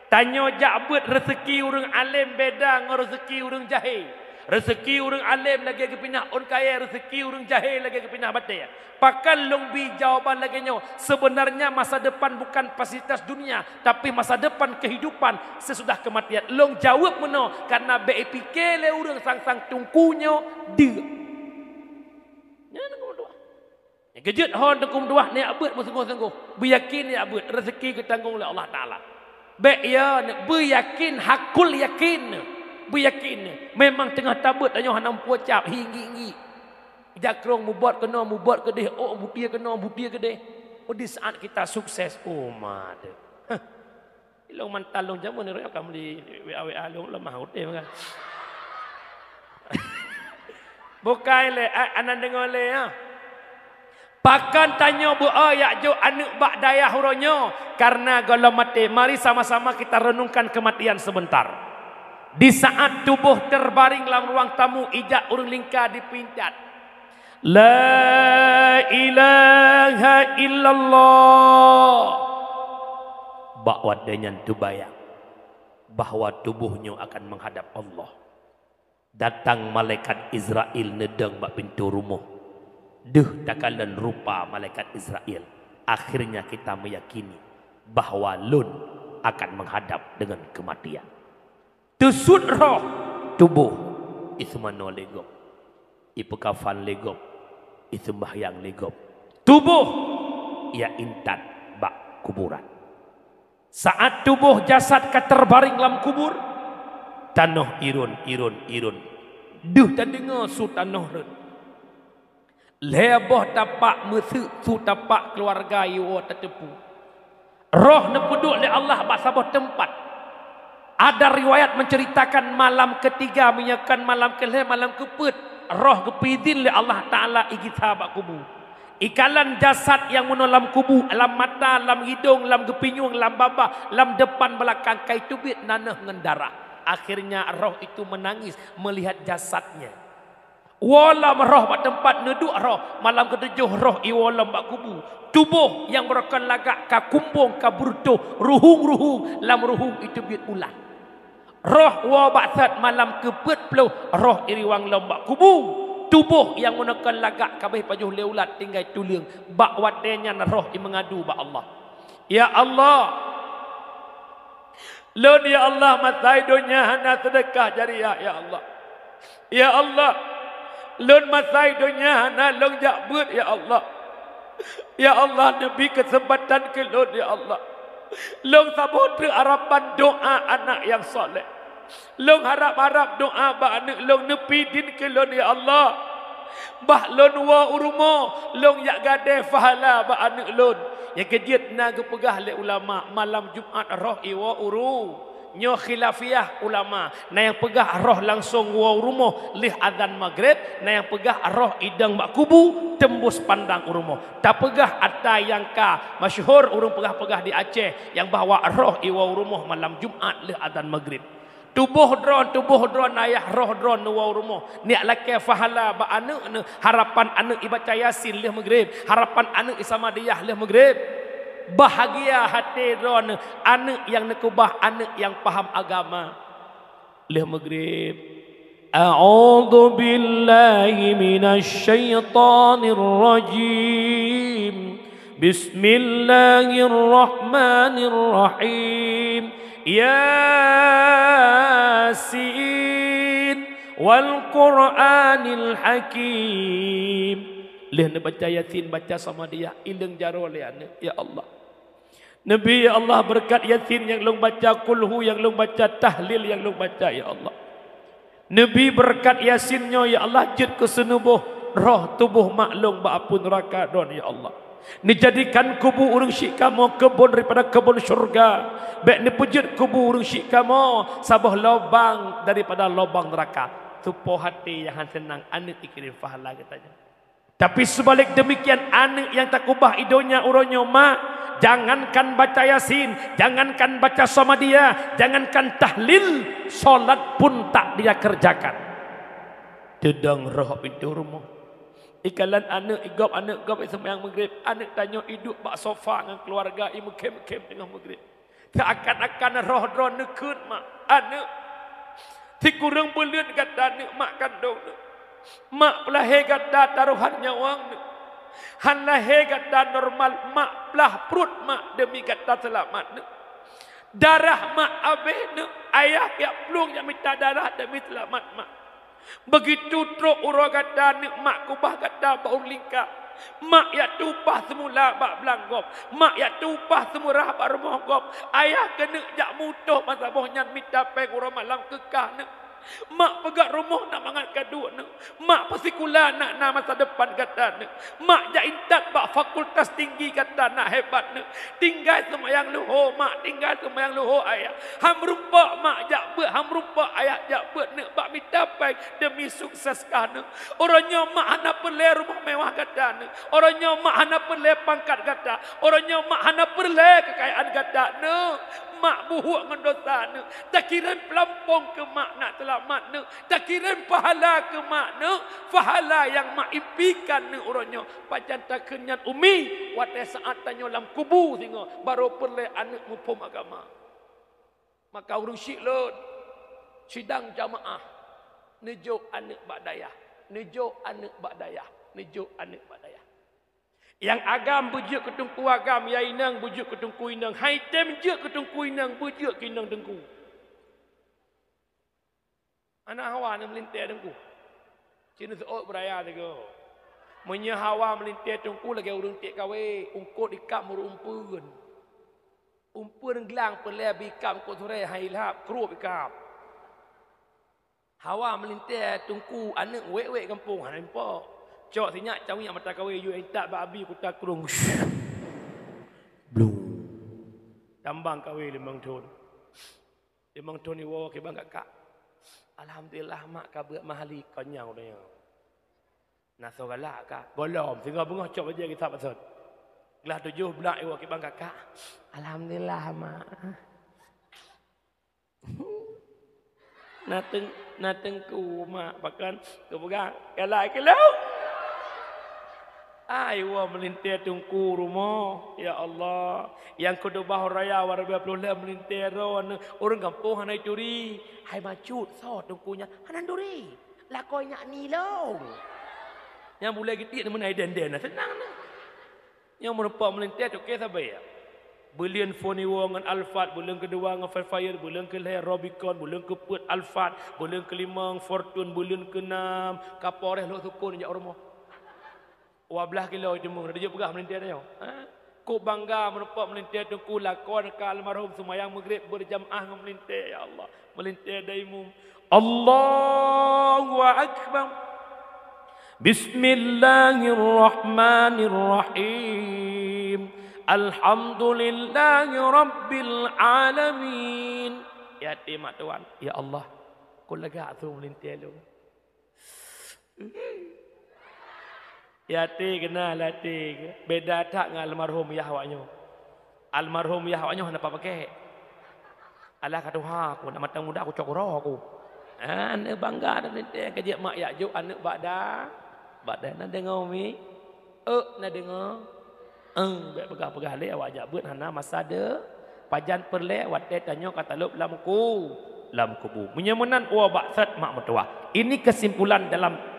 Tanyoe jak beuet, reuseuki ureueng além beda ngon reuseuki ureueng jahé. Reuseuki ureueng além lagèe geupinah ôn kayèe, reuseuki ureueng jahé lagèe geupinah batèe. Pakon lôn bi jawaban lagèe nyoe? Sebenarnya masa depan bukan fasilitas dunia, tapi masa depan kehidupan sesudah kematian. Lôn jaweueb meunoe karena bèk ipiké lé ureueng sang-sang Teungku nyoe deuk. Nyan Teungku meutuwah. Nyang keujeuet ho Teungku meutuwah, neujak beuet meusunggoh-sunggoh. Beuyakin neujak beuet, reuseuki geutanggong lé Allah Taala. Bèk ya, beuyakin, hakul yakin. Beuyakin. Memang teungoh tabeuet tanyoe hana meupucap, hi ngi-ngi. Jakrong mubot keunoe, mubot keudeh, ôk butie keunoe, butie keudeh. Oh, di saat kita sukses, oh, ma deuh. Hah. Ilôn mantan lôn jameun nyoe ka meuli W A W A lôn lemah udeh kan. Bukai lé, a-, anan deungoe lé, ya. Pakon tanyoe beu-o jak jok aneuk bak dayah uroe nyoe? Karena gohlom maté, mari sama-sama kita renungkan kematian sebentar. Di saat tuboh terbaring lam ruang tamu, ijak ureueng lingka dipeuintat. La ilaha illallah. Bak watèe nyan teubayang bahwa tuboh nyoe akan meuhadab Allah. Datang malaikat Israel neudong bak pintoe rumoh. Deuh takalon rupa malaikat Israel, akhirnya kita meyakini bahwa lôn akan meuhadab dengan kematian. Teusuet roh, tuboh, iseumanoe lé gob, ipeukafan lé gob, iseumbahyang lé gob. Tuboh, ya intat bak kuburan. Saat tuboh jasad ka teubaréng lam kubur, tanoh irôn, irôn, irôn. Deuh tadeungoe su tanoh rhot. Lhée boh tapak meuseuk su tapak keuluwarga iwoe tateupeue. Roh neupeuduek lé Allah bak saboh teumpat. Ada riwayat menceritakan malam ketiga, meunyoe kon malam keulhée, malam keupeuet, roh geupeuidhin lé Allah Taala igisa bak kubu. Ikalon jasad nyang meunoe lam kubu, lam mata, lam hidong, lam geupinyueng, lam babah, lam depan, beulakang, ka iteubiet nanoh ngon darah. Akhirnya roh itu menangis melihat jasadnya. Woe lom roh bak teumpat, neuduek roh, malam keutujoh roh iwoe lom bak kubu. Tuboh nyang beureukan lagak ka kumbong, ka beureutoh, ruhueng-ruhueng, lam ruhueng iteubiet ulat. Roh woe bak sat, malam keupeuet ploh roh iriwang lom bak kubu. Tuboh nyang meuneukon lagak ka abéh pajoh lé ulat, tinggai tuleueng. Bak watée nyan roh imeungadu bak Allah, "Ya Allah, lôn, ya Allah, masa i donya hana seudeukah jariah, ya Allah. Ya Allah, lôn masa i donya hana lôn jak beuet, ya Allah. Ya Allah, neubi keuseumpatan keu lôn, ya Allah. Lôn saboh treuk harapan doá aneuk nyang saleh. Lôn harab-harab doá bak aneuk lôn, neupeuidhin keu lôn, ya Allah. Bah lôn woe u rumoh, lôn jak gadée pahala bak aneuk lôn." Nyang keujeuet na geupeugah lé ulama, malam Jumat roh iwoe u ru-, nyoe khilafiah ulama. Na nyang peugah roh langsong woe u rumoh lheueh azan maghrib, na nyang peugah roh idong bak kubu teumbus pandang u rumoh. Tapeugah ata nyang ka masyhur ureuëng peugah-peugah di Aceh, nyang bahwa roh iwoe u rumoh malam Jumat lheueh azan maghrib. Tuboh droe, tuboh droe ayah, roh droe neuwoe u rumoh. Neujak lakée pahala bak aneuk neuh, harapan aneuk ibaca Yasin lheueh maghrib, harapan aneuk isamadiyah lheueh maghrib. Bahagia até droe neuh, aneuk nyang neukeubah, aneuk nyang paham agama. Lheueh maghrib, "A'udzu billahi minasy syaithanir rajim. Bismillahirrahmanirrahim. Yasin wal Qur'anil Hakim." Lheueh neubaca Yasin, baca samadiyah, ileueng jaroe lé aneuk, "Ya Allah, neubi, ya Allah, beureukat Yasin nyang lôn baca, kulhu nyang lôn baca, tahlil nyang lôn baca, ya Allah. Neubi beureukat Yasin nyoe, ya Allah, jeuet keu seuneuboh roh tuboh mak lôn bak apui neuraka droen, ya Allah. Neujadikan kubu ureuëng syiek kamoe keubon daripada keubon syeuruga. Bék neupeujeuet kubu ureuëng syiek kamoe saboh lobang daripada lobang neuraka." Tupoh até nyang hana seunang aneuk ikirém pahala geutanyoe. Tapi seubalek deumikian, aneuk nyang takeubah i donya uroe nyoe, mak, jangankan baca Yasin, jangankan baca samadiyah, jangankan tahlil, salat pun tak dia kerjakan. Teudong roh pintoe rumoh. Ikalon aneuk i gob, aneuk gob i seumayang maghrib, aneuk tanyoe iduek bak sofa ngon keuluwarga, imeukhem-khem teungoh maghrib. Seuakan-akan roh droe neukheun, "Mak, aneuk, sikureueng buleuen gata neuk mak kandong neuk. Mak peulahé gata tarohan nyawöng neuk. Han lahé gata normal, mak peulaih pruet mak deumi gata seulamat neuk. Darah mak abéh neuk, ayah jak plueng jak mita darah deumi seulamat mak." Beugitu trok uroe gata neuk mak keubah gata bak ureuëng lingka. Mak jak tueng upah seumula bak blang gob. Mak jak tueng upah seumurah bak rumoh gob. Ayah keuneuk jak meuutoh masa boh nyan mita péng uroe malam keu kah neuk. Mak peugöt rumoh nak mangat keu aneuk neuk. Mak peusikula nak na masa depan gata neuk. Mak jak intat bak fakultas tinggi gata nak hebat neuk. Tinggai seumayang luho mak, tinggai seumayang luho ayah. Han meurumpok mak jak beuet, han meurumpok ayah jak beuet neuk bak mita péng deumi sukses kah neuk. Uroe nyoe mak hana peureulée rumoh mewah gata neuk. Uroe nyoe mak hana peureulée pangkat gata. Uroe nyoe mak hana peureulée keukayaan gata neuk. Mak buhuk ngon dosa neuk. Takirém peulampong keu mak nak seulamat neuk. Takirém pahala keu mak neuk. Pahala nyang mak impikan neuk uroe nyoe. Pajan takheun nyan umi, watée saát tanyoe lam kubu singoh, barô peureulée aneuk muphom agama. Maka ureuëng syiek lôn, sidang jamaah, neujok aneuk bak dayah, neujok aneuk bak dayah, neujok aneuk bak dayah. Nyang agam beujeuet keu teungku agam, nyang inong beujeuet keu teungku inong, han item jeuet keu teungku inong, beujeuet keu inong teungku. Hana hawa neumeulintée teungku. Ci neuseuôt beuraya teungku. Meunyoe hawa meulintèe teungku lagèe ureueng tiek kawé, eungkôt ikab meureumpun. Umpeuen glang peureulèe bikab eungkôt surée hai lhab, krup ikab. Hawa meulintèe teungku aneuk wék-wék gampông hana impok. Cok sinyak cawiek mata kawé yue intat bak abi kuta krueng. Blung. Tambang kawé limong thon. Limong thon iwoe kibang kakak. Alhamdulillah mak ka beuet mahali konyang udah nyoe. Na soe galak ka? Gohlom, singoh beungoh cok bajèe kitab asot. Glah tujoh blaih iwoe kibang kakak. Alhamdulillah mak. Na teung-, na teungku mak pakon kupeugah galak keu lôn. Ai woe meulintèe teungku rumoh, ya Allah. Nyang keudua bah raya wareubiet ploh lhèe meulintèe droeneuh ureueng gampông hana ituri. Hai macut soe teungku nyan hana turi. Lakoe nyak nilong. Nyang bulèe geutik na meunan dèn-dèn na seunang na. Nyang meurumpok meulintèe toke sabe ya. Beuleuen phone iwoe ngon Alphard, beuleuen keudua ngon Velfire, beuleuen keulhèe Rubicon, beuleuen keupeuet Alphard, beuleuen keulimong Fortuner, beuleuen keunam Kapolres Lhoksukon jak rumoh. Dua blaih kilo teuma, na dijok peugah meulintèe tanyoe. Ha? Kok bangga meurumpok meulintèe teungku lakoe ka almarhum seumayang Maghrib beurjamaah ngon meulintèe, ya Allah. Meulintèe daimum. Allahu Akbar. Bismillahirrahmanirrahim. Alhamdulillahi rabbil alamin. Ya até mak tuan, ya Allah. Kok lega su meulintèe lôn. Ya até keunan, até beda that ngon almarhum yah awak nyoe. Almarhum yah awak nyoe hana pakai. Alah ka tuha aku, nak mantong muda aku cok uroe aku. Aneuk bangga dan teuntèe ka jeuet mak yak jok aneuk bak da. Bak da na deungoe mi. Euk na deungoe. Eung, bèk peugah-peugah lé awak jak beuet hana masa de. Pajan peureulèe watèe tanyoe ka talop lam ku, lam kubu. Meunyoe meunan uwa bak that mak meutuwah. Ini kesimpulan dalam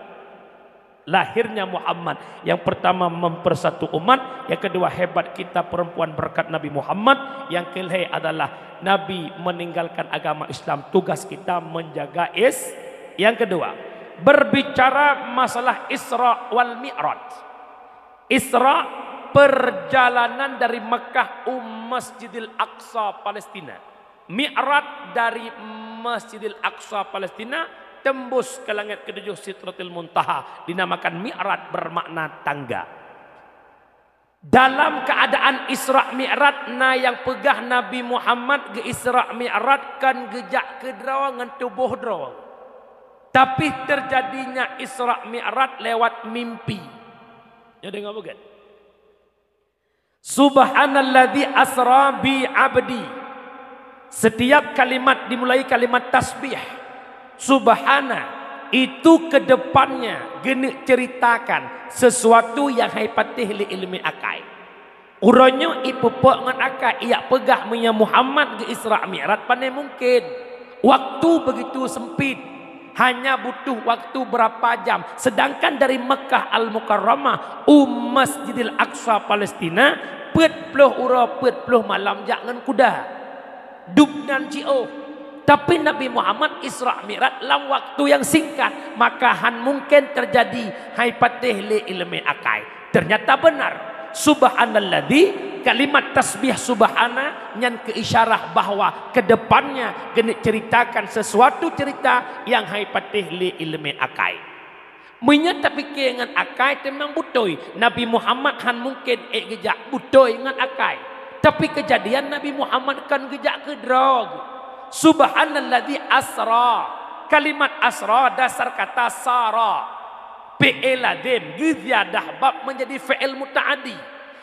lahirnya Muhammad. Yang pertama mempersatu umat, yang kedua hebat kita perempuan berkat Nabi Muhammad, yang kelhèe adalah Nabi meninggalkan agama Islam, tugas kita menjaga is. Yang kedua, berbicara masalah Isra wal Mi'raj. Isra, perjalanan dari Mekah u Masjidil Aqsa, Palestina. Mi'raj dari Masjidil Aqsa, Palestina, tembus ke langit ketujuh Sidratil Muntaha, dinamakan Mi'raj, bermakna tangga. Dalam keadaan Isra Mi'raj, na nyang peugah Nabi Muhammad geu-Isra Mi'raj kon geujak keudroe ngon tuboh droe. Tapi terjadinya Isra Mi'raj lewat mimpi. Nyoe deungoe beugét. Subhanalladzi asra bi abdi. Setiap kalimat dimulai kalimat tasbih. Subhana, itu ke depannya geuneuk ceritakan sesuatu nyang hai patéh lé ileumèe akai. Uroe nyoe ipeupok ngon akai, ijak peugah meunyoe Muhammad geu-Isra Mi'raj, pane mungken. Waktu begitu sempit. Hanya butuh waktu berapa jam. Sedangkan dari Mekah Al-Mukarramah u Masjidil Aqsa Palestina, peuet ploh uroe peuet ploh malam jak ngon kuda. Dub nan jiôh. Tapi Nabi Muhammad Isra Mi'raj lam waktu nyang singkat, maka han mungken teujadi hai patéh lé ileumèe akai. Ternyata benar. Subhanalladzi, kalimat tasbih subhana nyan keu isyarah bahwa ke depannya geuneuk ceritakan sesuatu cerita nyang hai patéh lé ileumèe akai. Meunyoe tapike ngon akai teumang beutôi, Nabi Muhammad han mungken ék geujak beutôi ngon akai. Tapi keujadian Nabi Muhammad kon geujak keudroe. Subhanalladzi asra. Kalimat asra dasar kata sara. Fi'il lazim geuziyadah bab menjadi fi'il muta'addi.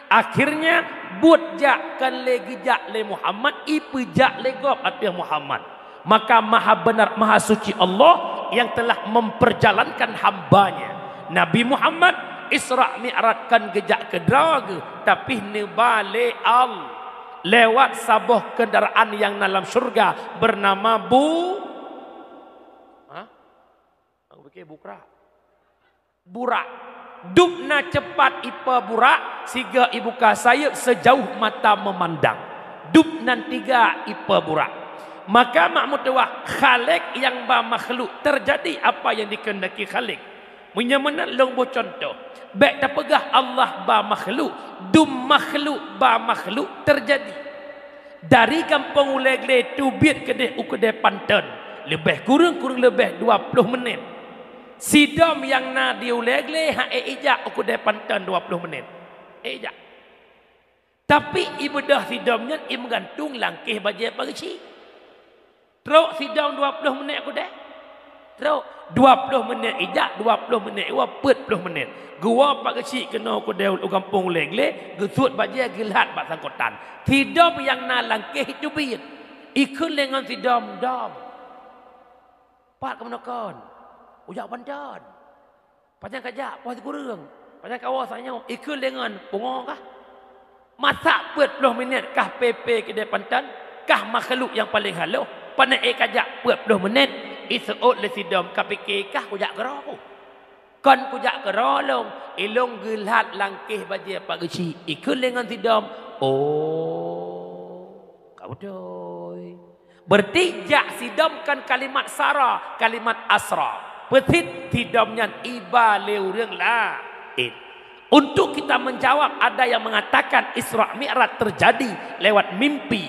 Akhirnya, buet jak kon lé geujak lé Muhammad, ipeujak lé gob ateueh Muhammad. Maka maha benar, maha suci Allah yang telah memperjalankan hamba-Nya. Nabi Muhammad Isra Mi'raj kon geujak keudroe geuh, tapi neuba lé Allah lewat saboh kendaraan yang na lam syurga bernama Bu-, ha? Aku pikir Bukra. Burak. Dub na cepat ipa Burak, siga ibuka sayeup sejauh mata memandang. Dub nan tiga ipa Burak. Maka mak meutuwah, Khalik nyang ba makhluk, terjadi apa yang dikehendaki Khalik. Meunyoe meunan lôn boh contoh. Bék tapeugah Allah ba makhluk, dum makhluk ba makhluk teujadi. Dari gampông Ulée Glé teubiet keudeh u keudée panton, leubeh kureueng-kureueng leubeh dua ploh menit. Sidom nyang na di Ulée Glé han ék ijak u keudée panton dua ploh menit. Ék ijak. Tapi ibeudôh sidom nyan imeugantung langkéh bajée pageusik. Trok sidom dua ploh menit u keudée? Trok. Dua ploh menit ijak, dua ploh menit iwoe, peuet ploh menit. Geuwoe pageusik keunoe u keudée u gampông Ulée Glé, geusuet bajée geulhat bak sangkotan. Sidom nyang na langkéh teubiet. Ikheun lé ngon sidom, "Dom, pat kamoe kon? Ujak panton." "Pajan kajak, poh sikureueng? Pajan kawoe sang nyoe?" Ikheun lé ngon, "Pungo kah?" Masak peuet ploh menit kah pé-pé keudée panton, kah makhluk nyang paleng haloh, pane ék kajak peuet ploh menit, iseuôt lé sidom, "Kapike kah kujak keudroe? Kon kujak keudroe lôn, ilôn geulhat langkéh bajée pageusik." Ikheun lé ngon sidom, "Oh, ka beutôi." Berarti jak sidom kon kalimat sara, kalimat asra. Peusit sidom nyan iba lé ureuëng laén. Untuk kita menjawab ada yang mengatakan Isra Mi'raj terjadi lewat mimpi.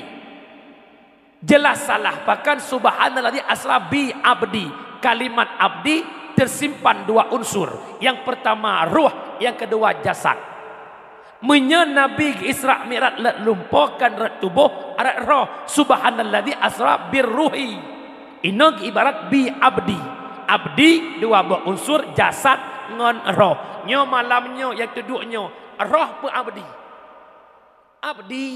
Jelas salah, bahkan subhanalladzi asra bi abdi. Kalimat abdi tersimpan dua unsur. Yang pertama ruh, yang kedua jasad. Meunyoe Nabi geu-Isra Mi'raj rot lumpoe kon rot tuboh, rot roh, subhanalladzi asra birruhi. Inoe geu-ibarat bi abdi. Abdi dua boh unsur, jasad ngon roh. Nyoe malam nyoe nyang teuduek nyoe, roh peue abdi? Abdi.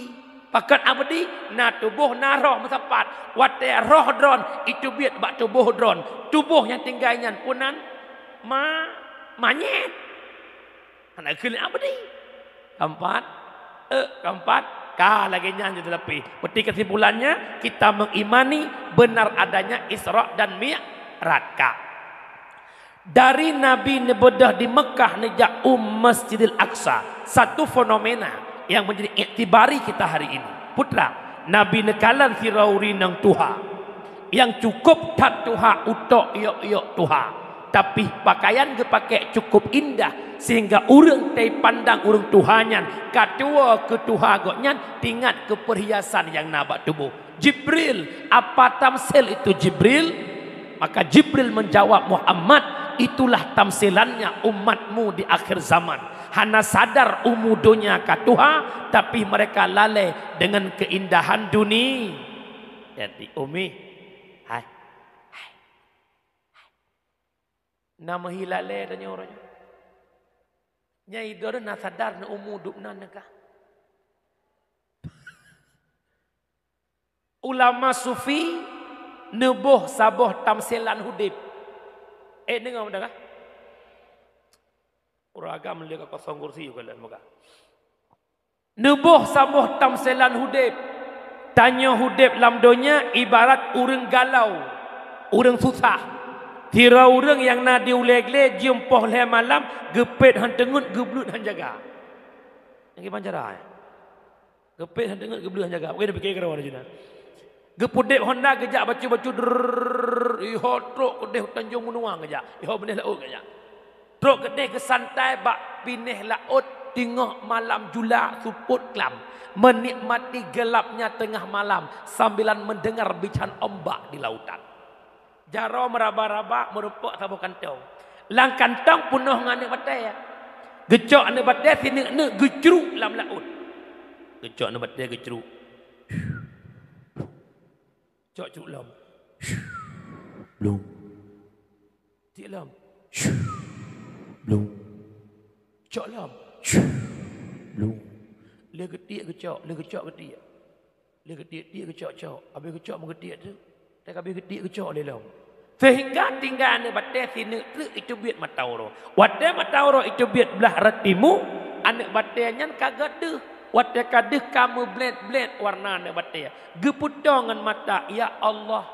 Pakon abdi? Na tuboh, na roh meusapat. Watée roh droen iteubiet bak tuboh droen, tuboh nyang tinggai nyan peue nan? Ma-, manyét. Hana keuneuk abdi. Keempat, eh, keempat, ka lagée nyan jeuet teulapeh. Peuti kesimpulannya, kita mengimani benar adanya Isra dan Mi'raj ka. Dari Nabi neubeudôh di Mekah neujak u Masjidil Aqsa, satu fenomena yang menjadi iktibari kita hari ini. Putra, Nabi neukalon sidroe ureuëng nyang tuha. Nyang cukup that tuha, utok yok-yok tuha, tapi pakaian geupakai cukup indah sehingga ureuëng teupandang ureuëng tuha nyan ka tuwoe keu tuha gobnyan tingat keu perhiasan nyang na bak tuboh. Jibril, apa tamsil itu Jibril? Maka Jibril menjawab, Muhammad, itulah tamsilannya umatmu di akhir zaman. Hana sadar umu donya ka tuha, tapi mereka lalai dengan keindahan duni-, Jadi, Umi, hai, hai, hai. Na meuhi lalée tanyoe uroe nyoe. Nyai droeneuh na sadar neuumu dub nan neukah? Ulama sufi neuboh saboh tamsilan udeb. Eh, deungoe, deungoe. Ureuëng agam lé ka kosong kursi u keuleuen muka. Neuboh saboh tamsilan udeb. Tanyoe udeb lam donya ibarat ureuëng galau, ureuëng susah. Sidroe ureuëng nyang na di Ulée Glé jeuem poh lhée malam geupet hán teungeut, geubleut hán jaga. Nyang kiban cara, eh? Geupet hán teungeut, geubleut hán jaga. Oke, dah pikir keudroe jih na. Geupeudeb honda geujak bacut-bacut, drrrr, iho trok keudeh Tanjong Menuang geujak, iho beuneh laôt geujak. Trok keudeh geusantai bak binéh laôt teungoh malam julak seupôt klam, menikmati gelapnya tengah malam sambilan mendengar bican ombak di lautan. Jaroe meuraba-raba meurumpok saboh kantong. Lam kantong peunoh ngon aneuk batée. Geucok aneuk batée sineuk-neuk geucruk lam laôt. Geucok aneuk batée geucruk. Cok cruk lom. Blung. Tiek lom. Blung. Cok lom. Blung. Lé geutiek geucok, lé geucok geutiek. Lé geutiek-tiek geucok-cok. Habéh geucok meugeutiek teuk. Teuk habéh geutiek geucok lé lom. Sehingga tinggai aneuk batée sineuk treuk iteubiet mata uroe. Watée mata uroe iteubiet blah rot timu, aneuk batée nyan ka gadeuh. Watée ka deuh ka meublét-blét warna aneuk batée. Geupeutoe ngon mata, ya Allah,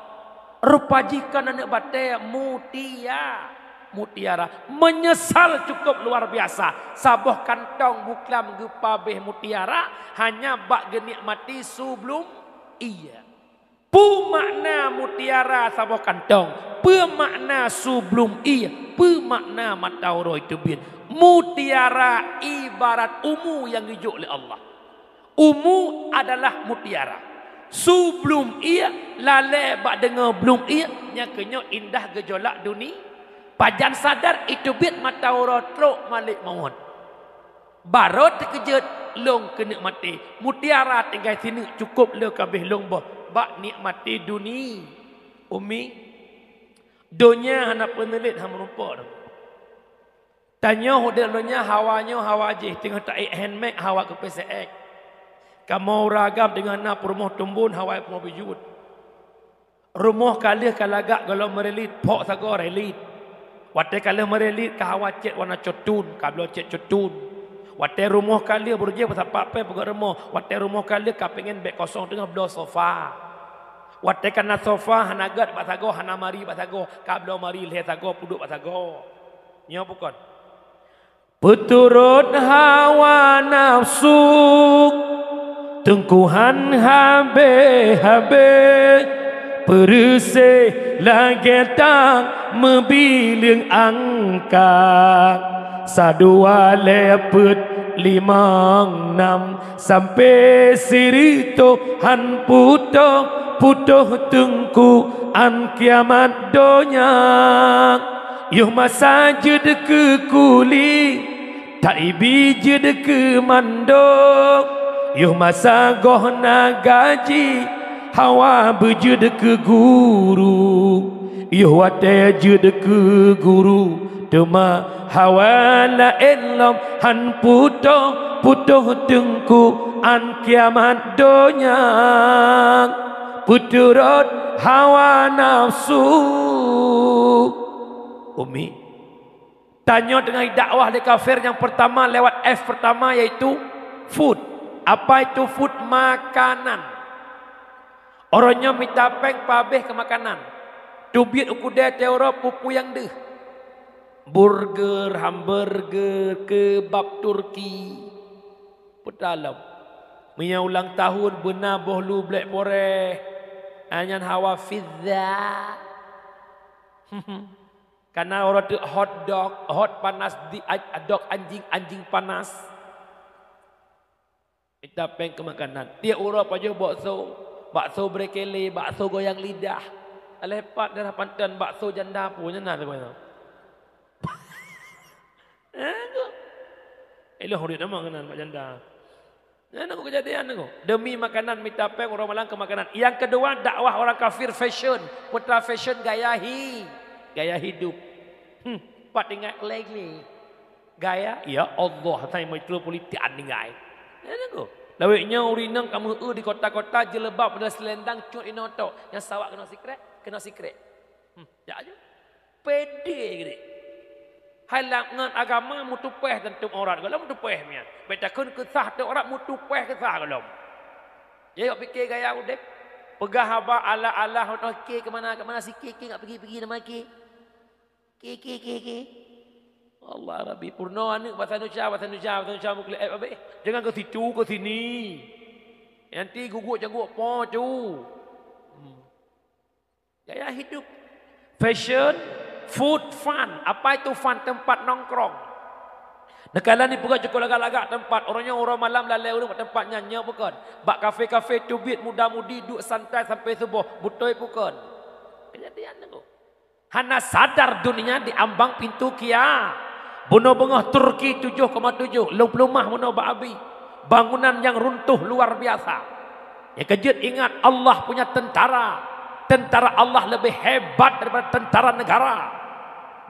rupa jih kon aneuk batée mutia-, mutiara. Meunyeusal cukup luar biasa. Saboh kantong buklam geupabéh mutiara hanya bak geunikmati su blum ie. Peue makna mutiara saboh kantong? Peue makna su blum ie? Peue makna mata uroe teubiet? Mutiara ibarat umu nyang geujok lé Allah. Umu adalah mutiara. Su blum iék, lalée bak deungoe blum iék, nyan keuh nyoe indah geujolak duni-, pajan sadar iteubiet mata uroe trok malek mawöt. Barô teukeujot lôn keuneuk maté. Mutiara tinggai sineuk cukôp lé ka abéh lôn boh bak nikmati duni-, umi. Donya hana peuneulet, hana meurumpok. Tanyoe udeb donya hawa nyoe hawa jih, teungoh taék handmade hawa keu P C X. Kamoe ureuëng agam teungoh na peurumoh tumbon hawa peurumoh bijut. Rumoh ka lheueh ka lagak gohlom meurelit, phok sagoe relit. Watée ka lheueh meurelit ka hawa cét warna cotun, ka bloe cét cotun. Watée rumoh ka lheueh beurujéh peusapat péng peugét rumoh, watée rumoh ka lheueh ka péngen bék kosong teungoh bloe sofa. Watée ka na sofa hana gét bak sagoe, hana mari bak sagoe, ka bloe mari lhée sagoe peuduek bak sagoe. Nyoe bukon. Peuturot hawa nafsu, teungku han habéh-habéh, peureuséh lagée tang meubileung angka. Sadua lhée peuet limong nam sampoe sireutôh han putôh-putôh teungku án kiamat donya. Yoh masa jeuet keu kuli, taibi jeuet keu mandok. Yoh masa goh na gaji, hawa beujeuet keu guru. Yoh watée jeuet keu guru, teuma hawa laén lom han putôh-putôh teungku án kiamat donya. Peuturot hawa nafsu. Umi. Tanyoe teungoh dakwah lé kafir nyang peurtama lewat F peurtama, yaitu food. Apa itu food? Makanan. Uroe nyoe mita péng pabéh keu makanan. Teubiet u keudée teuro peue-peue nyang deuh. Burger, hamburger, kebab Turki. Peutalom. Meunyoe ulang tahun beuna boh lu Black Forest. Nyan hawa pizza. Kana uroe teuk hot dog, hot panas di aj-, dog anjing, anjing panas. Mita péng keu makanan. Tiep uroe pajoh bakso, bakso brekele, bakso goyang lidah. Alah pat daerah Panton bakso janda peue nyan na leubeh. Eh, tu. Eh, lôn hureuet nama keunan bak janda. Nyan keuh keujadian nyan keuh. Demi makanan mita péng uroe malam keu makanan. Nyang keudua, dakwah orang kafir fashion. Putra fashion gaya hi-, gaya hidup. Hmm, pat ingat lagi. Gaya, ya Allah, hai metropolitan ninggai. Nyan keuh. Lawét nyoe ureueng inong ka meu-eu di kota-kota jilbab dan selendang cut inoe tok. Nyang sawak keunoe sikrek, keunoe sikrek. Hmm, jak aju. Pede geude. Hai lam ngon agama meutupeh teuntu aurat gohlom meutupeh mian. Bék takheun keusah teu aurat meutupeh keusah gohlom. Jadi awak pike gaya udeb. Peugah haba alah-alah, oke ke mana ke mana, si ke ke ngak pigi-pigi nama ke. Ke ke ke ke. Allah Rabbi, purno aneuk bahasa Indonesia, bahasa Indonesia, bahasa Indonesia meukleuet abéh. Jangan ke situ, ke sini. Nanti guguek cagok po cu. Hmm. Gaya hidup. Fashion, food, fun. Apa itu fun? Tempat nongkrong. Neukalon dipeugah cukôp lagak-lagak tempat. Uroe nyoe uroe malam lalée ureueng bak tempat nyan, nyoe bukon. Bak kafe-kafe teubiet muda-mudi duek santai sampai suboh. Beutôi bukon. Keujadian nyoe. Hana sadar dunia di ambang pintu kia. Bunoe beungoh Turki tujoh koma tujoh, lôn peuleumah bunoe bak Abi. Bangunan nyang runtuh luar biasa. Nyang keujeuet ingat, Allah punya tentara. Tentara Allah leubeh hebat daripada tentara negara.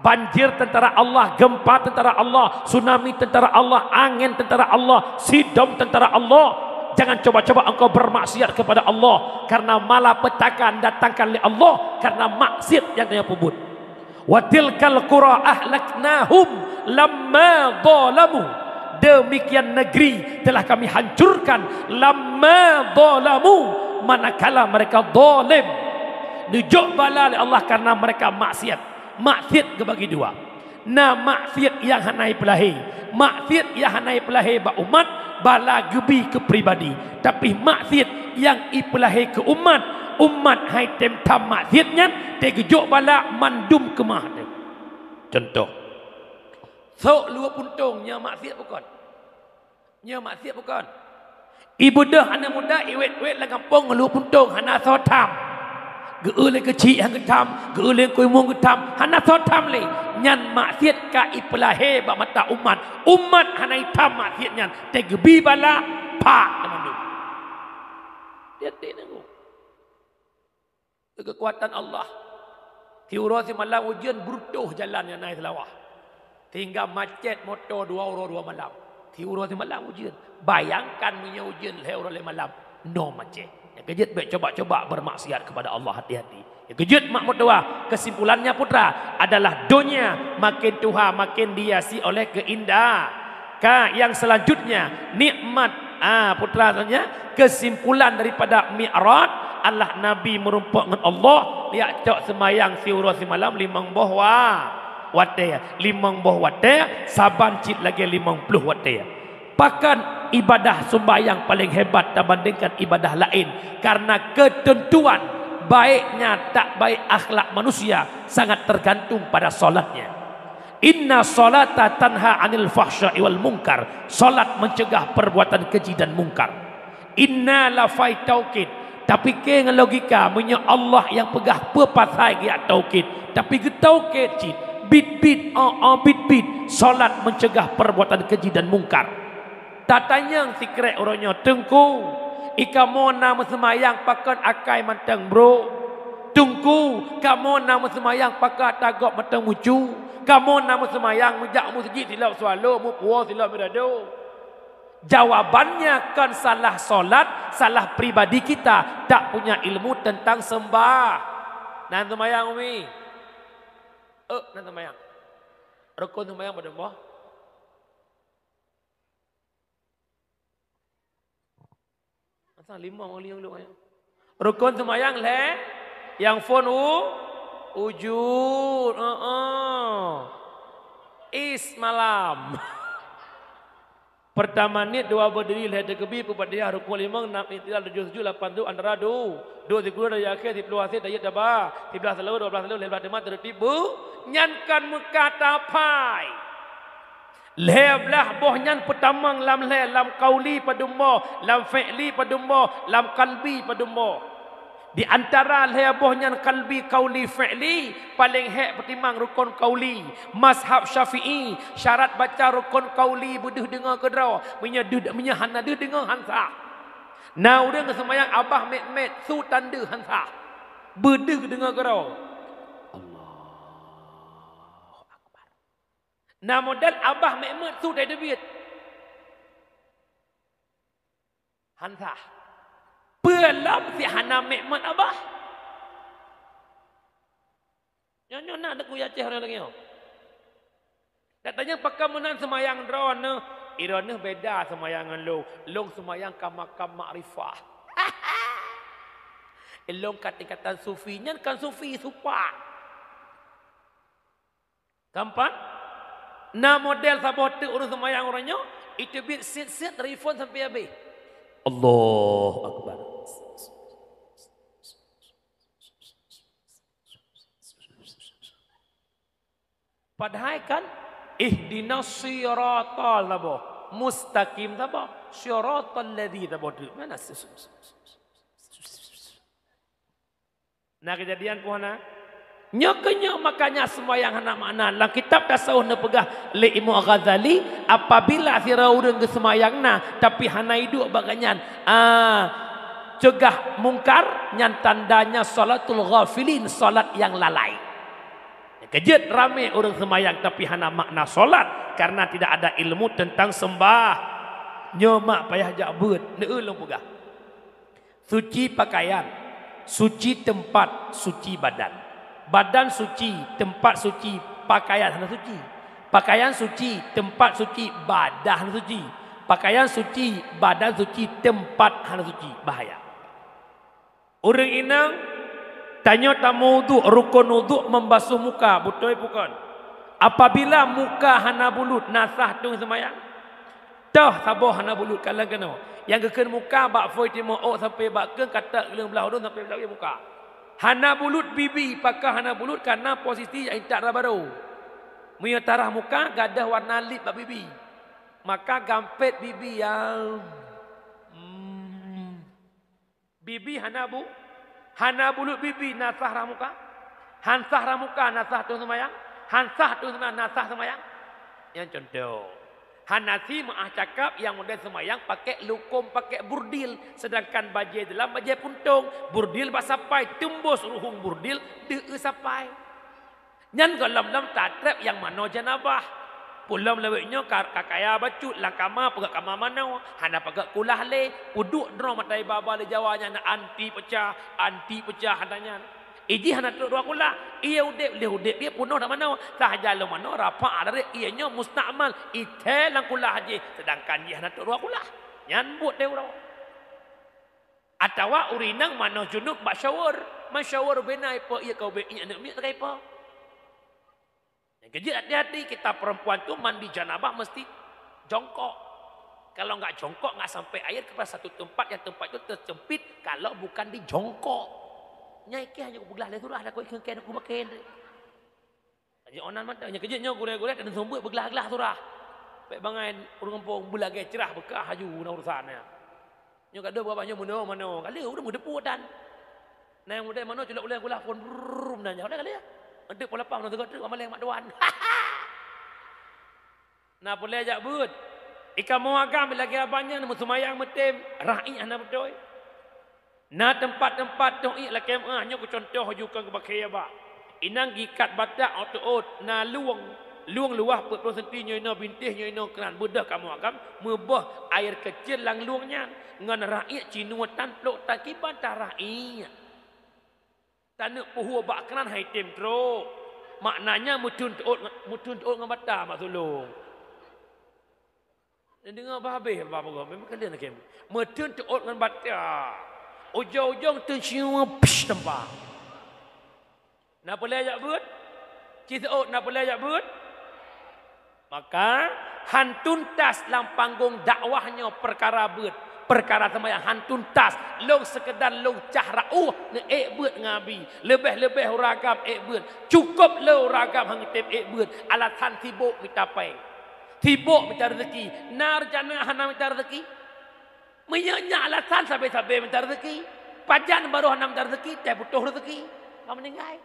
Banjir tentara Allah, gempa tentara Allah, tsunami tentara Allah, angén tentara Allah, sidom tentara Allah. Jangan coba-coba engkau bermaksiat kepada Allah, karena malapetaka didatangkan oleh Allah karena maksiat nyang tanyoe peubuet. "Wa tilkal qura ahlaknahum lamma zalamu." Demikian negeri telah Kami hancurkan, lamma zalamu, manakala mereka zalim. Neujok bala lé Allah karena mereka maksiat. Maksiat geubagi dua. Na maksiat nyang hana ipeulahé. Maksiat nyang hana ipeulahé bak umat, bala geubi keu pribadi. Tapi maksiat nyang ipeulahé keu umat, umat hai tem tham maksiat nyan, teugeujok bala mandum keumah teuh. Contoh, Sok luweue puntông nyoe maksiat bukon? Nyoe maksiat bukon? Ibeudôh aneuk muda iwét-wét lam gampông ngon luweue puntông hana soe tham. Geu-eu lé keuchik han geutham, geu-eu lé kuimong geutham, hana soe tham lé. Nyan maksiat ka ipeulahé bak mata umat. Umat hana itham maksiat nyan, teugeubri bala, pak teumandum. Tiep-tiep nanggroe. Keukuatan Allah. Siuroe simalam ujeuen beureutoh jalan nyang na i Seulawah. Sehingga macet moto dua uroe dua malam. Siuroe simalam ujeuen. Bayangkan meunyoe ujeuen lhée uroe lhée malam, nyoe macet. Nyang keujeuet bék coba-coba bermaksiat kepada Allah, hati-hati. Nyang keujeuet mak meutuah, kesimpulannya putra adalah donya makin tuha makin dihiasi oleh keindah. Ka, yang selanjutnya, nikmat. Ah, putra, selanjutnya, kesimpulan daripada Mi'raj adalah Nabi meurumpok ngon Allah, jak cok seumayang siuroe simalam limong boh wa-, watée, limong boh watée, saban cit lagée limong ploh watée. Pakon ibadah sumbayang paléng hebat tabandingkan ibadah laén? Karena keuteuntuan baiknya tak baik akhlak manusia sangat tergantung pada salatnya. Inna salata tanha anil fahsya'i wal munkar. Salat mencegah perbuatan keji dan mungkar. Inna lafai taukid. Tapi ke ngon logika, meunyoe Allah nyang peugah peue pasai geujak taukid, tapi geutaukid cit, bit-bit, oh, oh, bit-bit, salat mencegah perbuatan keji dan mungkar. Tatanyong sikrék uroe nyoe, "Teungku, i kamoe na meuseumayang pakon akai mantong brok? Teungku, kamoe na meuseumayang pakon ata gob mantong mucu? Kamoe na meuseumayang meujak meuseujid silop swalo, meupuwoe silop meurado?" Jawabannya kon salah salat, salah pribadi kita, tak punya ilmu tentang sembah. Na seumayang, Umi? Eh, na seumayang. Rukon seumayang padum boh? Asal limong, limong, limong. Rukon seumayang lhée, nyang phon u-, ujeuen, heeh. Is malam. Pertama niet, dua berdiri, lhée teukeubie, peuet batihah, rukon limong, nam iktidal, tujoh sujud, lapan duek, antara du-, duek sikeue dari akhé, siploh aséh, tahiyat daba, siblaih saleue, dua blaih saleue, lhée blaih teuma, teureutib bu-, nyan kon meuka taphai. Lhée blaih boh nyan peutamong lam lhée, lam qauli padum boh, lam fi'li padum boh, lam qalbi padum boh. Di antara lhée boh nyan qalbi, qauli, fi'li, paléng hék peutimang rukon qauli. Mazhab Syafi'i, syarat baca rukon qauli beudeuh deungoe keudroe, meunyoe deuh, meunyoe hana deuh deungoe han sah. Na ureuëng geuseumayang abah mét-mét, su tandeuh han sah. Beudeuh deungoe keudroe. Allahu Akbar. Na model abah mét-mét su teubiet. Han sah. Peue lom si hana mét-mét abah? Nyoe, nyoe na Teungku Aceh ureuëng lagée nyoe. Dak tanyong pakon meunan seumayang droeneuh, i droeneuh beda seumayang ngon lôn. Lôn seumayang ka makam makrifah. Lôn ka tingkatan sufi, nyan kon sufi, supak. Keempat, na model saboh teuk ureuëng seumayang uroe nyoe, iteubiet sit-sit dari phon sampai habéh. Allahu Akbar. Padahai kan, ihdinas siratal saboh, mustaqim saboh, siratal ladzi saboh teuk. Mana? Na keujadian peue hana? Nyoe keuh nyoe makanya seumayang hana makna. Lam kitab tasawuf neupeugah lé Imam Ghazali, apabila sidroe ureuëng geuseumayang na, tapi hana iduek bak gobnyan, ah, cegah mungkar, nyan tandanya salatul ghafilin, salat nyang lalai. Keujeuet ramé ureuëng seumayang tapi hana makna salat karena tidak ada ilmu tentang sembah. Nyoe mak payah jak beuet, neueu lôn peugah. Suci pakaian, suci teumpat, suci badan. Badan suci, teumpat suci, pakaian hana suci. Pakaian suci, teumpat suci, badan hana suci. Pakaian suci, badan suci, teumpat hana suci. Bahaya. Ureuëng inong, tanyoe tameuwudhuk, rukon wudhuk membasuh muka, beutôi bukon? Apabila muka hana bulut, na sah teuma seumayang? Toh saboh hana bulut, kalon keunoe. Nyang geukheun muka bak phôi timoh ôk sampai bak keueng, katak leueng blaih udong sampai blaih muka. Hana bulut bibi, pakon hana bulut, karena posisi nyang intat raba barô. Meunyoe tarah muka gadôh warna lip bak bibi, maka gampet bibi nyang, hmm, bibi hana bu, hana bulut bibi na sah rah muka. Han sah rah muka na sah teuh seumayang. Han sah teuh seumayang na sah seumayang. Nyan cuntoh. Hana si meu'ah cakap nyang model seumayang pakai lukôm, pakai burdil, seudangkan bajèe dilam bajèe puntông. Burdil bak sapai, teumbôh ruhueng burdil deuh sapai. Nyan gohlom-lom tatrép nyang manoe janabah. Peulom lawét nyoe ka, ka kaya bacut, lam kama peugöt kama manoe, hana peugöt kulah lé, peuduek droe mata iba-iba lé Jawa nyan na anti pecah, anti pecah hana nyan. Ijih hana trok dua kulah, ie udép, lheueh udép ie peunoh dak manoe, sahaja lôn manoe rapak adat ie nyoe mustakmal, ithèe lam kulah jih, seudangkan jih hana trok dua kulah. Nyan buet teuh uroe. Atawa ureueng inong manoe junub bak shower, man shower bena ipo ie ka ubé iék aneuk miet ka ipo. Nyang keujeuet hati-hati, kita perempuan tu mandi janabah mesti jongkok. Kalau enggak jongkok, enggak sampai air kepada satu tempat yang tempat itu terjepit kalau bukan dijongkok. Nyai keh hanya kubeulah lé surah dah kau ikeng keh aku makan. Aja onan mata, nyang keujeuet nyoe gurèe-gurèe dan seumeubeuet beuglah-glah surah. Pek bangai ureueng gampông beulagèe cerah beukah haju na urusan nyan. Nyoe ka deuh babah nyoe meunoe-manoe, ka lheueh ureueng meudeupu dan. Na nyang model manoe culok ulèe gula phon brrrr meunan nyoe, ka lheueh. Eunteuk pon lapah meunan sigoe treuk malèe mak tuan. Na peureulèe jak beuet. Ikamoe agam lagèe abang nyan meuseumayang meutem, raih hana beutôi. Na teumpat-teumpat toh iék lakèe meu'ah nyoe keucuntoh ju keu geupaké ya bak. Inong gikat batak ôt-ôt na lueng, lueng luwah peuet ploh senti nyoe inoe bintéh nyoe inoe keunan beudôh kamoe agam meuboh air keucil lam lueng nyan ngon raih iék cinoe tan plôk tan kiban tarah iék. Taneuk peuhue bak keunan hai tem trôk. Maknanya meutheun teuôt, meutheun teuôt ngon bata mak sulông. Neudeungoe bah habéh bak peugah, memang kalian lagèe meutheun teuôt ngon bata. Ujong-ujong teun siueng psh teumpa. Na peureulèe jak beuet? Ci seuôt na peureulèe jak beuet? Maka han tuntas lam panggong dakwah nyoe peukara beuet, peukara seumayang han tuntas. Lôn seukeudar lôn cah raôh neuék beuet ngon Abi. Leubeh-leubeh ureueng agam ék beuet. Cukôp le ureueng agam han geutém ék beuet, alasan sibôk mita pèng. Sibôk mita reuzeki. Na rencana hana mita reuzeki? Meunyoe nyan alasan sabe-sabe mita reuzeki, pajan barô hana mita reuzeki, teuh putôh reuzeki, ka meuninggai.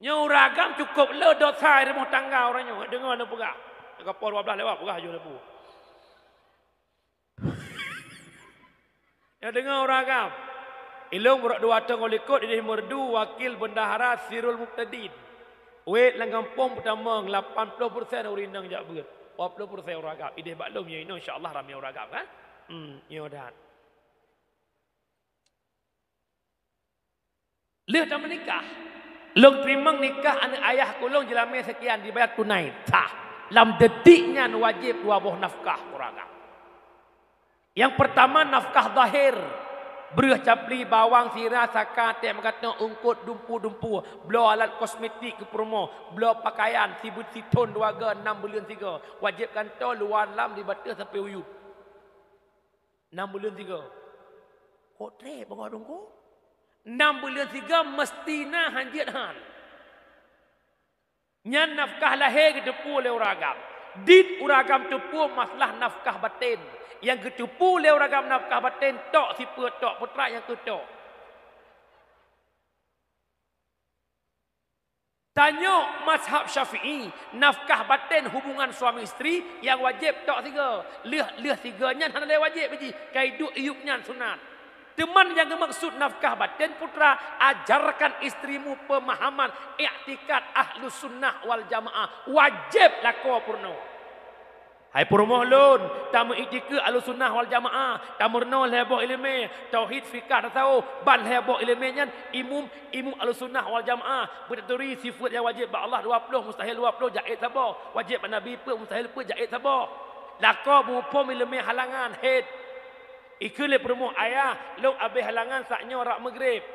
Nyoe ureueng agam cukôp le dosa i rumoh tangga uroe nyoe, deungoe lôn peugah. Ka poh dua blaih lewat peugah laju lôn peugah. Nyoe deungoe ureueng agam. Ilôn brôk dua thôn likot idéh Meureudu wakil bendahara Sirul Muqtadin. Wét lam gampông peutamong lapan ploh persen ureueng inong jak beuet. Dua ploh persen ureueng agam. Idéh bak lôn nyoe inoe insya Allah ramé ureueng agam kan? Hmm, nyoe that. Lheueh tameunikah, lôn teurimong nikah aneuk ayah keu lôn jeulamé seukian dibayar tunai, sah. Lam detik nyan wajéb dua boh nafkah ureueng agam. Nyang peurtama nafkah zahir, breueh capli, bawang, sira, saka, tém gato, eungkôt, dumpu-dumpu, bloe alat kosmetik keu peurumoh, bloe pakaian, sibeuet sithôn dua goe, nam buleuen sigoe, wajéb gantoe luwa lam di bateuh sampoe u yup. Nam buleuen sigoe. Kok trép beungoh teungku? Nam buleuen sigoe meuseuti na han jeuet han. Nyan nafkah lahé geuteupeue lé ureueng agam. Dit ureueng agam teupeue masalah nafkah batén. Nyang geuteupeue lé ureueng agam nafkah batén tok sipeue tok, peutrak nyang keu tok. Tanyoe mazhab Syafi'i, nafkah batén hubungan suami istri nyang wajéb tok sigoe. Lheueh, lheueh sigoe nyan hana lé wajéb jih, ka iduek iyup nyan sunat. Teuma nyang geumaksud nafkah batén putra, ajarkan istrimu pemahaman iktikad Ahlus Sunnah wal Jamaah, wajéb lakoe peurunoe. Hai peurumoh lôn, tameuiktikeuet Ahlussunnah wal Jamaah, tameurunoe lhèe boh ileumèe, tauhid, fikah, tasawuf, ban lhèe boh ileumèe nyan imum, imum Ahlussunnah wal Jamaah, beutaturi sifeuet nyang wajéb bak Allah dua ploh, mustahil dua ploh, jaiz saboh, wajéb bak Nabi peuet, mustahil peuet, jaiz saboh. Lakoe muphom ileumèe halangan, hét. Ikheun lé peurumoh, "Ayah, lôn abéh halangan sak nyoe rab Maghrib."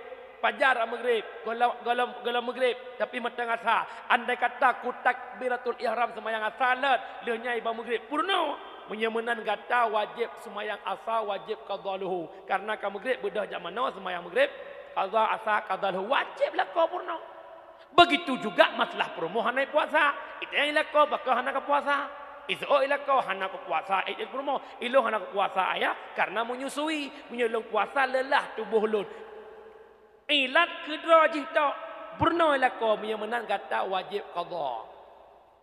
Pajan rab Maghrib, gohlom, gohlom, gohlom Maghrib, tapi mantong asa. Andai kata ku takbiratul ihram seumayang asa lôt, lheueh nyan iba Maghrib, peurunoe. Meunyoe meunan gata wajéb seumayang asa, wajéb qadha luhu. Karena ka Maghrib beudôh jak manoe seumayang Maghrib, qadha asa, qadha luhu, wajéb lakoe peurunoe. Begitu juga masalah peurumoh hana puasa. Itu nyang ilako bak kah hana ka puasa. Iseuôt ilako hana ka puasa, eh, eh, peurumoh. Ilôn hana ka puasa, ayah, karena menyusui. Meunyoe lôn puasa, lelah tuboh lôn. Ilat keudroe jih tok. Peurunoe ilako, meunyoe meunan gata wajéb qadha.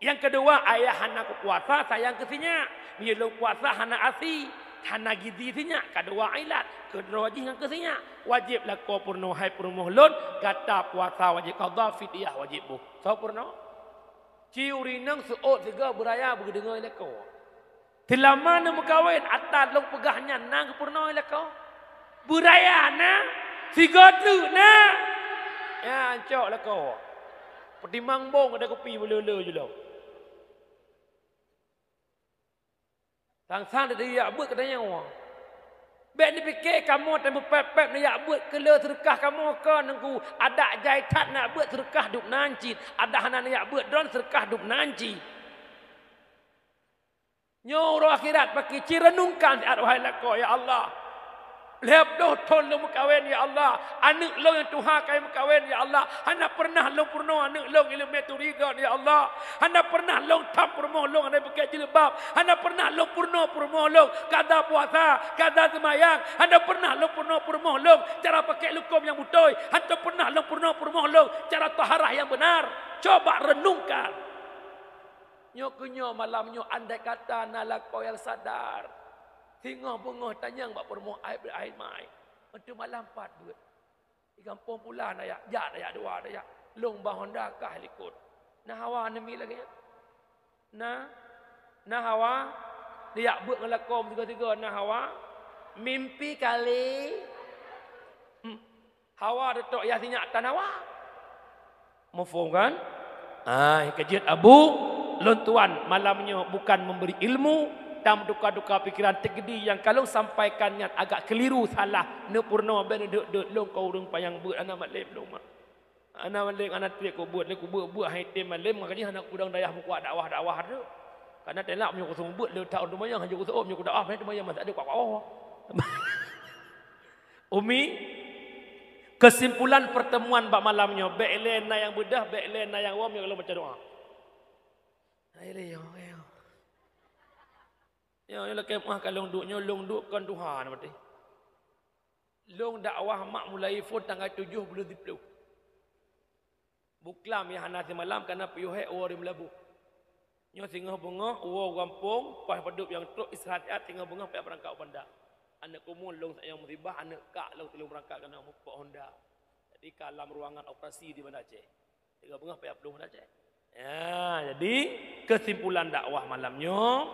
Nyang keudua, ayah hana ka puasa, sayang keu sinyak. Meunyoe lôn puasa hana asi, hana gizi sinyak, ka dua ilat, keudroe jih ngon keu sinyak. Wajéb lakoe peurunoe, hai peurumoh lôn, gata puasa wajéb qadha, fidyah wajéb boh. Soe peurunoe? Ci ureueng inong seuôt sigoe beuraya beudeungoe lakoe. Seulama neumeukawen, ata lôn peugah nyan na geupeurunoe lakoe. Beuraya na, sigoe treuk na. Ya, ancok lakoe. Peutimang bong ada kupi beuleu-leu jilom. Sang-sang tadi jak beuet keu tanyoe. Bék neupike kamoe teumeupeupép neujak beuet keu le seudeukah kamoe keu nunggu adak jai that neujak beuet seudeukah dub nan cit, adak hana neujak beuet droen seudeukah dub nan cit. Nyoe uroe akhirat paki ci renungkan siat wahai lakoe, ya Allah. Lhèe ploh thon lôn meukawen, ya Allah. Aneuk lôn nyang tuha ka meukawen, ya Allah. Hana pernah lôn peurunoe aneuk lôn ileumèe turi gét, ya Allah. Hana pernah lôn tham peurumoh lôn hana pakai jilbab. Hana pernah lôn peurunoe peurumoh lôn kada puasa, kada seumayang. Hana pernah lôn peurunoe peurumoh lôn cara pakai lukôm nyang beutôi. Hana pernah lôn peurunoe peurumoh lôn cara taharah nyang beunar. Coba renungkan. Nyoe keu nyoe malam nyoe, andai kata na lakoe nyang sadar, singoh beungoh tanyong bak peurumoh, "Ai, ai mai, meunteuk malam pat beuet? Di gampông pula na jak, jak na jak dua na jak. Lôn ba honda kah likot. Na hawa neumi lagèe nyan? Na, na hawa neujak beuet ngon lakoe meusigoe-sigoe, na hawa? Mimpi kali." Hmm. Hawa teutok yah sinyak tan hawa. Muphom kan? Ah, keujeuet Abu, lôn tuan malam nyoe bukan memberi ilmu, tameutuka-tuka pikiran, teukeudi nyang ka lôn sampaikan nyan agak keliru, salah, neupeurunoe, bèk neudeuk-deuk lôn keu ureueng panyang beuet, hana malem lôn mak. Hana malem, hana trép keu beuet, lé kubeuet-beuet hai tem malem, makajih hana kudong dayah meukuat dakwah-dakwah tu. Karena telak meunyoe kuseumeubeuet lé taun teuma nyang hanjeuet kuseuôt, meunyoe kudakwah, teuma nyang masa deuek kuat-kuat. Umi, kesimpulan pertemuan bak malam nyoe, bèk lé na nyang beudôh, bèk lé na nyang wom, nyoe ka lôn baca doa. Hai lé, yo, yo. Yo, yo, lakèe meuah ka lôn duek, nyoe lôn duek kon tuha na maté. Lôn dakwah mak mulai phôn tanggai tujoh buleuen siplôh. Buklam nyang hana simalam kana piôh hék woe di Meulaboh. Nyoe singoh beungoh woe gampông, paih padub nyang trok istirahat, singoh beungoh payah beurangkat u Banda. Aneuk kumuen lôn nyang musibah, aneuk kak lôn tulông beurangkat keunoe mupok honda. Jadi ka lam ruangan operasi di Banda Aceh. Singoh beungoh payah plueng Banda Aceh. Ya, jadi kesimpulan dakwah malam nyoe,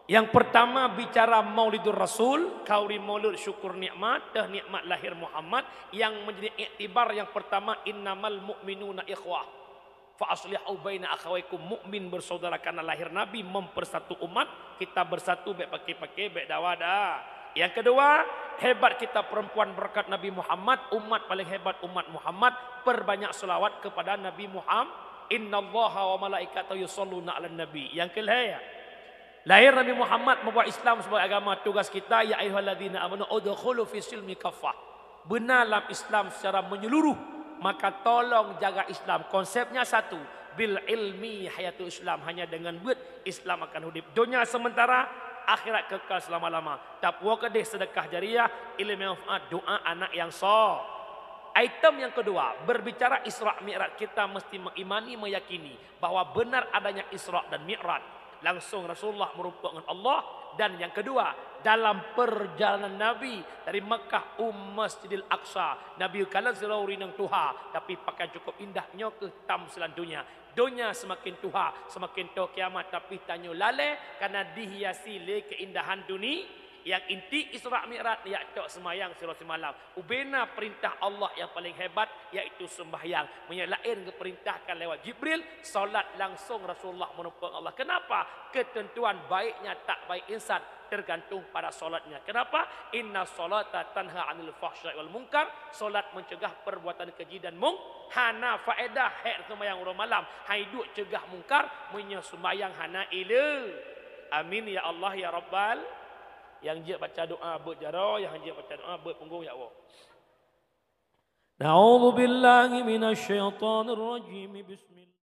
yang pertama bicara Maulidur Rasul, khauri maulud syukur nikmat, teuh nikmat lahir Muhammad, yang menjadi iktibar yang pertama, innamal mu'minuna ikhwah. Fa aslihu baina akhawaikum, mukmin bersaudara karena lahir Nabi mempersatu umat, kita bersatu, bèk paké-paké, bèk dawa dah. Yang kedua, hebat kita perempuan berkat Nabi Muhammad, umat paling hebat umat Muhammad, perbanyak selawat kepada Nabi Muhammad. Innallaha wa malaikatahu yusalluna 'alan nabi. Yang kelhèe, lahir Nabi Muhammad membawa Islam sebagai agama, tugas kita, ya ayyuhalladzina amanu udkhulu fis silmi kaffah. Beuna lam Islam secara menyeluruh, maka tolong jaga Islam. Konsepnya satu, bil ilmi hayatul Islam, hanya dengan beuet Islam akan udép. Donya sementara, akhirat kekal selama-lama. Tapuwoe keudeh sedekah jariah, ilmu manfaat, doa anak yang so. Item yang kedua, berbicara Isra Mi'raj, kita mesti mengimani, meyakini bahwa benar adanya Isra dan Mi'raj. Langsung Rasulullah meureumpok ngon Allah. Dan yang kedua, dalam perjalanan Nabi dari Mekah u Masjidil Aqsa, Nabi kalon sidroe ureueng inong tuha, tapi pakaian cukup indah. Nyoe keuh tamsilan donya. Donya semakin tuha, semakin toe kiamat, tapi tanyoe lalè karena dihiasi lé keindahan duni-, Nyang inti Isra Mi'raj, jak cok seumayang sidroe simalam. Ubena peurintah Allah nyang paleng hebat, yaitu seumbahyang. Meunyoe laén geupeurintahkan lewat Jibril, salat langsong Rasulullah meureumpok Allah. Kenapa? Ketentuan baiknya tak baik insan tergantung pada salatnya. Kenapa? Inna salata tanha 'anil fahsya'i wal munkar. Salat mencegah perbuatan keji dan mung-, hana faedah hék seumayang uroe malam. Hai duek cegah mungkar, meunyoe seumayang hana ile. Amin ya Allah ya Rabbal. Nyang jeuet baca doa beuet jaroe, nyang jeuet baca doa beuet punggong jak woe. أعوذ بالله من الشيطان الرجيم. بسم الله.